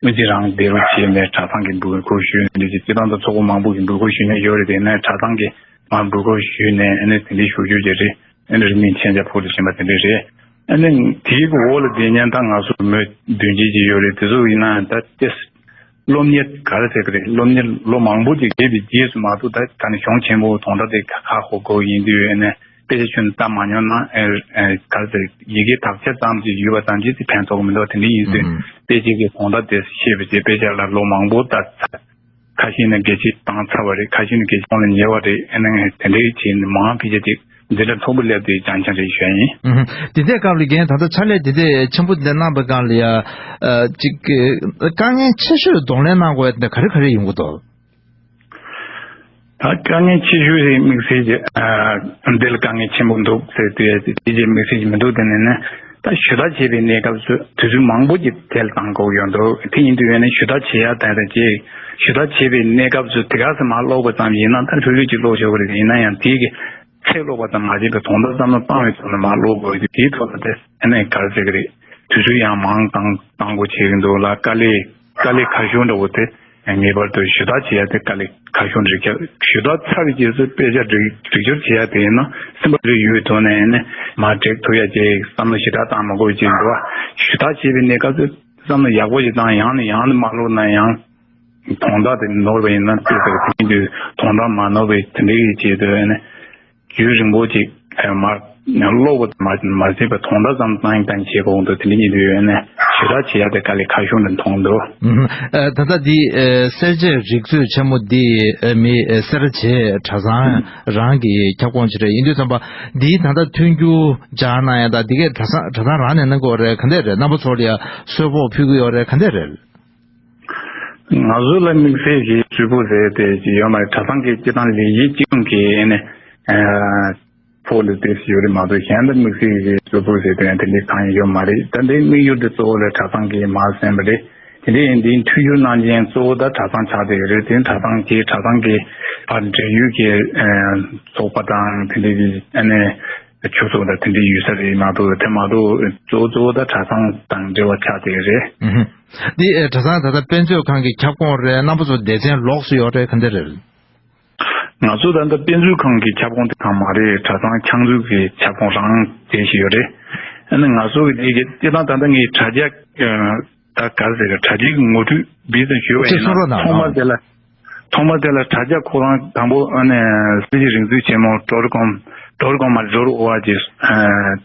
དབུ་འཛིན་རང་བསྡད་རོགས་བྱས་ནས་གྲྭ་ཚང་གིས་འབོད་སྐུལ་ཞུས་ནས་འདི་སྤྱི་བཏང་དུ་ཚོགས་པ་མང་པོ་གིས་འབོད་སྐུལ་ཞུས་ནས་ཡོད་རེད། དེ་ནས་གྲྭ་ཚང་གིས་མར་འབོད་སྐུལ་ཞུས་ནས་ཨ་ནི་དེ་འདྲའི་ཞུ་རྒྱུ་ཅིག་རེད། ཨ་ནི་རིག་གནས་མཁྱེན་རྒྱ་ཕུལ་དུ་ཕྱིན་པ་དེ་འདྲ་རེད། ཨ་ནི་དེའི་འོག་ལ་བསྡད་མཁན་ད་ང་ཚོ་མི་བདུན་བརྒྱད་ཅིག་ཡོད་རེད། དེ་ཚོ་ཡིན་ན་ད་ཏེ་སློབ་གཉེར་ག་རེ་ཟེར་གི་རེད། སློབ་གཉེར་ལོ་མང་པོ་ཅིག་བརྒྱབ་པའི་རྗེས་སུ་མ་གཏོགས་ད་ད་ནི་གཞུང་ཆེན་པོ་དོན་དག་དེ་ཁ་ཧ་གོ་གོ་ཡིན་དུས་ཨ་ནི་དཔེ་ཆ་ཁྱོན་ནས་ལྟ་མ་མྱོང་ན་ཨ་ཨ་ག་རེ་ཟེར་ཡི་གེ་དག་ཆ་ཙམ་ཅིག་ཡོད་པ་ཙམ་གྱིས་དེ་ཕན་ཐོགས་གི་མི་འདུག་དེ་འདྲ་ཡིན་དུས་ཨུམ། དཔེ་ཆ་གི་དོན་དག་དེ་ཤེས་པའི་རྗེས་དཔེ་ཆ་ལ་ལོ་མང་པོ་ལྟ་ཚར། ཁ་ཤས་ནི་སྐད་ཆ་བཏང་ཚར་བ་རེད། ཁ་ཤས་ནི་སྐད་ཆ་ཁོང་ལ་ཉེ་བ་རེད། ཨ་ནི་དེ་འདྲའི་བྱས་ནས་མང་ཕལ་ཆེར་དེ་འཛིན་གྲྭ་མཐོ་པོ་སླེབས་དུས་སྦྱང་སྦྱང་རེད་ཞུ་ཡ་ཡིན། ཨུ་ཧུ། དེ་འདྲའི་སྐབས་ལ་རྒན་ད་ལྟ་ཕྱག་ལས་དེ་འདྲའི་ཆེན་པོ་འདི་གནང་པའི་སྒང་ལ་ཡ་ཨ་ཅིག་དཀའ་ངལ་ཆེ་ཤོས་གདོང་ལེན་གནང་དགོས་ཡ་དེ་ག་རེ་ག་རེ་ཡོང་གི་འདུག་ད་དཀའ་ངལ་ཆེ་ཤོས་རེད་དམིགས་བསལ་གྱི་ཨ་འདི་ལ་དཀའ་ངལ་ཆེན་པོ་འདུག་ཟེར་དུས་དེ་གྱི་དམིགས་བསལ་གྱི་མི་འདུག་དེ་ནས་ནི། ད་ཞུ་དག་བྱེད་པའི་གནས་སྐབས་སུ་དུས་ཚོད་མང་པོ་ཅིག་དེ་ལ་བཏང་དགོས་ཡོད་འདུག་དེ་ཡིན་དུས་ཡོད་ན་ཞུ་དག་བྱེད་ཡ་དང་དང་བཅས་ཞུ་དག་བྱེད་པའི་གནས་སྐབས་སུ་དེ་ག་ཚོད་མར་ཀློག་པ་ཙམ་ཡིན་ན་ད་ལྷོད་ལྷོད་ཅིག་ཀློག་ཆོག་གི་རེད། ཡིན་ན་ཡང་དེ་གི་ཚད་ཀློག་པ་ཙམ་མ་བྱས་པའི་དོན་དག་བསམ་བློ་བཏང་བའི་ཐོག་ནས་མར་ཀློག་དགོས་ཡོད་དུས་དེའི་ཐོག་ལ་དེ་ཨ་ནི་ག་རེ་ཟེར་གི་རེད། དུས་ཚོད་ཡང་མང་བཏང་བཏང་དགོས་བྱེད་ཀྱི་འདུག་ལ་དཀའ་ལས་དཀའ་ལས་ཁག་ཤོས་འདྲ་བོ་དེ། ངེས་པར་དུ་ཞུ་དག་བྱེད་ཡ་དེ་དཀའ་ལས་ཁག་ཤོས་རེད་ཀྱང་ཞུ་དག་ཚར་བའི་རྗེས་སུ་དཔེ་ཆ་སྒྲིག་སྒྲིག་སྦྱོར་བྱེད་ཡ་དེ་ཡིན་ན་སེམས་པ་རེ་ཡོད་དོན་ནས་ནི་མ་སྒྲིག་ཐུབ་ཡ་ཅིག་བསམ་བློ་ཞེ་དྲག་བཏང་མ་དགོས་ཅིག་འདུག་བ། ཞུ་དག་བྱེད་པའི་གནས་སྐབས་སུ་བསམ་བློ་ཡག་པོ་ཞིག་བཏང་ཡང་ནས་ཡང་ནས་མ་ཀློག་ན་ཡང་དོན་དག་དེ་ནོར་བ་ཡིན་ན་དེ་ཟེར་དེ་ཡིན་དུས་དོན་དག་མ་ནོར་བའི་དེ་འདྲའི་ཆེད་དུ་ནི། རྒྱུན་རིང་པོ་ཅིག་མར་ཀློག་པ་མ་མ་ཟད་པ་དོན་དག་ཙམ་བཏང་བཏང་བྱེད་དགོས་འདུག་དེ་འདྲ་ཉིད་དུ་ཡོད་ནས་ཞུ་དག་བྱེད་ཡ་དེ་དཀའ་ལས་ཁག་ཤོས་འདྲ་མཐོང་འདུག་ཨུམ། ཨ་ད་ལྟ་འདི་ཨ་གསེར་བྱེས་རིག་མཛོད་ཆེན་མོ་འདི་ཨ་མི་ཨ་སེ་ར་བྱེས་གྲྭ་ཚང་རང་གི་ཁྱབ་ཁོངས་ཅིག་རེད། ཡིན་དུས་ཙམ་པ་འདིའི་ད་ལྟ་མཐུན་འགྱུར་སྦྱང་གནང་ཡ་ད་འདི་གའི་གྲྭ་ཚང་གྲྭ་ཚང་རང་ནས་གནང་དགོས་རེད་ག་འདྲས་རེད། རྣམ་པ་ཚོ་ལ་ཡ་གསོལ་ཕོགས་ཕུལ་གི་ཡོད་རེད་ག་འདྲས་རེད། ང་ཚོ་ལ་དམིགས་བསལ་གྱི་གསོལ་ཕོགས་ཟེར་དེ་ཅི་ཡོད་མ་རེད། གྲྭ་ཚང་གི་སྤྱི་བཏང་ལས་གཞི་གཅིག་མཚུངས་ཀྱི་ཨ་ནི་ཨ་ཕོགས་འདི་ཏོག་ཙམ་ཡོད་རེད་མ་གཏོགས་གཞན་དུ་དམིགས་བསལ་གྱི་གསོལ་ཕོགས་ཟེར་དེ་དེ་འདྲའི་གང་ཡང་ཡོད་མ་རེད། ད་འདིའི་དམིགས་ཡུལ་དེ་གཙོ་བོ་ལ་གྲྭ་ཚང་གིས་མར་གསན་པ་རེད། དེ་འདྲའི་འདིའི་མཐུན་འགྱུར་གནང་མཁན་གཙོ་བོ་ད་གྲྭ་ཚང་ཆགས་བསྡད་ཡོད་རེད། དེ་གྲྭ་ཚང་གིས་གྲྭ་ཚང་གི་བར་འབྲེལ་ཡོད་ཀྱི་ཚོགས་པ་དང་དེ་འདྲའི་ཨ་ནི། ཆོས་ཚོགས་དང་དེ་འདྲའི་ཡོད་ས་རེད་མ་གཏོགས་དེ་མ་གཏོགས་གཙོ་བོ་གཙོ་བོ་ད་གྲྭ་ཚང་དང་འབྲེལ་བ་ཆགས་བསྡད་ཀྱི་རེད། ཨུ་ཧུ། འདི་ཨེ་གྲྭ་ཚང་ད་ལྟ་དཔེ་མཛོད་ཁང་གི་ཁྱབ་ཁོངས་རེད། རྣམ་པ་ཚོ་སྡེ་ཚན་ལོགས་སུ་ཡོད་རེད་ག་འདྲ་རེད། ང་ཚོ་ད་ལྟ་དཔེ་མཛོད་ཁང་གི་ཁྱབ་ཁོངས་དེ་ཚང་མ་རེད། གྲྭ་ཚང་ཁྱབ་མཛོད་ཀྱི་ཁྱབ་ཁོངས་རང་དེ་ཞིག་ཡོད་རེད། ཨ་ནི་ང་ཚོ་གི་དེ་གི་སྤྱིར་བཏང་ད་ལྟ་ངའི་དྲ་རྒྱ་ད་ག་རེ་ཟེར་གི་དྲ་རྒྱའི་གི་ངོ་སྤྲོད་སྦིར་ཙམ་ཞུས་པ་ཡིན་ན་ཐོག་མར་དེ་ལ། ཐོག་མ་དེ་ལ་དྲ་རྒྱ་ཁོ་རང་དང་པོ་ཨ་ནི་སྲིད་ཇུས་རིག་མཛོད་ཆེན་མོ་ཌོཊ་ཀོམ་ཌོཊ་ཀོམ་མ་ཌོཊ་ཨོ་ཨར་ཇི་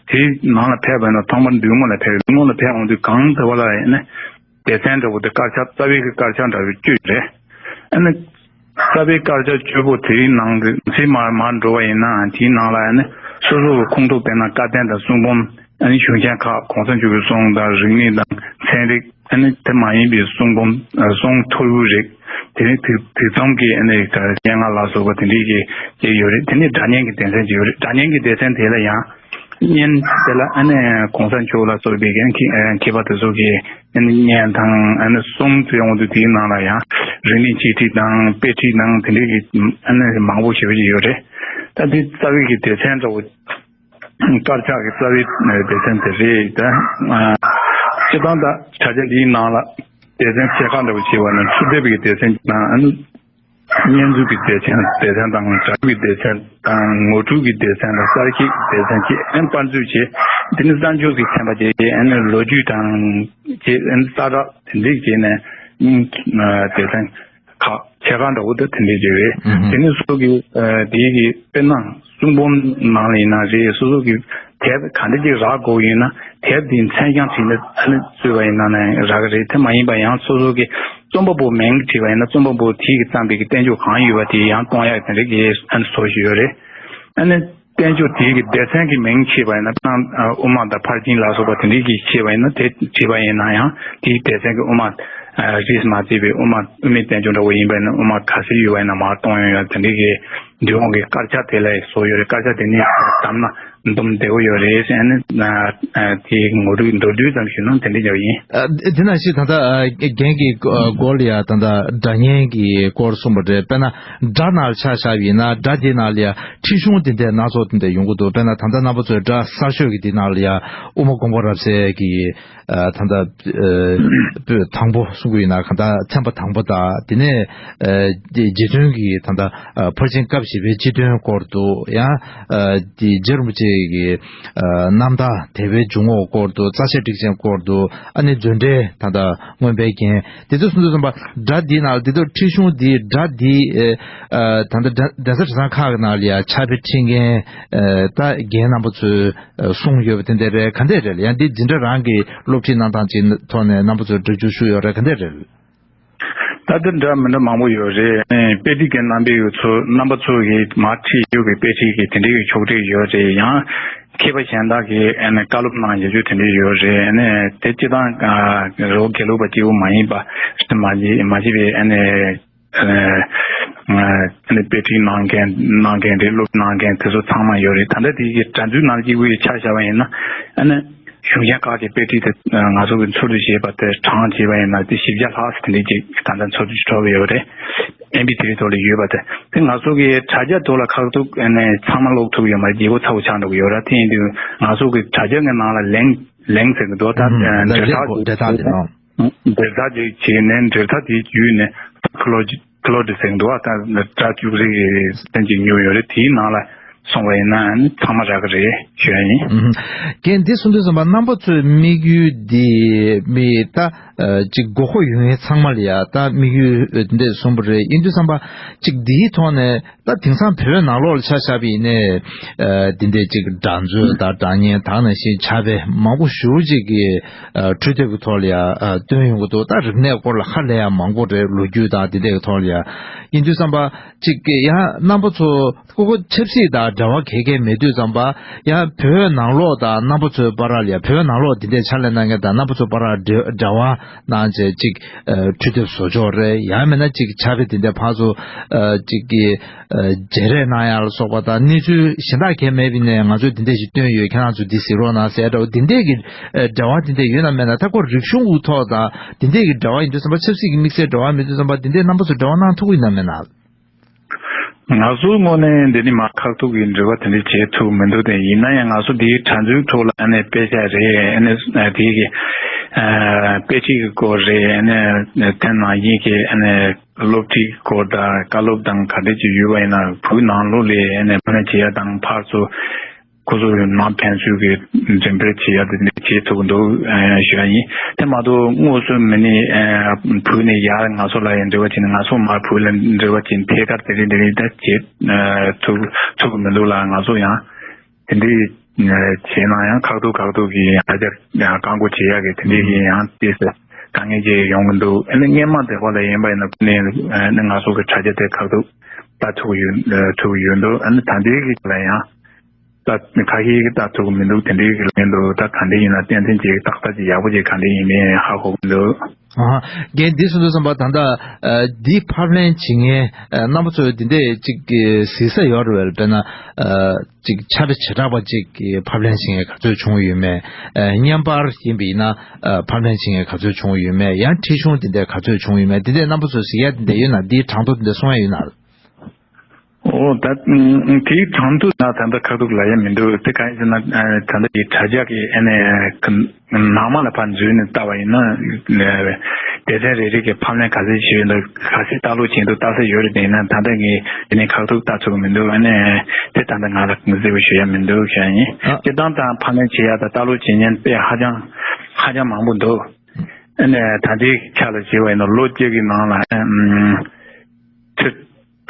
དེའི་ནང་ལ་ཕེབས་པ་ཡིན་ན་ཐོག་མར་མདུན་ངོས་ལ་ཕེབས། མདུན་ངོས་ལ་ཕེབས་འོང་དུས་གང་ལྟ་བུ་ལ་ཨ་ནི་སྡེ་ཚན་འདྲ་བོ་དེ་དཀར་ཆག་རྩ་བའི་གི་དཀར་ཆག་འདྲ་བོ་བཅུ་རེད། ཨ་ནི་རྩ་བའི་དཀར་ཆག་བཅུ་པོ་དེའི་ནང་གི་ཚིག་མར་མར་འགྲོ་བ་ཡིན་ན་དེའི་ནང་ལ་ཨ་ནི་སོ་སོ་གི་ཁོངས་གཏོགས་དཔེར་ན་བཀའ་བསྟན་དང་གསུང་འབུམ། ཨ་ནི་གཞུང་ཆེན་ཁག་གོང་ས་མཆོག་གི་གསུང་དང་རིག་གནས་དང་ཚན་རིག་ཨ་ནི་དེ་མ་ཡིན་པའི་གསུང་འབུམ་གསུང་ཐོར་བུ་རིགས་དེ་ནི་དུས་དུས་མཚམས་ཀྱི་ཨ་ནི་སྙན་ངག་ལ་སོགས་པ་དེ་འདྲའི་གི་ཅིག་ཡོད་རེད། དེ་ནི་སྒྲ་སྙན་གྱི་སྡེ་ཚན་ཅིག་ཡོད་རེད། སྒྲ་སྙན་གྱི་སྡེ་ཚན་དེ་ལ་ཡང་སྙན་དེ་ལ་ཨ་ནི་གོང་ས་མཆོག་ལ་སོགས་པའི་མཁས་མཁས་པ་དེ་ཚོ་གི་ཨ་ནི་སྙན་དང་ཨ་ནི་གསུང་དེ་ཡོང་དུས་དེའི་ནང་ལ་ཡང་རིག་གནས་འཆད་ཁྲིད་དང་དཔེ་ཁྲིད་དང་དེ་འདྲའི་གི་ཨ་ནི་མང་པོ་ཞེ་པོ་ཅིག་ཡོད་རེད། ད་དེ་རྩ་བའི་གི་སྡེ་ཚན་འདྲ་བོ། དཀར་ཆག་གི་རྩ་བའི་སྡེ་ཚན་དེ་རེད་ད། སྤྱིར་བཏང་ད་དྲ་རྒྱ་འདིའི་ནང་ལ་སྡེ་ཚན་ཕྱེད་ཀ་འདྲ་བོ་བྱས་པ་ནི་ཚུར་འདེབས་ཀྱི་སྡེ་ཚན་དང་ཨ་ནི་སྙན་འཛུགས་ཀྱི་སྡེ་ཚན་སྡེ་ཚན་དང་སྒྲ་སྒྱུར་གྱི་སྡེ་ཚན་དང་ངོ་སྤྲོད་ཀྱི་སྡེ་ཚན་དང་གསར་ཤེས་ཀྱི་སྡེ་ཚན་བཅས་ཨ་ནི་པར་མཛོད་བྱས། དེ་ནི་གསར་འགྱུར་གྱི་ཚན་པ་བཅས་ཨ་ནི་ལོ་རྒྱུས་དང་བཅས་ཨ་ནི་གསལ་བསྒྲགས་དེ་འདྲས་བྱས་ནས་སྡེ་ཚན་ཁག་ཕྱེད་ཀ་འདྲ་བོ་དེ་དེ་འདྲས་ཅིག་རེད། ཨུ་ཧུ། དེ་ནི་སོ་སོ་གི་ཨ་དེའི་གི་དཔེར་ན་གསུང་འབུམ་ནང་ལ་ཡིན་ན་རེད། སོ་སོ་གི་དེབ་ག་འདྲ་ཅིག་རག་དགོས་ཡིན་ན་དེབ་དེའི་མཚན་བྱང་བྲིས་ནས་ཨ་ནི་བཙུགས་པ་ཡིན་ན་ནི་རག་གི་རེད། དེ་མ་ཡིན་པ་ཡང་སོ་སོ་གི་རྩོམ་པ་པོ་མིང་བྲིས་པ་ཡིན་ན་རྩོམ་པ་པོ་དེའི་གི་བརྩམས་པའི་གི་བསྟན་བཅོས་གང་ཡོད་པ་དེ་ཡང་གཏོང་ཡག་དེ་འདྲ་གི་ཨ་ནི་བཟོ་བཞིན་ཡོད་རེད། ཨ་ནི། བསྟན་བཅོས་དེའི་གི་སྡེ་ཚན་གྱི་མིང་ཕྱེས་པ་ཡིན་ན་དཔེར་ན་དབུ་མ་དང་ཕར་ཕྱིན་ལ་སོགས་པ་དེ་འདྲའི་གི་ཕྱེས་པ་ཡིན་ན་དེ་བྲིས་པ་ཡིན་ན་ཡང་དེའི་སྡེ་ཚན་གྱི་དབུ་མ་རིས་མ་བརྩིས་པའི་དབུ་མ་དབུ་མའི་བསྟན་བཅོས་འདྲ་བོ་ཡིན་པ་ཡིན་ན་དབུ་མ་ག་ཚོད་ཡོད་པ་ཡིན་ན་མར་གཏོང་ཡོང་ཡ་དེ་འདྲའི་གི་འབྲི་འོང་གི་དཀར་ཆག་དེ་ལ་བཟོ་ཡོད་རེད། དཀར་ཆག་དེ་ནི་བདམས་ན་འདུམ་བདེ་བོ་ཡོད་རེད་ཟེར་ནས་དེའི་ངོ་སྤྲོད་མདོར་བསྡུས་ཙམ་ཞུས་ན་དེ་འདྲ་ཡོད་ཡིན། ཨ། དེ་ནང་བཞིན་ད་ལྟ་ཨ་རྒན་གྱི་སྐོར་ལ་ཡ་ད་ལྟ་སྒྲ་སྙན་གྱི་སྐོར་གསུངས་པ་རེད། དཔེར་ན་སྒྲ་ནང་ཆ་བཞག་པ་ཡིན་ན་སྒྲ་དེ་ནང་ལ་ཡ་ཁྲིད་གཞུང་དེ་འདྲ་སྣ་ཚོགས་དེ་འདྲ་ཡོང་གི་འདུག་དཔེར་ན་ད་ལྟ་རྣམ་པ་ཚོས་སྒྲ་གསར་ཤོས་ཀྱི་དེ་ནང་ལ་ཡ་དབུ་མ་དགོངས་པ་རབ་གསལ་གྱི་ཨ་ད་ལྟ་ཨ་པོད་དང་པོ་གསུང་གི་ཡིན་ན་གང་ལྟར་ཚན་པ་དང་པོ་དང་དེ་ནས་ཨ་རྗེ་བཙུན་གྱི་ད་ལྟ་ཨ་ཕར་ཕྱིན་སྐབས་བཞི་པའི་སྤྱི་དོན་སྐོར་འདུག་ཡང་ཨ་དེ་རྗེ་རིན་པོ་ཆེ་གི་ཨ་རྣམ་ཐར་དད་པའི་འཇུག་ངོགས་སྐོར་འདུག་རྩ་ཤེ་ཊཱིཀ་ཆེན་སྐོར་འདུག་ཨ་ནི་མཛོད་འགྲེལ་ད་ལྟ་མངོན་པའི་རྒྱན་དེ་ཚོ་གསུང་དུས་ཙམ་པ་སྒྲ་འདི་ནང་ལ་འདི་ཚོ་ཁྲིད་གཞུང་འདི་སྒྲ་འདི་ཨ་ད་ལྟ་གདན་ས་གྲྭ་ཚང་ཁག་གི་ནང་ལ་ཡང་ཕྱག་དཔེ་ཁྲིད་མཁན་ཨ་ད་རྒན་རྣམ་པ་ཚོས་གསུངས་ཡོད་པ་དེ་འདྲ་རེད། ག་འདྲ་རེད། ཡང་འདི་འཛིན་གྲྭ་རང་གི་སློབ་ཁྲིད་གནང་སྟངས་ཀྱི་ཐོག་ནས་རྣམ་པ་ཚོས་སྒྲ་སྒྱུར་ཞུས་ཡོད་རེད། ག་འདྲ་རེད། ད་ལྟ་འདྲ་མི་འདྲ་མང་པོ་ཡོད་རེད། ཨེ་དཔེ་ཁྲིད་ཀྱི་རྣམ་པའི་ཡོད་ཚོ་རྣམ་པ་ཚོ་གིས་མར་ཁྲིད་ཡོད་ཀྱི་དཔེ་ཁྲིད་ཀྱི་དེ་འདྲའི་གི་ཕྱོགས་སྒྲིག་ཡོད་རེད། ཡང་མཁས་པ་གཞན་དག་གིས་ཨ་ནི་བཀའ་སློབ་གནང་ཡོད་རྒྱུ་དེ་འདྲའི་ཡོད་རེད། ཨ་ནི་དེ་སྤྱི་བཏང་ཨ་རི་བོ་དགེ་ལུགས་པ་གཅིག་པུ་མ་ཡིན་པ་མ་བྱས་མ་བྱས་པའི་ཨ་ནི་ཨ་ནི་དཔེ་ཁྲིད་གནང་མཁན་གནང་མཁན་རེད། སློབ་གནང་མཁན་དེ་ཚོ་ཚང་མ་ཡོད་རེད། ད་ལྟ་དེ་གི་གྲྭ་བཙུན་ནང་གཅིག་པུའི་ཆ་བཞག་པ་ཡིན་ན་ཨ་ནི། གཞུང་ཆེན་ཁག་གི་དཔེ་ཁྲིད་དེ་ང་ཚོ་གི་འཚོལ་བསྡུ་བྱས་པ་དེ་གྲངས་བྱས་པ་ཡིན་ན་དེ་བཞི་བརྒྱ་ལྷག་ཙམ་དེ་འདྲ་ཅིག་ད་ལྟ་འཚོལ་བསྡུ་བྱས་ཐུབ་ཡོད་རེད། ཨེམ་པི་ཐི་རི་ཐོག་ལ་ཡོད་པ་དེ་དེ་ང་ཚོ་གི་དྲ་རྒྱ་ཐོག་ལ་ཁག་ཐུག་ཨ་ནི་ཚང་མ་ཀློག་ཐུབ་ཡོད་མ་རེད། བརྗེ་པོ་ཚ་པོ་ཆགས་འགྲོ་གི་ཡོད་ར། དེ་ཡིན་དུས་ང་ཚོ་གི་དྲ་རྒྱ་གི་ནང་ལ་ལེན་ལེན་ཟེར་གི་འདུག་ད་ཨ་འབྲེལ་ཐག་འབྲེལ་ཐག་དེ་ནང་འབྲེལ་ཐག་ཅིག་བྱས་ནས་འབྲེལ་ཐག་དེ་བརྒྱུད་ནས་ཁ་ལོ་ཁ་ལོ་དེ་ཟེར་གི་འདུག་ད་སྒྲ་སྒྱུར་རེ་གི་ལེན་ཅིག་ཉོས་ཡོད་རེད། དེའི་ནང་ལ། སོང་བ་ཡིན་ན་ཚང་མ་རག་གི་རེད་ཞུ་ཡ་ཡིན། ཨུམ། རྒན་འདི་གསུང་དུས་ཙམ་པ་རྣམ་པ་ཚོའི་དམིགས་ཡུལ་འདི་མི་ད་ཅིག་མགོ་སྐོར་ཡོང་མཁན་ཚང་མ་ལ་ཡ་ད་དམིགས་ཡུལ་འདི་གསུངས་པ་རེད། ཡིན་དུས་ཙམ་པ་ཅིག་འདིའི་ཐོག་ནས་ད་དེང་སང་བོད་ནང་ལོགས་ལ་ཆ་བཞག་པ་ཡིན་ནའི་འདི་འདྲའི་ཅིག་སྒྲ་མཛོད་དང་སྒྲ་སྙན་དེ་ནང་བཞིན་ཕྱག་དཔེ་མང་པོ་ཞེ་པོ་ཅིག་གི་འཕྲུལ་དེབ་ཀྱི་ཐོག་ལ་ཡ་བཏོན་ཡོང་གི་འདུག་ད་རིག་གནས་སྐོར་ལ་ཧ་ལས་ཡ་མང་པོ་རེད། ལོ་རྒྱུས་དང་འདི་འདྲའི་ཐོག་ལ་ཡ་ཡིན་དུས་ཙམ་པ། ཅིག་གི་ཡང་རྣམ་པ་ཚོ་ཁོ་ཁོ་ཆབ་སྲིད་དང་འབྲེལ་བ་ག་གེ་མེད་དུས་ཙམ་པ་ཡང་བོད་ནང་ལོགས་དང་རྣམ་པ་ཚོའི་བར་ལ་ཡང་བོད་ནང་ལོགས་འདི་འདྲའི་ཕྱག་ལས་གནང་མཁན་དང་རྣམ་པ་ཚོའི་བར་ལ་འབྲེལ་འབྲེལ་བ་གནང་བྱས་ཅིག་འཕྲུལ་དེབ་བཟོ་ཕྱོགས་རེད། ཡང་མིན་ན་ཅིག་ཕྱག་དཔེ་འདི་འདྲ་ཕར་ཚུར་ཅིག་གི་བརྗེ་རེས་གནང་ཡ་ལ་སོགས་པ་དང་གནས་ཚུལ་གཞན་དག་གང་མེད་པ་ཡིན་ནའི་ང་ཚོས་འདི་འདྲ་ཞིག་བཏོན་ཡོད། ཁྱེད་རང་ཚོས་འདི་གཟིགས་རོགས་གནང་ཟེར་འདྲ་བོ་འདི་འདྲའི་གི་འབྲེལ་བ་འདི་འདྲ་ཡོད་ན་མེད་ན། ད་ཁོ་རིག་གཞུང་གི་ཐོག་དང་འདི་འདྲའི་གི་འབྲེལ་བ་ཡིན་དུས་ཙམ་པ་ཆབ་སྲིད་ཀྱི་དམིགས་བསལ་འབྲེལ་བ་མེད་དུས་ཙམ་པ་འདི་འདྲའི་རྣམ་པ་ཚོས་འབྲེལ་བ་གནང་ཐུབ་ཀྱི་ཡོད་ན་མེད་ན། ང་ཚོའི་ངོས་ནས་འདི་ནི་མ་ཁག་ཐུག་གི་འབྲེལ་བ་དེ་འདྲ་བྱེད་ཐུབ་མི་འདུག་དེ་ཡིན་ན་ཡང་ང་ཚོ་འདིའི་དྲ་འཛུལ་ཐོག་ལ་ཨ་ནི་དཔེ་ཆ་རེད། ཨ་ནི་དེ་གི་ཨ་དཔེ་ཁྲིད་ཀྱི་སྐོར་རེད། ཨ་ནི་དེ་ནང་བཞིན་གྱི་ཨ་ནི་སློབ་ཁྲིད་ཀྱི་སྐོར་དང་བཀའ་སློབ་དང་ག་འདྲ་ཅིག་ཡོད་པ་ཡིན་ན་བོད་ནང་ལོགས་ལ་ཨ་ནི་མི་སྣ་བྱེད་ཡ་དང་ཕར་ཚུར་ཁོ་ཚོ་ནང་ཕན་ཚུན་གྱི་འགྲེམས་སྤེལ་བྱེད་ཡ་དེ་འདྲ་བྱེད་ཐུབ་ཀྱི་འདུག་ཨ་ཞུ་ཡ་ཡིན། དེ་མ་གཏོགས་དངོས་སུ་མི་སྣས་ཨ་བོད་ནས་ཡར་ང་ཚོ་ལ་ཡང་འབྲེལ་བ་བྱས་ནས་ང་ཚོ་མར་བོད་ལ་འབྲེལ་བ་བྱས་ནས་ཐད་ཀར་དེ་རིང་དེ་རིང་ད་བྱེད་ཨ་ཐུབ་ཐུབ་ཀྱི་མི་འདུག་ལ། ང་ཚོ་ཡང་དེ་འདྲའི་ཨ་བྱས་ན་ཡང་ཁག་ཐུག་ཁག་ཐུག་གི་ཡང་ཨ་ཅག་ཡང་བཀག་འགོག་བྱེད་ཡ་གི་དེ་འདྲའི་གི་ཡང་ཏོག་ཙམ་དཀའ་ངལ་ཅིག་ཡོང་གི་འདུག་ཨ་ནི་སྔོན་མ་དེ་བ་ལ་ཡིན་པ་ཡིན་ན་ནས་ཨ་ནི་ང་ཚོ་གི་དྲ་རྒྱ་དེ་ཁག་ཐུག་ད་ཐུག་ཡོད་ཐུག་ཡོད་འདུག་ཨ་ནི་ད་ལྟའི་གི་ལ་ཡང་། ད་ཁ་ཤས་ཀྱིས་ལྟ་ཐུབ་ཀྱི་མི་འདུག། དེ་འདྲའི་གི་ལན་འདུག། ད་ག་འདྲ་ཡིན་ན་ཏན་ཏན་ཅིག་ཏག་ཏག་ཅིག་ཡག་པོ་ཅིག་ག་འདྲ་ཡིན་མིན་ཧ་གོ་གི་མི་འདུག། ཨ་ཧ། རྒན་འདི་གསུང་དུས་ཙམ་པ་ད་ལྟ་ཨ་འདི་ཕབ་ལེན་བྱེད་མཁན་ཨ་རྣམ་པ་ཚོས་འདི་འདྲས་ཅིག་གི་གཟིགས་ས་ཡོད་རེད་པས། དཔེར་ན་ཨ་ཅིག་ཕྱག་དཔེ་བྱེ་བྲག་པ་ཅིག་གི་ཕབ་ལེན་བྱེད་མཁན་ག་ཚོད་བྱུང་ཡོད་མེད། ཨ་བརྙན་པར་ཡིན་པ་ཡིན་ན་ཨ་ཕབ་ལེན་བྱེད་མཁན་ག་ཚོད་བྱུང་ཡོད་མེད། ཡང་ཁྲིད་གཞུང་འདི་འདྲས་ག་ཚོད་བྱུང་ཡོད་མེད། འདི་འདྲས་རྣམ་པ་ཚོས་གཟིགས་ཡ་འདི་འདྲས་ཡོད་ན་འདིའི་གྲངས་ཐོ་འདི་འདྲས་གསུང་ཡ་ཡོད་ན། ཨོ་ད་དེའི་གྲངས་ཐོ་ན་ད་ལྟ་ཁ་ཐུག་ལབ་ཡ་མི་འདུག། དེ་གང་ཡིན་ཟེར་ན་ཨ་ད་ལྟ་གི་དྲ་རྒྱ་གི་ཨ་ནི་ནང་མ་ལ་ཕར་འཛུལ་ནས་ལྟ་བ་ཡིན་ན་སྡེ་ཚན་རེ་རེ་གི་ཕབ་ལེན་ག་ཚོད་བྱས་ཡོད་འདུག། ག་ཚོད་ལྟ་ཀློག་བྱས་འདུག། ལྟ་ས་ཡོད་རེད། དེ་ཡིན་ན་ད་ལྟ་གི་དེ་ནས་ཁ་ཐུག་ལྟ་ཐུབ་ཀྱི་མི་འདུག། ཨ་ནི་དེ་ད་ལྟ་ང་ལ་གཟིགས་པ་ཞུ་ཡ་མི་འདུག་ཞུ་ཡ་ཡིན། ཨ། སྤྱིར་བཏང་ད་ཕབ་ལེན་བྱེད་ཡ་དང་ལྟ་ཀློག་བྱེད་མཁན་དཔེ་ཧ་ཅང་ཧ་ཅང་མང་པོ་འདུག། ཨ་ནི་ད་ལྟའི་ཆ་ལ་བྱས་པ་ཡིན་ན་ལོ་གཅིག་གི་ནང་ལ་ཨ་ནི། ཚེ་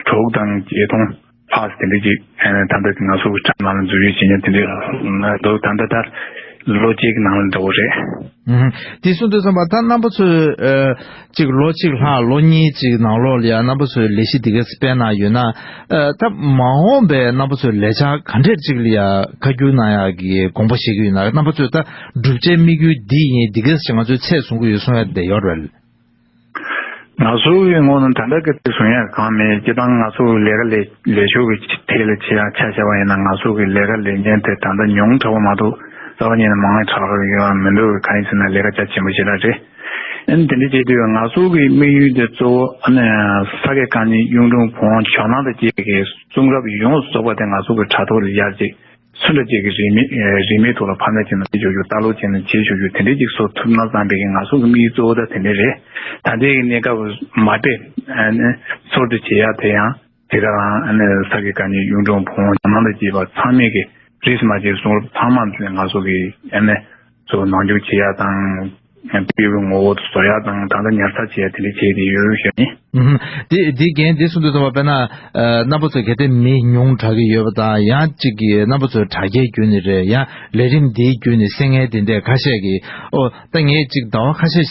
དྲུག་དང་བརྒྱད་སྟོང་ལྷག་དེ་འདྲ་ཅིག་ཨ་ནི་ད་ལྟ་ང་ཚོ་གི་དྲ་ནང་ལ་འཛུལ་ཡོད་ཅེས་ཉེན་དེ་འདྲ་འདུག། ད་ལྟ་ད་ལོ་གཅིག་གི་ནང་ལ་འདྲ་བོ་རེད། ཨུམ། དེ་གསུང་དུས་ཙམ་པ་ད་རྣམ་པ་ཚོས་ཨ་ཅིག་ལོ་གཅིག་ལྷག་ལོ་གཉིས་ཅིག་ནང་ལོགས་ལ་ཡ་རྣམ་པ་ཚོས་ལས་གཞི་འདི་ག་སྤེལ་གནང་ཡོད་ན། ཨ་ད་མ་འོངས་པའི་རྣམ་པ་ཚོས་ལས་འཆར་ག་འདྲས་ཅིག་ལ་ཡ་ཁ་བསྒྱུར་གནང་ཡག་གི་དགོངས་པ་བཞེས་ཀྱི་ཡོད་ན། རྣམ་པ་ཚོས་ད་བསྒྲུབ་བྱའི་དམིགས་ཡུལ་འདི་ཡིན་འདི་ག་ཞིག་ང་ཚོས་ཚད་བཟུང་གི་ཡོད་གསུང་ཡ་དེ་ཡོད་རེད། ང་ཚོ་གི་ངོས་ནས་ད་ལྟ་གི་དེ་བཟུང་ཡ་གང་མེད། སྤྱིར་བཏང་ང་ཚོ་ལས་ཀ་ལས་ལས་ཕྱོགས་ཀྱི་ཐད་ལ་ཆ་ཆ་བཞག་པ་ཡིན་ན། ང་ཚོ་གི་ལས་ཀ་ལས་མཁན་དེ་ད་ལྟ་ཉུང་དྲགས་པ་མ་གཏོགས་རྩ་བ་ཉིད་ནས་མང་དྲགས་ཡོད་མི་འདུག། གང་ཡིན་ཟེར་ན་ལས་ཀ་རྒྱ་ཆེན་པོ་ཞེ་དྲག་རེད། ཨ་ནི་དེ་འདྲ་བྱེད་དུས་ང་ཚོ་གི་དམིགས་ཡུལ་དེ་གཙོ་བོ་ཨ་ནི་ས་དགེ་བཀའ་རྙིང་གཡུང་དྲུང་བོན་ཇོ་ནང་དང་བཅས་ཀྱི་གསུང་རབ་ཡོངས་སུ་རྫོགས་པ་དེ་ང་ཚོ་གི་དྲ་ཐོག་ལ་ཡར་རྒྱས། སུ་འདྲ་ཅིག་གིས་རིན་མེད་ཨེ་རིན་མེད་ཐོག་ལ་ཕབ་ལེན་བྱས་ན་བྱེད་ཆོག་རྒྱུ། ལྟ་ཀློག་བྱས་ན་བྱེད་ཆོག་རྒྱུ། དེ་འདྲའི་ཅིག་བཟོ་ཐུབ་ན་བསམ་པའི་ང་ཚོ་གི་དམིགས་ཡུལ་གཙོ་བོ་ད་དེ་འདྲ་རེད། ད་ལྟའི་གནས་སྐབས་མ་དཔེ་ཨ་ནི་སོར་འདྲི་བྱེད་ཡ་དེ་ཡང་དེ་ག་རང་ཨ་ནི་ས་དགེ་བཀའ་རྙིང་གཡུང་དྲུང་བོན་ཇོ་ནང་དང་བཅས་པ་ཚང་མས་ཀྱི་རིས་མ་ཆད་གསུང་རབ་ཚང་མ་ང་ཚོ་གི་ཨ་ནི་ཚོ་ནང་འཇུག་བྱེད་ཡ་དང་། དཔེ་བའི་ངོ་བོ་བཟོ་ཡ་དང་ད་ལྟ་ཉར་ཚགས་བྱེད་ཡ་དེ་འདྲ་བྱས་ཏེ་ཡོད་ཞུ་ནི། ཨུམ། དེ་དེ་རྒན་དེ་གསུང་དུས་ཙམ་པ་དཔེར་ན་ཨ་རྣམ་པ་ཚོ་གལ་ཏེ་མི་ཉུང་དྲགས་ཀྱི་ཡོད་པ་དང་། ཡང་གཅིག་གིས་རྣམ་པ་ཚོའི་དྲ་རྒྱའི་བརྒྱུད་ནས་རེད། ཡང་ལས་རིམ་འདིའི་བརྒྱུད་ནས་གསན་མཁན་དེ་འདྲས་ཁ་ཤས་ཀྱིས་ཨོ་ད་ངས་གཅིག་ཟླ་བ་ཁ་ཤས་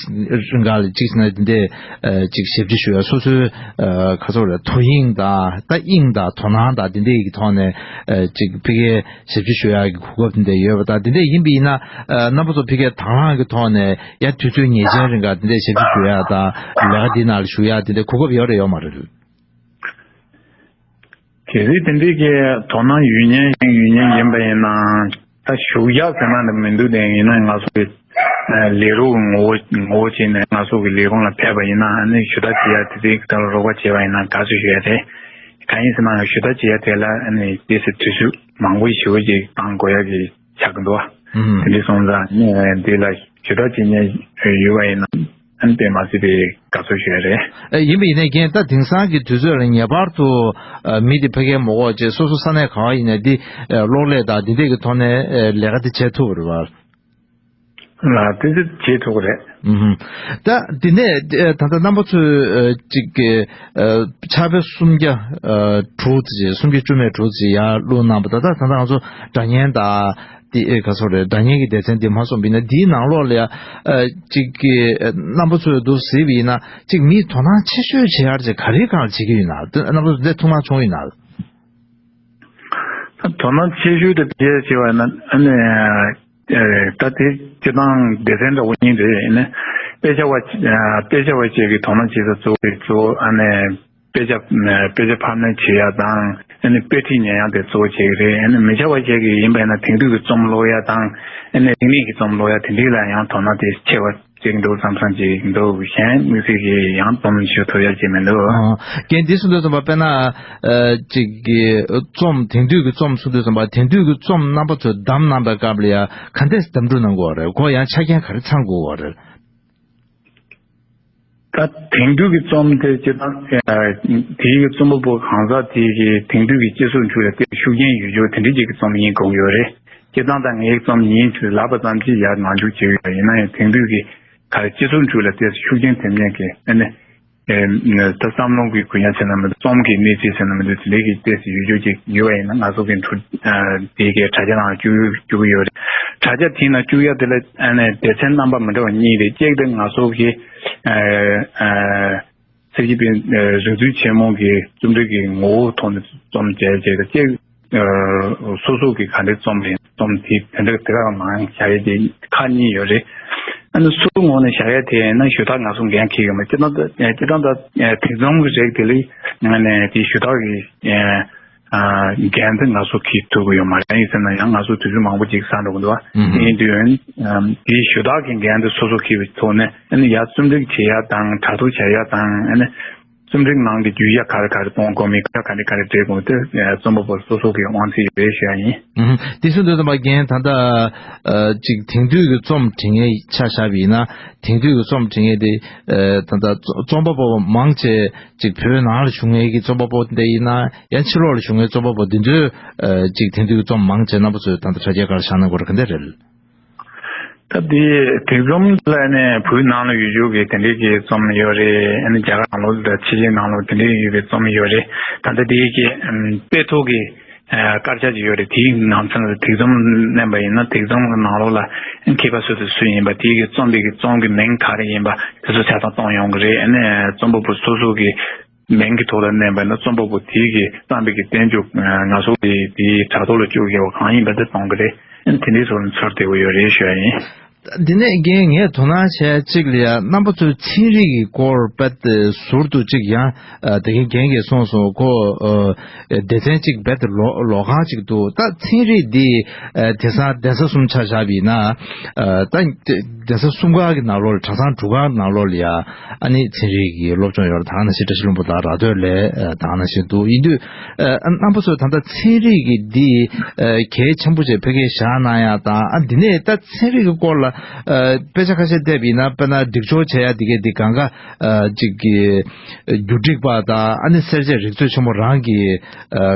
རིང་ག་ལ་གཅིག་ཟེར་ན་དེ་འདྲས་ཨ་གཅིག་ཞབས་ཕྱི་ཞུ་ཡ་སོ་སོའི་ཨ་ག་ཚོད་རེད། དོ་དབྱིངས་དང་ད་དབྱིངས་དང་དོ་སྣང་དང་དེ་འདྲས་ཀྱི་ཐོག་ནས་ཨ་གཅིག་ཕ་གིའི་ཞབས་ཕྱི་ཞུ་ཡག་གི་གོ་སྐབས་དེ་འདྲ་ཡོད་པ་དང་། དེ་འདྲ་ཡིན་པ་ཡིན་ན་ཨ་རྣམ་པ་ཚོ་ཕ་གིར་དང་བླངས་ཀྱི་ཐོག་ནས་ཡང་དུས་ཚོད་ངེས་ཅན་རིང་ག་དེ་འདྲ་ཞབས་ཕྱི་ཞུ་ཡག་དང་ལས་ཀ་འདི་ནང་ལ་ཞུགས་ཡག་དེ་འདྲ་གོ་སྐབས་ཡོད་རེད་ཡོད་མ་རེད། གལ་སྲིད་དེ་འདྲའི་གི་དོ་སྣང་ཡོད་མཁན་ཡིན་ཡོད་མཁན་ཡིན་པ་ཡིན་ན་ད་ཞུགས་ཡག་ཟེར་ན་འདི་མི་འདུག། དེ་ཡིན་ན་ང་ཚོ་གི་ལས་རོགས་ངོ་བོ་ངོ་བོ་བྱས་ནས་ང་ཚོ་གི་ལས་ཁུངས་ལ་ཕེབས་པ་ཡིན་ན་ཨ་ནི་ཞུ་དག་བྱེད་ཡག་དེ་དེ་ལ་རོགས་པ་བྱས་པ་ཡིན་ན་དགའ་བསུ་ཞུ་ཡག་རེད། གང་ཡིན་ཟེར་ན་ཞུ་དག་བྱེད་ཡ་དེ་ལ་ཨ་ནི་དེ་ཚེ་དུས་ཚོད་མང་པོ་ཞེ་པོ་ཅིག་བཏང་དགོས་ཡ་གི་ཆགས་ཀྱི་འདུག་བ། ཨུམ། དེ་འདྲ་སོང་ཙང་ཨ་ནི་དེ་ལ་ཞུ་དག་བྱེད་མཁན་ཡོད་པ་ཡིན་ན་ཨ་ནི་དཔེ་མ་སྲིད་པའི་དགའ་ཚོར་ཞུ་ཡ་རེད། ཨེ་ཡིན་པ་ཡིན་ནའི་རྒན་ད་དེང་སང་གི་དུས་ཚོད་ལ་ངེས་པར་དུ་ཨ་མི་དེ་ཕ་གིར་མ་འོངས་བྱས་སོ་སོ་ས་གནས་ག་བ་ཡིན་ནའི་འདི་ཨ་གློག་ཀླད་དང་འདི་འདྲས་ཀྱི་ཐོག་ནས་ཨ་ལས་ཀ་དེ་བྱེད་ཐུབ་པ་རེད་བ། ལ་དེ་ཚོ་བྱེད་ཐུབ་ཀྱི་རེད། ཨུམ། ད་འདི་ནས་ཨ་ད་ལྟ་རྣམ་པ་ཚོས་ཨ་ཅིག་གི་ཨ་ཕྱག་དཔེ་སུམ་བརྒྱ་ཨ་དྲུག་ཙམ་ཅིག་སུམ་བརྒྱ་བཅུ་མེད་དྲུག་ཙམ་ཅིག་ཡར་བླུགས་གནང་བ། ད་ལྟ་ད་ལྟ་ང་ཚོ་སྒྲ་སྙན་དང་དེ་ཨེ་ག་ཚོད་རེད། སྒྲ་སྙན་གྱི་སྡེ་ཚན་འདི་མ་སོང་བ་ཡིན་ན་འདིའི་ནང་ལོགས་ལ་ཡ་ཨ་ཅིག་གི་ཨ་རྣམ་པ་ཚོས་འདུག་གཟིགས་པ་ཡིན་ན་ཅིག་མིས་དོ་སྣང་ཆེ་ཤོས་བྱེད་ཡག་ཅིག་ག་རེའི་སྒང་ལ་བྱེད་ཀྱི་ཡོད་ན། དེ་རྣམ་པ་ཚོ་འདི་ཐུགས་སྣང་བྱུང་ཡོད་ན། དོ་སྣང་ཆེ་ཤོས་དེ་བྱས་བྱས་པ་ན་ཨ་ནི་ཨེ་ད་དེ་སྤྱིར་བཏང་སྡེ་ཚན་འདྲ་བོ་གཉིས་རེད། ཨ་ནི་དཔེ་ཆ་བ་ཨ་དཔེ་ཆ་བ་བཅས་ཀྱི་དོ་སྣང་བྱེད་ས་གཙོ་བོ་དེ་གཙོ་བོ་ཨ་ནི་དཔེ་ཆ་དཔེ་ཆ་ཕབ་ལེན་བྱེད་ཡ་དང་ཨ་ནི་དཔེ་ཁྲིད་ཉན་ཡ་དེ་གཙོ་བོ་བྱེད་ཀྱི་རེད། ཨ་ནི་མི་ཆ་བ་བཅས་ཀྱི་ཡིན་པ་ཡིན་ན་དེང་དུས་ཀྱི་རྩོམ་ཀློག་ཡ་དང་ཨ་ནི་རིག་གནས་ཀྱི་རྩོམ་ཀློག་ཡ་དེ་འདྲ་ལ་ཡང་དོ་སྣང་དེ་ཆེ་བ་ཅིག་འདུག་བསམ་བསམ་ཅིག་འདུག། གཞན་དམིགས་བསལ་གྱི་ཡང་རྩོམ་ཞུ་ཐུབ་ཡ་ཅིག་མི་འདུག། ཨ། རྒན་འདི་གསུང་དུས་ཙམ་པ་དཔེར་ན་ཨ་ཅིག་གི་རྩོམ་དེང་དུས་ཀྱི་རྩོམ་གསུང་དུས་ཙམ་པ་དེང་དུས་ཀྱི་རྩོམ་རྣམ་པ་ཚོས་བདམས་གནང་པའི་སྐབས་ལ་ཡ་ག་འདྲས་བདམས་སྒྲུག་གནང་དགོས་པ་རེད། ཁོ་ཡང་ཆ་རྐྱེན་ག་རེ་ཚང་དགོས་པ་རེད། ད་དེང་དུས་ཀྱི་རྩོམ་དེ་སྤྱིར་བཏང་ཨ་དེའི་གི་རྩོམ་པ་པོ་གང་ཟག་དེའི་གི་དེང་དུས་ཀྱི་སྤྱི་ཚོགས་ཁྲོད་ལ་དེ་ཤུགས་རྐྱེན་ཡོད་རྒྱུ་དེ་འདྲ་ཅིག་གི་རྩོམ་ཡིན་དགོས་ཀྱི་ཡོད་རེད། སྤྱིར་བཏང་ད་ངའི་རྩོམ་ཡིན་ཚུལ་ལབ་པ་ཙམ་གྱིས་ཡར་ནང་འཇུག་བྱེད་ཀྱི་ཡོད། ཡིན་ན་ཡང་དེང་དུས་ཀྱི་ག་རེ་སྤྱི་ཚོགས་ཁྲོད་ལ་དེ་ཤུགས་རྐྱེན་ཐེབས་མཁན་གྱི་ཨ་ནི་ཨེ་ད་བསམ་བློ་གི་གུ་ཡངས་ཟེར་ན་མི་འདུག། རྩོམ་གྱི་གནས་ཚུལ་ཟེར་ན་མི་འདུག། དེ་འདྲའི་གི་ཏོག་ཙམ་ཡོད་རྒྱུ་ཅིག་ཡོད་པ་ཡིན་ན་ང་ཚོ་གི་འཕྲུལ་དེའི་གི་དྲ་རྒྱ་ནང་བཅུག་བཅུག་གི་ཡོད་རེད། དྲ་རྒྱ་དེའི་ནང་བཅུག་ཡ་དེ་ལ་ཨ་ནི་སྡེ་ཚན་རྣམ་པ་མི་འདྲ་བ་གཉིས་རེད། གཅིག་དེ་ང་ཚོ་གི་ཨ་ཨ་སེར་བྱེས་པའི་རིག་མཛོད་ཆེན་མོ་གི་རྩོམ་རིག་གི་ངོ་བོ་ཐོག་ནས་རྩོམ་མཇལ་བྱས་ཏེ་གཅིག་སོ་སོ་གི་ག་འདྲའི་རྩོམ་རེད། རྩོམ་དེ་དེ་འདྲ་དེ་ག་ནང་བཞག་ཡས་དེ་ཁག་གཉིས་ཡོད་རེད། ཨ་ནི་སུ་ངོས་ནས་བཞག་ཡས་དེ་ན་ཞུ་དག་ང་ཚོ་འགན་འཁྱེར་ཡོད་མ་རེད། སྤྱིར་བཏང་ད་སྤྱིར་བཏང་ད་དེ་རྩོམ་གི་རིགས་དེ་ལས་ང་ནས་དེ་ཞུ་དག་གི་འགན་དེ་ང་ཚོ་འཁྱེར་ཐུབ་ཀྱི་ཡོད་མ་རེད། ཡིན་ཟེར་ན་ཡང་ང་ཚོ་དུས་ཚོད་མང་པོ་ཅིག་བསགས་འགྲོ་གི་འདུག་བ། ཡིན་དུས་དེའི་ཞུ་དག་གི་འགན་དེ་སོ་སོ་འཁྱེར་བའི་ཐོག་ནས་ཨ་ནི་ཡར་རྩོམ་སྒྲིག་བྱེད་ཡ་དང་དྲ་ཐོག་བྱ་ཡ་དང་ཨ་ནི། རྩོམ་རིག་ནང་གི་རྒྱུ་ཆ་ག་རེ་ག་རེ་གཏོང་དགོས་མིན། ག་རེ་ག་རེ་ག་རེ་འབྲི་དགོས་དེ་རྩོམ་པ་པོ་སོ་སོ་གི་དབང་ཚད་ཡོད་རེད་ཞུ་ཡ་ཡིན། ཨུམ། དེ་སུ་འདོད་དམ་པ་རྒན་ད་ལྟ་ཅིག་དེང་དུས་ཀྱི་རྩོམ་འབྲི་མཁན་ཆ་བཞག་པ་ཡིན་ན། དེང་དུས་ཀྱི་རྩོམ་འབྲི་མཁན་དེ་ད་ལྟ་རྩོམ་པ་པོ་མང་ཆེ་ཅིག་བོད་ནང་ལ་བཞུགས་མཁན་གྱི་རྩོམ་པ་པོ་དེ་ཡིན་ན་ཡང་ཕྱི་ལོགས་ལ་བཞུགས་མཁན་རྩོམ་པ་པོ་དེ་ཚོས་ཅིག་དེང་དུས་ཀྱི་རྩོམ་མང་ཆེ་རྣམ་པ་ཚོས་ད་ལྟ་དྲ་རྒྱའི་སྒང་ལ་བཞག་ན་དགོས་རེད། ག་འདྲ་རེད། ད་དེ་དེ་རྩོམ་ལ་ནས་བོད་ནང་ལ་ཡོད་རྒྱུ་གི་དེ་འདྲའི་གི་རྩོམ་ཡོད་རེད། ཨ་ནི་རྒྱ་གར་ནང་ལོགས་དང་ཕྱི་རྒྱལ་ནང་ལོགས་དེ་འདྲའི་ཡོད་པའི་རྩོམ་ཡོད་རེད། ད་ལྟ་དེའི་གི་དཔེ་ཐོག་གི་དཀར་ཆག་ཅིག་ཡོད་རེད། དེའི་ནང་ཚན་ལ་དེ་རྩོམ་བསྣན་པ་ཡིན་ན་དེ་རྩོམ་གི་ནང་ལོགས་ལ་མཁས་པ་སུ་དང་སུ་ཡིན་པ། དེའི་གི་རྩོམ་པའི་གི་རྩོམ་གི་མིང་ག་རེ་ཡིན་པ་དེ་ཚོ་ཆ་ཚང་གཏོང་ཡོང་གི་རེད། ཨ་ནི་རྩོམ་པ་པོ་སོ་སོ་གི་མིང་གི་ཐོག་ལ་བསྣན་པ་ན་རྩོམ་པ་པོ་དེའི་གི་བརྩམས་པའི་གི་བསྟན་བཅོས་ང་ཚོ་གི་དེའི་དྲ་ཐོག་ལ་བཅུག་དགོས་པ་གང་ཡིན་པ་དེ་གཏོང་གི་རེད། ཨ་ནི་དེ་འདྲའི་བཟོ་ལ་ཚུར་བདེ་བོ་ཡོད་རེད་ཞུ་ཡ་ཡིན། འདི་ནས་རྒན་ངས་དོ་སྣང་བྱས་གཅིག་ལ་ཡ་རྣམ་པ་ཚོའི་ཚན་རིག་གི་སྐོར་རྦད་དེ་ཟུར་དུ་གཅིག་ཡང་དེ་གིན་རྒན་གྱིས་གསུངས་སོང་། ཁོ་སྡེ་ཚན་གཅིག་རྦད་དེ་ལོགས་ལོགས་ཀ་གཅིག་འདུག་ད་ཚན་རིག་འདི་དེང་སང་གདན་ས་གསུམ་ཆ་བཞག་པ་ཡིན་ན་ད་གདན་ས་གསུམ་ཀ་གི་ནང་ལོགས་ལ་གྲྭ་ཚང་དྲུག་ཀ་ནང་ལོགས་ལ་ཡ། ཨ་ནི་ཚན་རིག་གི་སློབ་སྦྱོང་ཡོད་རེད། ད་ག་ནང་བཞིན་བཀྲ་ཤིས་ལྷུན་པོ་དང་ར་སྟོད་ལ་ད་ག་ནང་བཞིན་འདུག་ཡིན་དུས་རྣམ་པ་ཚོས་ད་ལྟ་ཚན་རིག་གི་འདི་གལ་ཆེན་པོ་བྱས་ཕ་གིར་བཞག་གནང་ཡ་དང་། ཨ་འདི་ནས་ད་ཚན་རིག་གི་སྐོར་ལ་དཔེ་ཆ་ཁ་ཤས་བལྟས་པ་ཡིན་ན་དཔེར་ན་སྒྲིག་སྦྱོར་བྱེད་ཡ་འདི་གའི་འདི་གང་ག་ཅིག་གི་རྒྱུ་སྒྲིག་པ་དང་ཨ་ནི་གསལ་བྱེད་རིག་མཛོད་ཆེན་མོ་རང་གི་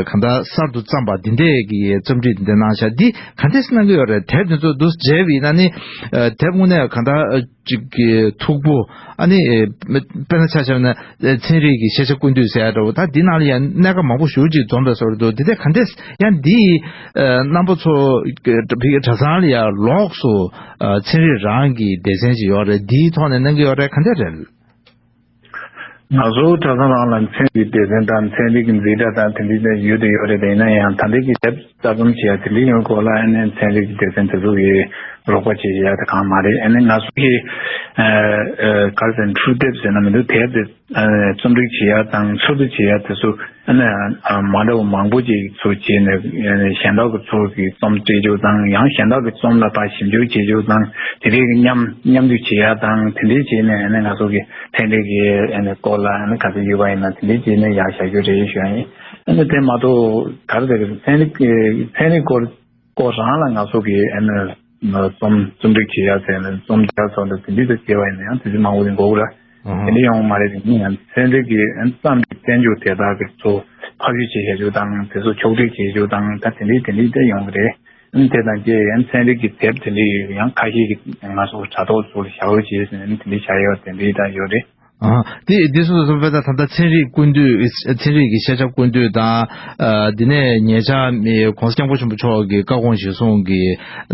གང་ལྟར་གསར་དུ་བརྩམས་པ་འདི་འདྲས་ཀྱི་རྩོམ་སྒྲིག་འདི་འདྲས་གནང་བཞག་འདི་ག་འདྲས་གནང་གི་ཡོད་རེད། དེབ་འདི་ཚོ་འདུག་མཇལ་བ་ཡིན་ན་ནི་དེབ་དངོས་གནས་གང་ལྟར། ཅིག་གི་མཐུག་པོ། ཨ་ནི་དཔེར་ན་ཆ་བཞག་ན་ཚན་རིག་གི་ཤེས་བྱ་ཀུན་བཏུས་ཟེར་ཡ་འདྲ་བོ། ད་འདི་ནང་ལ་ཡང་གནད་འགག་མང་པོ་ཞེ་པོ་ཅིག་འཛོམས་པའི་བཟོ་འདྲ་འདུག་འདི་དེ་ག་འདྲས་ཡང་འདི་རྣམ་པ་ཚོ་བི་གྲྭ་ཚང་ལ་ཡང་ལོགས་སུ་ཚན་རིག་རང་གི་སྡེ་ཚན་ཅིག་ཡོད་རེད། འདིའི་ཐོག་ནས་གནང་གི་ཡོད་རེད། ག་འདྲས་རེད། ང་ཚོ་གྲྭ་ཚང་རང་ལ་ཚན་རིག་སྡེ་ཚན་དང་ཚན་རིག་གི་འཛིན་གྲྭ་དང་དེ་འདྲ་ཡོད་དེ་ཡོད་རེད། དེ་ཡིན་ན་ཡང་ད་ལྟ་གི་དེབ་གསར་རྩོམ་བྱེད་ཡ་དེ་འདྲའི་ཡོང་སྐོར་ལ་ཨ་ནི་ཚན་རིག་གི་སྡེ་ཚན་དེ་ཚོ་གི་རོགས་པ་བྱེད་ཡ་དེ་གང་མ་རེད། ཨ་ནི་ང་ཚོ་གི་ག་རེ་ཟེར་འཕྲུལ་དེབ་ཟེར་ན་མི་འདུག་དེབ་དེ་རྩོམ་སྒྲིག་བྱེད་ཡ་དང་ཚུར་དུ་བྱེད་ཡ་དེ་ཚོ་ཨ་ནི་མ་འདྲ་བ་མང་པོ་ཅིག་ཚུར་བྱས་ནས་གཞན་དག་གི་ཚུར་གི་རྩོམ་སྤྲད་རྒྱུ་དང་། ཡང་གཞན་དག་གི་རྩོམ་ལ་ཕར་ཞིབ་འཇུག་བྱེད་རྒྱུ་དང་། དེ་འདྲའི་གི་མཉམ་མཉམ་འཇུག་བྱེད་ཡ་དང་དེ་འདྲའི་བྱས་ནས་ཨ་ནི་ང་ཚོ་གི་ཚན་རིག་གི་ཨ་ནི་སྐོར་ལ་ཨ་ནི་ག་ཚོད་ཡོད་པ་ཡིན་ན་དེ་འདྲའི་བྱས་ནས་ཡར་བཞག་རྒྱུ་རེད་ཞུ་ཡ་ཡིན། ཨ་ནི་དེ་མ་གཏོགས་ག་རེ་ཟེར་གི་ཚན་རིག་གི་ཚན་རིག་སྐོར་སྐོར་རང་ལ་ང་ཚོ་གི་ཨ་ནི་རྩོམ་རྩོམ་སྒྲིག་བྱེད་ཡ་ཟེར་ནས་རྩོམ་རྒྱག་ཚོགས་འདུ་དེ་འདྲའི་དུ་བྱས་པ་ཡིན་ན་ཡང་དུས་ཚོད་མང་པོ་ཞིག་འགོར་གི་རེད། དེ་འདྲ་ཡོང་མ་རེད། དེ་ནི་ཡང་ཚན་རིག་གི་ཨ་ནི་བརྩམས་པའི་བསྟན་བཅོས་དེ་དག་གི་ཚོ་ཕབ་བཤུས་བྱེད་བྱ་རྒྱུ་དང་དེ་ཚོ་ཕྱོགས་སྒྲིག་བྱེད་རྒྱུ་དང་ད་དེ་འདྲའི་དེ་འདྲའི་དེ་ཡོང་གི་རེད། དེ་དང་དེ་ཡང་ཚན་རིག་གི་དེབ་དེ་འདྲའི་ཡང་ཁ་ཤས་ཀྱིས་ང་ཚོ་དྲ་ཐོག་ཚོ་ལ་བཞག་རོགས་བྱས་ཟེར་ནས་དེ་འདྲའི་བྱ་ཡོད་དེ་འདྲའི་ད་ཡོད་རེད། ཨ། དེ་དེ་སོ་སོ་དཔེ་ད་ད་ལྟ་ཚན་རིག་ཀུན་བཏུས། ཚན་རིག་གི་ཤེས་བྱ་ཀུན་བཏུས་དང་། ཨ། དེ་ནས་ཉེ་ཆར་གོང་ས་སྐྱབས་མགོན་ཆེན་པོ་མཆོག་གི་བཀའ་དགོངས་གཞིར་བཟུང་གི་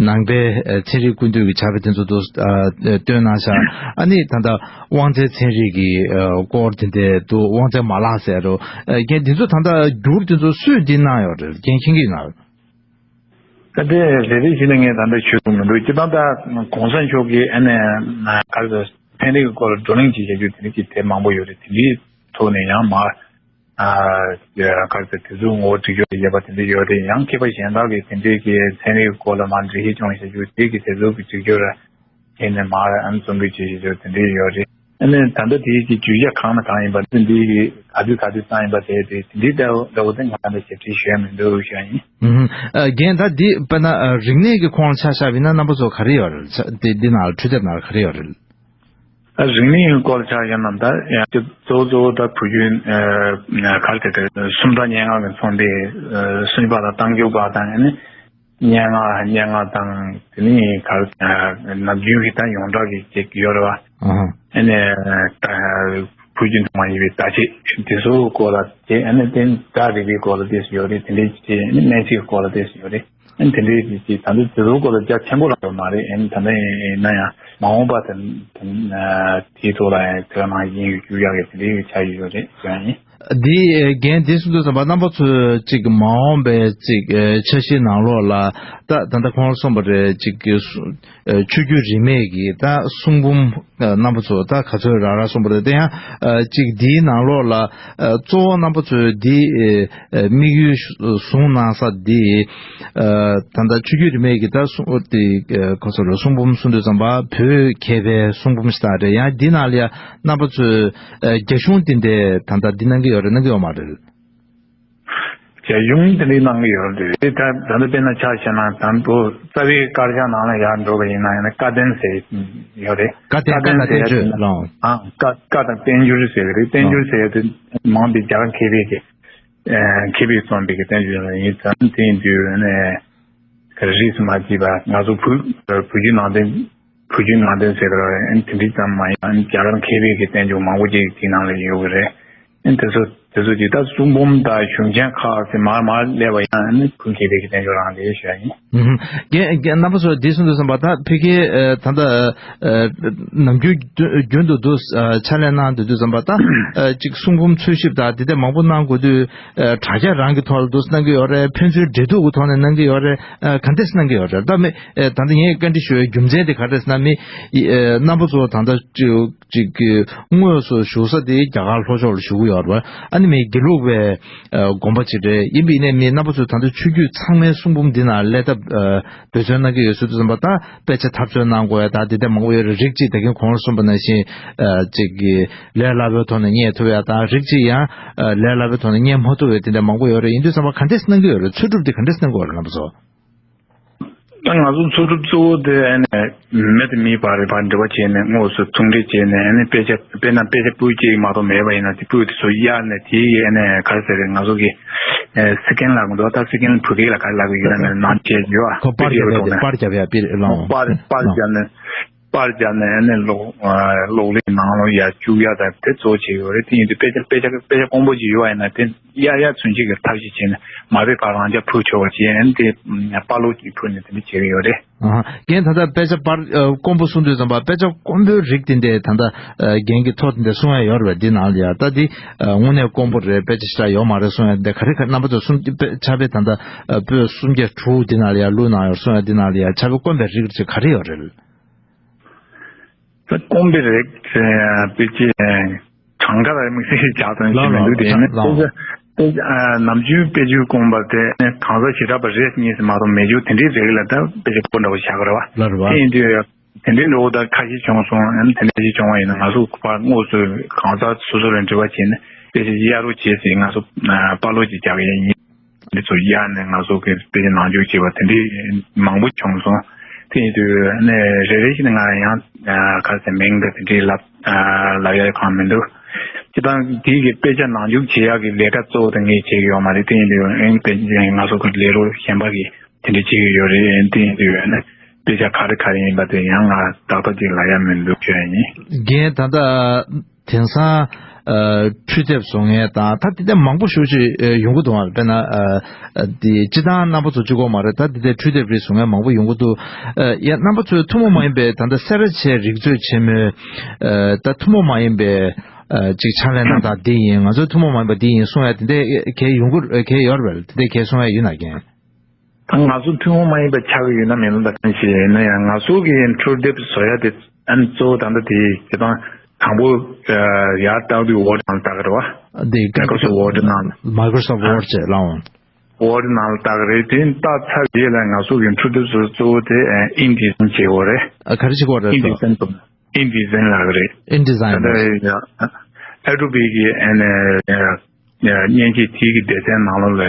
ནང་པའི་ཚན་རིག་ཀུན་བཏུས་ཀྱི་བྱ་བ་དེ་ཚོ་དུ་བཏོན་གནང་ཤག་ཨ་ནི་ད་ལྟ་དབང་རྩའི་ཚན་རིག་གི་སྐོར་དེ་འདྲ་འདུག་དབང་རྩའི་མ་ལག་ཟེར་རོ། རྒན་དེ་ཚོ་ད་ལྟ་བསྒྱུར་དེ་ཚོ་སུས་འདི་གནང་ཡོད་རེད། རྒན་མཁྱེན་གྱི་ཡོད་ན། ད་དེ་རེ་རེ་བཞིན་ནས་ངས་ད་ལྟ་ཞུ་ཐུབ་མི་འདུག་སྤྱིར་བཏང་ད་གོང་ས་མཆོག་གིས་ཨ་ནི་ག་རེ་ཟེར་ཚན་རིག་གི་སྐོར་ལ་བགྲོ་གླེང་བྱེད་བྱ་རྒྱུ་དེ་འདྲ་གི་དེབ་མང་པོ་ཡོད་རེད། དེ་འདྲའི་ཐོག་ནས་ཡང་མ་ག་རེ་ཟེར་དེ་ཚོའི་ངོ་བོ་སྒྲིག་སྦྱོར་ཡོད་པ་དེ་འདྲ་ཡོད་རེད། ཡང་མཁས་པ་གཞན་དག་གིས་དེ་འདྲའི་གི་ཚན་རིག་གི་སྐོར་ལ་མ་འགྲེལ་བཤད་སྐྱོན་བྱ་རྒྱུ་དེ་གི་དེ་ཚོ་གི་སྒྲིག་སྦྱོར་ཡིན་ནས་མ་ཨ་ནི་རྩོམ་སྒྲིག་བྱེད་བྱེད་ཆོག་དེ་འདྲའི་ཡོད་རེད། ཨ་ནི་ད་ལྟ་དེའི་གི་རྒྱུ་ཆ་གང་ནས་གང་ཡིན་པ་དེ་འདི་གི་ག་དུས་ག་དུས་གཙང་ཡིན་པ་དེ་དེ་དེ་འདྲའི་ལྟ་བུ་ལྟ་བུ་དེ་ང་ད་ཞིབ་ཕྲ་ཞུ་ཡ་མི་འདུག་ཞུ་ཡ་ཡིན། ཨུ་ཧུ། ཨ། རྒན་ད་འདི་དཔེར་ན་ཨ་རིག་གནས་ཀྱི་ཁོངས་ལ་ཆ་བཞག་པ་ཡིན་ན་རྣམ་པ་ཚོ་ག་རེ་ཡོད་རེད། ཆ་དེ་འདི་ནང་ལ་འཕྲུལ་དེབ་ནང་ལ་ག་རེ་ཡོད་རེད། ཨ་རིག་གནས་ཀྱི་སྐོར་ལ་ཆ་བཞག་ན་ད་ཡང་གཙོ་བོ་གཙོ་བོ་ད་བོད་བརྒྱུད་ཨ་ག་རེ་དེ་དེ་སུམ་རྟགས་སྙན་ངག་གི་ཚོགས་འདུ། ཨ་སུམ་པ་དང་རྟགས་འཇུག་པ་དང་ཨ་ནི། སྙན་ངག་སྙན་ངག་དང་དེ་ནས་ག་རེ་ནམ་རྒྱུན་གྱི་ད་ཡོངས་གྲགས་ཀྱི་ཅིག་ཡོད་རེད་བ། ཨ་ནི་ད་བོད་ཀྱི་ཐོག་མ་ཡིན་པའི་བརྡ་ཆད་དེ་ཚོའི་སྐོར་ལ་དེ། ཨ་ནི་དེ་སྒྲ་རིག་པའི་སྐོར་ལ་དེ་ཡོད་རེད། དེ་འདྲའི་ཅིག་ཨ་ནི་སྨན་རྩིས་སྐོར་ལ་དེ་ཡོད་རེད། ཨ་ནི་དེ་འདྲའི་ཅིག་ཅིག་ད་ལྟ་དེ་ཚོའི་སྐོར་ལ་རྒྱ་ཆེན་པོ་རང་ཡོད་མ་རེད། ཨ་ནི་ད་ལྟ་ཡིན་ན་ཡང་མ་འོངས་པ་དེ་དེའི་ཐོག་ལ་ཡང་དེ་ག་ནང་བཞིན་ཡོད་རྒྱུ་ཡག་གི་དེ་འདྲའི་ཆགས་ཡོད་རེད་ཟེར་ཡ་ཡིན། འདི་རྒན་འདི་གསུང་དུས་ཙམ་པ་རྣམ་པ་ཚོས་ཅིག་མ་འོངས་པའི་ཅིག་འཆར་གཞིའི་ནང་ལོགས་ལ་ད་ད་ལྟ་ཁོང་གསུངས་པ་རེད། ཅིག་གི་སུ་ཆོས་བརྒྱུད་རིས་མེད་ཀྱི་ད་གསུང་འབུམ་རྣམ་པ་ཚོ་ད་ག་ཚོད་རག་རག་གསུངས་པ་རེད། དེ་ཡང་ཅིག་འདིའི་ནང་ལོགས་ལ་གཙོ་བོ་རྣམ་པ་ཚོས་འདི་དམིགས་ཡུལ་བཟུང་གནང་ས་འདི་ད་ལྟ་ཆོས་བརྒྱུད་རིས་མེད་ཀྱི་ད་གསུང་འདི་ཁོ་ཚོ་ལ་གསུང་འབུམ་གསུང་དུས་ཙམ་པ་བོད་མཁས་པའི་གསུང་འབུམ་ཞིག་ད་རེད། ཡང་འདི་ནང་ལ་ཡང་རྣམ་པ་ཚོས་ཨ། རྒྱ་གཞུང་འདི་འདྲའི་ད་ལྟ་འདི་གནང་གི་ཡོད་རེད་གནང་གི་ཡོད་མ་རེད། རྒྱ་གཞུང་འདི་འདྲའི་གནང་གི་ཡོད་རེད། དེ་ད་ད་ལྟ་དཔེར་ན་ཆ་བཞག་ན་དང་པོ་རྩ་བའི་དཀར་ཆག་ནང་ལ་ཡར་འགྲོ་བ་ཡིན་ན་ཡང་ན་བཀའ་བསྟན་ཟེར་ཡོད་རེད། བཀའ་བསྟན་བཀའ་དང་བསྟན་བཅོས་ལའང་། ཨ། བཀའ་བཀའ་དང་བསྟན་འགྱུར་ཟེར་གི་རེད། བསྟན་འགྱུར་ཟེར་ཡ་དེ་མང་པོའི་རྒྱ་གར་མཁས་པའི་གི་ཨ། མཁས་པས་རྩོམ་པའི་གི་བསྟན་འགྱུར་ཡིན་ཙང་དེ་ཡིན་དུས་ནས་རིས་སུ་མ་ཆད་པ་ང་ཚོ་བོད་བོད་བརྒྱུད་ནང་བསྟན། བོད་བརྒྱུད་ནང་བསྟན་ཟེར་བ་དེ་འདྲ་ཙམ་མ་ཡིན་རྒྱ་གར་མཁས་པའི་གི་བསྟན་བཅོས་མང་པོ་ཅིག་དེའི་ནང་ལ་ཡོད་གི་རེད། དེ་ཚོ་དེ་ཚོ་ཅིག་ད་གསུང་འབུམ་དང་གཞུང་ཆེན་ཁག་ཟེར་མར་མར་སླེབས་པ་ཡིན་ན་བོད་མཁས་པའི་གི་བསྟན་བཅོས་རང་རེད་ཞུ་ཡ་ཡིན། ཨུམ། རྒན་རྒན་རྣམ་པ་ཚོ་འདི་གསུང་དུས་ཙམ་པ་ད་ཕ་གིའི་ད་ལྟ་ནམ་རྒྱུན་རྒྱུན་དུ་འདུག་ཕྱག་ལས་གནང་སྡོད་དུས་ཙམ་པ་ད་ཅིག་གསུང་འབུམ་འཚོལ་ཞིབ་དང་དེ་འདྲ་མང་པོ་གནང་དགོས་དུས་དྲ་རྒྱ་རང་གི་ཐོག་ལ་འདུག་གནང་གི་ཡོད་རེད། ཕན་ཚུན་འབྲེལ་གཏུག་གི་ཐོག་ནས་གནང་གི་ཡོད་རེད། ག་འདྲས་གནང་གི་ཡོད་རེད། ད་མི་ད་ལྟ་ངས་བཀའ་འདྲི་ཞུ་བའི་རྒྱུ་མཚན་དེ་ག་རེ་རེད་ཟེར་ན་མི་རྣམ་པ་ཚོ་ད་ལྟ་ཅིག་གི་དངོས་སུ་བཞུགས་ས་དེ་རྒྱ་གར་ལྷོ་ཕྱོགས་ལ་བཞུགས་ཀྱི་ཡོད་རེད། ཨ་ནི་མི་དགེ་ལུགས་པའི་དགོན་པ་ཅིག་རེད། ཡིན་པ་ཡིན་ནའི་མི་རྣམ་པ་ཚོས་ད་ལྟ་ཆོས་བརྒྱུད་ཚང་མའི་གསུང་འབུམ་འདི་ནང་སླེབས་ཐབས་འབད་བརྩོན་གནང་གི་ཡོད་ཟེར་དུས་ཙམ་པ་ད་དཔེ་ཆ་ཐབས་འཚོལ་གནང་དགོས་ཡ་ད་དེ་འདྲ་མང་པོ་ཡོད་རེད། རིགས་གཅིག་ད་གིན་གོང་ལ་གསུངས་པ་ནང་བཞིན་ཅིག་གི་ལས་སླ་པོའི་ཐོག་ནས་རྙེད་ཐུབ་ཡ་དང་རིགས་གཅིག་ཡང་ལས་སླ་པོའི་ཐོག་ནས་རྙེད་མ་ཐུབ་ཡ་དེ་འདྲ་མང་པོ་ཡོད་རེད། ཡིན་དུས་ཙམ་པ་ག་འདྲས་གནང་གི་ཡོད་རེད། འཚོལ་སྒྲུབ་དེ་ག་འདྲས་གནང་དགོས་རེད་རྣམ་པ་ཚོ། ད་ང་ཚོ་འཚོལ་སྒྲུབ་གཙོ་བོ་དེ་ཨ་ནི་མི་དང་མིའི་བར་བར་འབྲེལ་བ་བྱས་ནས་དངོས་སུ་ཐུག་འཕྲད་བྱས་ནས་ཨ་ནི་དཔེ་ཆ་དཔེར་ན་དཔེ་ཆ་པོད་གཅིག་མ་གཏོགས་མེད་པ་ཡིན་ན་དེ་པོད་དེ་ཚོ་གཡར་ནས་དེའི་ཨ་ནི་ག་རེ་ཟེར་རེད། ང་ཚོ་གི་ཨ་སི་ཀེན་ལབ་གི་འདུག་ད་སི་ཀེན་བོད་སྐད་ལ་ག་རེ་ལབ་གི་ཡོད་ན་མེད་ན་ནང་བྱས་ཡོད་ཨ། ཁོ་པར་རྒྱབ་ཡ་དེ་པར་རྒྱབ་ཡ་པིར་ལོང་། པར་པར་རྒྱབ་ནས། པར་བརྒྱབ་ནས་ཨ་ནི་གློག་ཨ་གློག་ཀླད་ནང་ལོགས་ཡར་བཅུག་ཡ་དང་དེ་གཙོ་བོ་བྱེད་ཀྱི་ཡོད་རེད། དེ་ཡིན་དུས་དཔེ་ཆ་དཔེ་ཆ་དཔེ་ཆ་དཀོན་པོ་ཅིག་ཡོད་པ་ཡིན་ན་དེ་གཡར་ཡ་ཚུན་ཆད་ཀྱི་ཐབས་ཤེས་བྱས་ནས་མ་བོས་པར་རང་འཇགས་ཕུལ་ཆོག་པ་བྱས་ཨ་ནི་དེ་པར་ལོག་ཅིག་ཕུལ་ནས་དེ་འདྲ་བྱེད་ཀྱི་ཡོད་རེད། ཨ་ཧ། རྒན་ད་ལྟ་དཔེ་ཆ་པར་ཨ་དཀོན་པོ་གསུང་དུས་ཙམ་པ་དཔེ་ཆ་དཀོན་པོའི་རིགས་དེ་འདྲས་ད་ལྟ་ཨ་རྒན་གྱི་ཐོག་དེ་འདྲས་གསུང་ཡ་ཡོད་རེད་པས། འདི་ནང་ལ་ཡ་ད་འདི་ཨ་དངོས་གནས་དཀོན་པོ་རེད། དཔེ་ཆ་ཞེ་དྲག་ཡོད་མ་རེད་གསུང་ཡ་དེ་འདྲས་ག་རེ་ག་རྣམ་པ་ཚོ་གསུང་དཔེ་ཕྱག་དཔེ་ད་ལྟ་ཨ་པོད་སུམ་བརྒྱ་དྲུག་འདི་ནང་ལ་ཡ་བླུགས་གནང་ཡོད་གསུང་ཡ་འདི་ནང་ལ་ཡ་ཕྱག་དཔེ་དཀོན་པའི་རིགས་ཅིག་ག་རེ་ཡོད་རེད། དཀོན་པའི་རིགས་དཔེ་ཆའི་གྲངས་ཀ་ལ་དམིགས་བསལ་ཞིག་བྱ་ཐུབ་ཀྱི་མི་འདུག་དེ་ནི་དཔེ་ཆ་དཔེ་ཆ་ཨ་ནམ་རྒྱུན་དཔེ་ཆའི་དཀོན་པ་དེ་གང་ཟག་བྱེ་བྲག་པ་རེ་གཉིས་སུ་མ་གཏོགས་མེད་རྒྱུ་དེ་འདྲའི་རིགས་ལ་ད་དཔེ་ཆ་དཀོན་འདྲ་བོ་ཆགས་ཀྱི་རེད་བ། ལ་རེད་བ། དེ་ཡིན་དུས་དེ་འདྲའི་འདྲ་བོ་ད་ཁ་ཤས་བྱུང་སོང་། ཨ་ནི་དེ་འདྲ་ཞིག་བྱུང་བ་ཡིན་ན་ང་ཚོ་ཕར་དངོས་སུ་གང་ཟག་སོ་སོ་ལ་འབྲེལ་བ་བྱས་ནས་དཔེ་ཆ་གཡར་རོགས་བྱེད་ཟེར་ང་ཚོ་ཨ་པར་ལོག་ཅིག་རྒྱག་གི་ཡིན། འདི་ཚོ་གཡར་ནས་ང་ཚོ་གི་དཔེ་ཆ་ནང་འཇུག་བྱས་པ་དེ་འདྲའི་མང་པོ་བྱུང་སོང་། དེ་ཡིན་དུས་ནས་རེ་རེ་བཞིན་ང་ཡང་ག་ཟེར་མིང་དང་དེ་འདྲའི་ལབ་ལབ་ཡ་གང་མི་འདུག་སྤྱིར་བཏང་དེའི་གི་དཔེ་ཆ་ནང་འཇུག་བྱེད་ཡག་གི་ལས་ཀ་གཙོ་བོ་དེ་ངས་བྱེད་ཀྱི་ཡོད་མ་རེད། དེ་ཡིན་དུས་ཨེ་དཔེ་ང་ཚོ་གི་ལས་རོགས་གཞན་པ་གིས་དེ་འདྲ་བྱེད་ཀྱི་ཡོད་རེད། དེ་ཡིན་དུས་ནས་དཔེ་ཆ་ག་རེ་ག་རེ་ཡིན་པ་དེ་ཡང་ང་ཏག་ཏག་ཅིག་ལབ་ཡ་མི་འདུག་ཞུ་ཡ་ཡིན། རྒན་ད་ལྟ། དེང་སང་ཨ་འཕྲུལ་དེབ་བཟོ་མཁན་དང་ད་དེ་འདྲ་མང་པོ་ཞེ་པོ་ཅིག་ཨ་ཡོང་གི་འདུག་ཨ། དཔེར་ན་ཨ་ཨ་དེ་སྤྱིར་བཏང་རྣམ་པ་ཚོ་གཅིག་པོ་མ་རེད། ད་དེ་འདྲ་འཕྲུལ་དེབ་རིགས་བཟོ་མཁན་མང་པོ་ཡོང་གི་འདུག་ཨ་ཡ་རྣམ་པ་ཚོས་ཐུན་མོང་མ་ཡིན་པའི་ད་ལྟ་སེ་ར་བྱེས་རིག་མཛོད་ཆེན་མོའི་ཨ་ད་ཐུན་མོང་མ་ཡིན་པའི་ཨ་ཅིག་ཕྱག་ལས་གནང་སྟངས་འདི་ཡིན། ང་ཚོའི་ཐུན་མོང་མ་ཡིན་པ་འདི་ཡིན་གསུང་ཡ་དེ་འདྲ་གལ་ཡོང་གི་གལ་ཡོད་རེད་པས། དེ་འདྲ་གལ་གསུང་ཡ་ཡོད་ན་རྒན། ད་ང་ཚོ་ཐུན་མོང་མ་ཡིན་པ་ཆགས་ཀྱི་ཡོད་ན་མེད་ན་ད་གང་ཞིག་ཡིན་ན་ཡང་ང་ཚོ་གི་འཕྲུལ་དེབ་བཟོ་ཡ་དེ་ཨ་ནི་གཙོ་བོ་ད་ལྟ་དེ་སྤྱིར་བཏང་དང་པོ་ཡར་བཏགས་དུས་ཝར་ཌི་ནང་ལ་བཏགས་ཀྱི་རེད་བ། དེ་Microsoft Word་ནང་ལ། Microsoft Word་ཅེས་ལའང་། ཝར་ཌི་ནང་ལ་བཏགས་ཀྱི་རེད། དེ་བཏགས་ཚར་རྗེས་ལ་ང་ཚོ་གི་འཕྲུལ་དེབ་བཟོ་གཙོ་བོ་དེ་ཨིན་ཌི་ཛའིན་བྱེད་དགོས་རེད། ཨ་ག་རེ་བྱེད་དགོས་རེད་ཨིན་ཌི་ཛའིན་ཨིན་ཌི་ཛའིན་ལབ་ཀྱི་རེད། ཨིན་ཌི་ཛའིན་ད་ལྟ་ཨ་ཌོ་བི་གི་ཨ་ནི་མཉེན་ཆས་དེའི་གི་སྡེ་ཚན་ནང་ལོགས་ལ་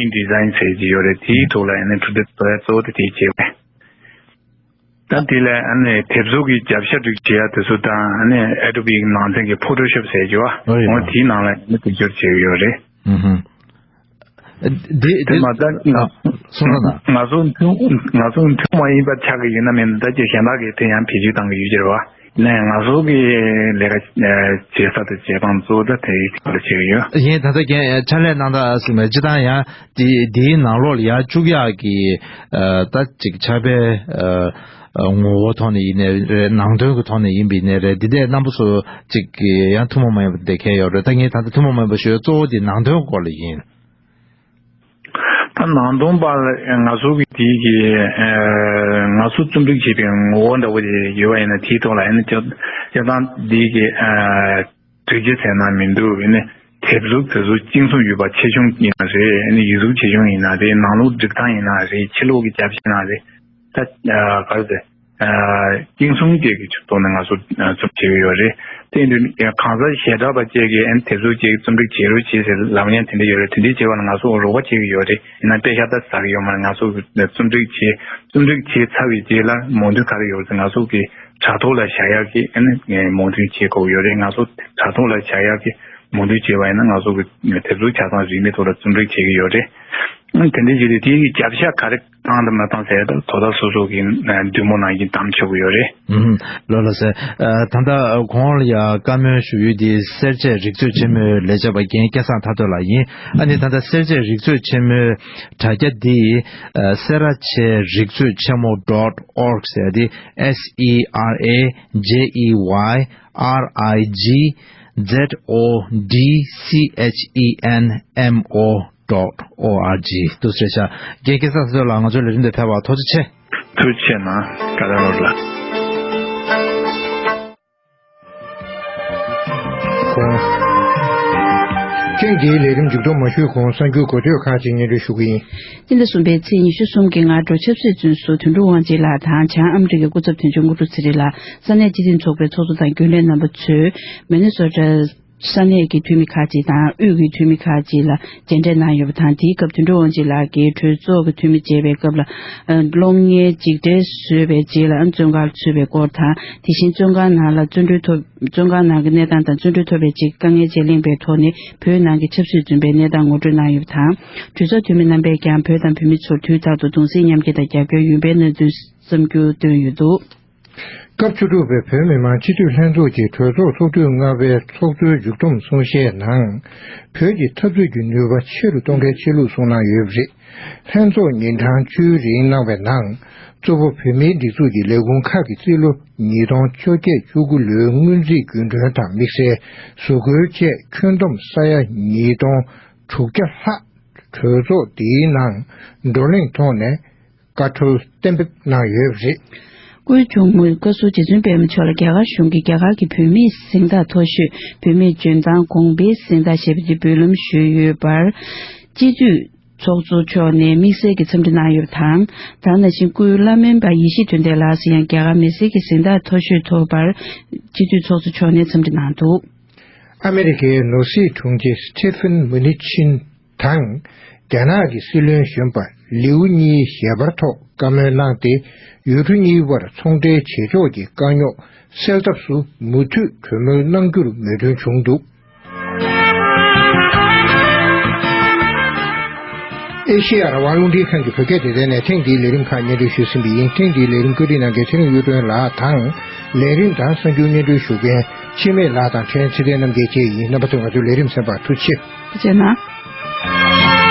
ཨིན་ཌི་ཛའིན་ཟེར་གྱི་ཡོད་རེད། དེའི་ཐོག་ལ་ཨ་ནི་འཕྲུལ་དེབ་བཟོ་ཡ་གཙོ་བོ་དེ་དེ་བྱེད་པས། ད་དེ་ལ་ཨ་ནི་དེབ་གཟུགས་ཀྱི་རྒྱབ་ཤ་སྒྲིག་བྱེད་ཡ་དེ་ཚོ་དང་ཨ་ནི་ཨེ་ཌོ་བི་གི་ནང་ཚན་གྱི་ཕོ་ཊོ་ཤོབ་ཟེར་གྱི་བ་ཨོ་ཡ་འོ་དེའི་ནང་ལ་ཨ་ནི་དེབ་སྐྱོར་བྱེད་ཀྱི་ཡོད་རེད། ཨུ་ཧུ། དེ་དེ་དེ་མ་ད་ང་ཨ་སོང་ཙང་ན། ང་ཚོ་མཐུན་ང་ཚོ་མཐུན་མ་ཡིན་པ་ཆགས་ཀྱི་ཡོད་ན་མིན་ད་ཅི་གཞན་དག་གིས་དེ་ཡང་བེད་སྤྱོད་གཏང་གི་ཡོད་ཀྱི་རེད་བ། ནས་ང་ཚོ་གི་ལས་ཀ་བྱེད་ས་དང་བྱེད་སྟངས་གཙོ་བོ་ད་དེ་ཡིག་ཐོག་ལ་བྱེད་ཀྱི་ཡོད། ཡིན་ད་ལྟ་རྒན་ཕྱག་ལས་གནང་སྟངས་ཟེར་ནས་སྤྱིར་བཏང་ཡང་དེ་དེའི་ནང་ལོགས་ལ་ཡར་བཅུག་ཡག་གི་ད་ཅིག་ཕྱག་དཔེ་ ངོ་བོ་ཐོག་ནས་ཡིན་ནའི་རེད། ནང་དོན་གྱི་ཐོག་ནས་ཡིན་པ་ཡིན་ནའི་རེད། འདི་འདྲའི་རྣམ་པ་ཚོ་ཅིག་གིས་ཡང་ཐུན་མོང་མ་ཡིན་པ་འདེད་མཁན་ཡོད་རེད། ད་ངས་ད་ལྟ་ཐུན་མོང་མ་ཡིན་པ་ཞུ་ཡ་གཙོ་བོ་དེ་ནང་དོན་སྐོར་ལ་ཡིན། ད་ནང་དོན་པ་ལ་ང་ཚོ་གི་དེའི་གི་ང་ཚོ་རྩོམ་སྒྲིག་བྱས་པའི་ངོ་བོ་འདྲ་བོ་དེ་ཡོད་པ་ཡིན་ན། དེའི་ཐོག་ལ་ཡིན་ན་སྤྱིར་བཏང་དེའི་གི་གྲོས་ཆོད་ཟེར་ན་མི་འདུག་ཨ་ནི་དེབ་གཟུགས་དེ་ཚོ་བཅིངས་འགྲོལ་ཡོད་པ་ཆེ་ཆུང་ཡིན་ན་རེད། ཨ་ནི་ཡིག་གཟུགས་ཆེ་ཆུང་ཡིན་ན་རེད། ནང་ལོགས་སྒྲིག་སྟངས་ཡིན་ན་རེད། ཕྱི་ལོགས་ཀྱི་རྒྱབ་ཤ་ཡིན་ན་རེད། ད་ག་རེ་ཟེར། བཅིངས་འགྲོལ་བཅས་ཀྱི་ཐོག་ནས་ང་ཚོ་རྩོམ་བྱེད་ཀྱི་ཡོད་རེད། དེ་ཡིན་དུས་གང་ཟག་བྱེ་བྲག་པ་བཅས་ཀྱིས་ཨ་ནི་དེ་ཚོ་བཅས་རྩོམ་སྒྲིག་བྱེད་རོགས་བྱེད་ཟེར་ལབ་མཁན་དེ་འདྲ་ཡོད་རེད། དེ་འདྲའི་བྱེད་པ་ལ་ང་ཚོ་རོགས་པ་བྱེད་ཀྱི་ཡོད་རེད། ཡིན་ན་པེ་ཤ་ད་ཟ་གི་ཡོད་མ་རེད། ང་ཚོ་རྩོམ་སྒྲིག་བྱེད་རྩོམ་སྒྲིག་བྱས་ཚར་བའི་རྗེས་ལ་མོས་མཐུན་ག་རེ་ཡོད་རེད་ཟེར། ང་ཚོ་གི་དྲ་ཐོག་ལ་བཞག་ཡག་གི་ཨ་ནི་མོས་མཐུན་བྱེད་དགོས་ཡོད་རེད། ང་ཚོ་དྲ་ཐོག་ལ་བཞག་ཡག་གི་མོས་མཐུན་བྱས་པ་ཡིན་ན་ང་ཚོ་གི་དེབ་གཟུགས་ཆ་ཚང་རིན་མེད་ཐོག་ལ་རྩོམ་སྒྲིག་བྱེད་ཀྱི་ཡོད་རེད། ཨ་ནི་དེ་འདྲ་བྱས་ཏེ་དེའི་རྒྱབ་ཤ་ག་རེ་བཏང་དང་མ་བཏང་ཟེར་ཡ་ད་དོ་བདག་སོ་སོ་གི་འདུན་མ་ནང་བཞིན་བདམས་ཆོག་གི་ཡོད་རེད། ཨུམ། ལགས་ལགས་སེ། ཨ། ད་ལྟ་གོང་ལ་ཡ་བཀའ་མོལ་ཞུ་ཡུལ་འདི་སེར་བྱེས་རིག་མཛོད་ཆེན་མོའི་ལས་བྱེད་པ་རྒན་སྐལ་བཟང་ཐར་འདོད་ལགས་ཡིན། ཨ་ནི་ད་ལྟ་སེར་བྱེས་རིག་མཛོད་ཆེན་མོའི་དྲ་རྒྱ་འདི། ཨ། སེ་ར་བྱེས་རིག་མཛོད་ཆེན་མོ་dot org ཟེར་ཏེ། S E R A J E Y R I G Z O D C H E N M O dot O R G དུ་ཟེར་ཤག་རྒན་སྐལ་བཟང་ཐར་འདོད་ལགས། ང་ཚོའི་ལས་རིམ་དེ་ཕེབས་པར་ཐུགས་རྗེ་ཆེ། ཐུགས་རྗེ་ཆེ་གནང་། བཀའ་དྲིན་རེད་ལགས། ཐེངས་འདིའི་ལས་རིམ་མཇུག་སྡོམ་མ་ཞུས་གོང་གསར་འགྱུར་འགོ་སྟོད་ཁག་ཅིག་སྙན་སྒྲོན་ཞུ་གི་ཡིན། སྤྱི་ཟླ་གསུམ་པའི་ཚེས་ཉི་ཤུ་གསུམ་གྱི་སྔ་དྲོ་ཆབ་སྲིད་བཙོན་ཟུར་དོན་གྲུབ་དབང་ཆེན་ལགས་དང་བྱང་ཨ་མི་རི་ཀའི་སྐུ་ཚབ་དོན་གཅོད་དངོས་གྲུབ་ཚེ་རིང་ལགས། ས་གནས་སྤྱི་མཐུན་ཚོགས་པའི་ཚོགས་གཙོ་དང་རྒྱུན་ལས་རྣམ་པ་ཚོས་མི་ནི་སོ་ཊ་ས་གནས་ཀྱི་འཐུས་མི་ཁག་ཅིག་དང་དབུས་ཀྱི་འཐུས་མི་ཁག་ཅིག་ལ་མཇལ་འཕྲད་གནང་ཡོད་པ་དང་། དེའི་སྐབས་དོན་གྲུབ་དབང་ཆེན་ལགས་ཀྱིས་གྲོས་ཚོགས་ཀྱི་འཐུས་མི་མཇལ་བའི་སྐབས་ལ། ཨ། གློག་བརྙན་འཇིགས་བྲལ་བཟོས་པའི་རྗེས་ལ་བཙོན་ཁང་ཚུད་པའི་སྐོར་དང་། དེ་བཞིན་བཙོན་ཁང་ནང་ལ་བཙོན་གྲོལ་ཐོབ། བཙོན་ཁང་ནང་གི་གནས་སྟངས་དང་བཙོན་གྲོལ་ཐོབ་པའི་རྗེས་ཀྱི་དཀའ་ངལ་དཔྱད་གླེང་བའི་ཐོག་ནས་བོད་ནང་གི་ཆབ་སྲིད་བཙོན་པའི་གནས་སྟངས་ངོ་སྤྲོད་གནང་ཡོད་པ་དང་། གྲོས་ཚོགས་འཐུས་མི་རྣམ་པས་ཀྱང་བོད་དང་བོད་མི་ཚོར་དུས་རྟག་ཏུ་གདུང་སེམས་མཉམ་སྐྱེད་དང་རྒྱབ་སྐྱོར་ཡོད་པའི་གནས་ཚུལ་བསམ་འགྱུར་བཏོན་ཡོད་འདུག་སྐབས་བཅུ་དྲུག་པའི་བོད་མི་མང་སྤྱི་འཐུས་ལྷན་ཚོགས་ཀྱི་གྲོས་ཚོགས་ཚོགས་དུས་ལྔ་པའི་ཚོགས་གཙོའི་མཇུག་བསྡོམས་གསུང་བཤད་ནང་། བོད་ཀྱི་འཐབ་རྩོད་ཀྱི་ནུས་པ་ཆེ་རུ་གཏོང་གལ་ཆེ་ལུགས་གསུངས་གནང་ཡོད་པ་རེད། ལྷན་ཚོགས་ཉིན་གྲངས་བཅུའི་རིང་གནང་བའི་ནང་། གཙོ་བོ་བོད་མིའི་སྒྲིག་འཛུགས་ཀྱི་ལས་ཁུངས་ཁག་གི་རྩིས་ལོ་ཉིས་སྟོང་བཅོ་བརྒྱད་བཅུ་དགུ་ལོའི་སྔོན་རྩིས་རྒྱུན་གྲོན་དང་དམིགས་བསལ་བཟོ་བཀོད་བཅས་ཁྱོན་བསྡོམས་ས་ཡ་ཉིས་སྟོང་དྲུག་བརྒྱ་ལྷག་གྲོས་ཚོགས་འདིའི་ནང་བགྲོ་གླེང་ཐོག་ནས་བཀའ་འཁྲོལ་གཏན་འབེབས་གནང་ཡོད་པ་རེད། སྐུའི་གཅུང་མོས་བཀའ་ཟུར་རྗེ་བཙུན་པད་མ་མཆོག་ལ་རྒྱ་གར་གཞུང་གིས་རྒྱ་གར་གྱི་བོད་མིའི་གཟེངས་རྟགས་མཐོ་ཤོས་བོད་མིའི་འཇོན་ཐང་གོང་འཕེལ་གཟེངས་རྟགས་ཞེས་པ་དེ་འབུལ་ལམ་ཞུས་ཡོད་པར། སྤྱི་འཐུས་ཚོགས་གཙོ་མཆོག་ནས་དམིགས་བསལ་གྱི་འཚམས་འདྲི་གནང་ཡོད་པ་དང་། ད་ནང་བཞིན་སྐུའི་བླ་སྨན་པ་ཡེ་ཤེས་དོན་ལྡན་ལགས་སུ་ཡང་རྒྱ་གར་མི་སེར་གྱི་གཟེངས་རྟགས་མཐོ་ཤོས་ཐོབ་པར་སྤྱི་འཐུས་ཚོགས་གཙོ་མཆོག་ནས་འཚམས་འདྲི་གནང་འདུག་ཨ་མེ་རི་ཁའི་ནོར་སྲིད་དྲུང་ཆེ་སི་ཊི་ཕན་མུ་ནི་ཆིན་དང་རྒྱ་ནག་གི་སྲིད་བློན་གཞོན་པ་ལིའུ་གཉིས་ཞལ་པར་ཐོག་བཀའ་མོལ་གནང་སྟེ། ཡུལ་གྲུ་གཉིས་དབར་ཚོང་འབྲེལ་བྱེད་ཕྱོགས་ཀྱི་དཀའ་རྙོག་སེལ་ཐབས་སུ་མུ་མཐུད་གྲོས་མོལ་གནང་རྒྱུར་མོས་མཐུན་བྱུང་འདུག་ཨེ་ཤེ་ཡ་རང་དབང་རླུང་འཕྲིན་ཁང་གི་བོད་སྐད་སྡེ་ཚན་ནས་ཐེངས་འདིའི་ལས་རིམ་ཁག་སྙན་སྒྲོན་ཞུས་ཟིན་པ་ཡིན། ཐེངས་འདིའི་ལས་རིམ་བཀོད་སྒྲིག་གནང་མཁན་ཚེ་རིང་གཡུ་སྒྲོན་ལགས་དང་། ལས་རིམ་དང་གསར་འགྱུར་སྙན་སྒྲོན་ཞུ་མཁན་འཆི་མེད་ལགས་དང་ཕྲན་ཚེ་བརྟན་རྣམ་རྒྱལ་བཅས་ཡིན། རྣམ་པ་ཚོས་ང་ཚོའི་ལས་རིམ་གསན་པར་ཐུགས་རྗེ་ཆེ། ཐུགས་རྗེ་གནང་།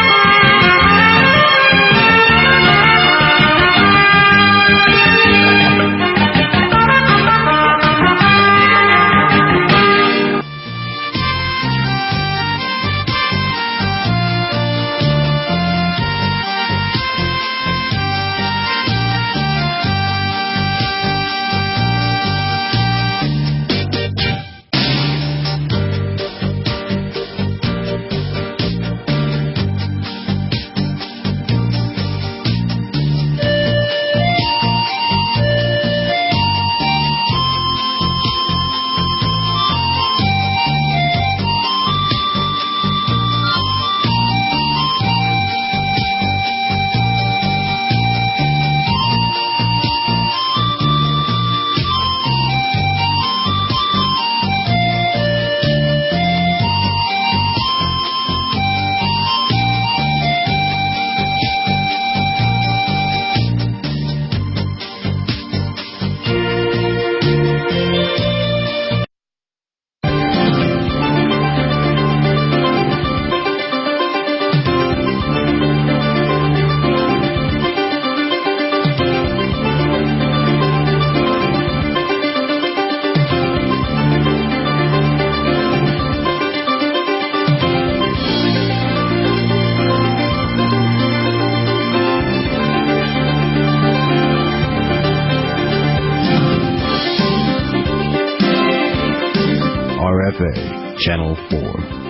Bay, Channel four.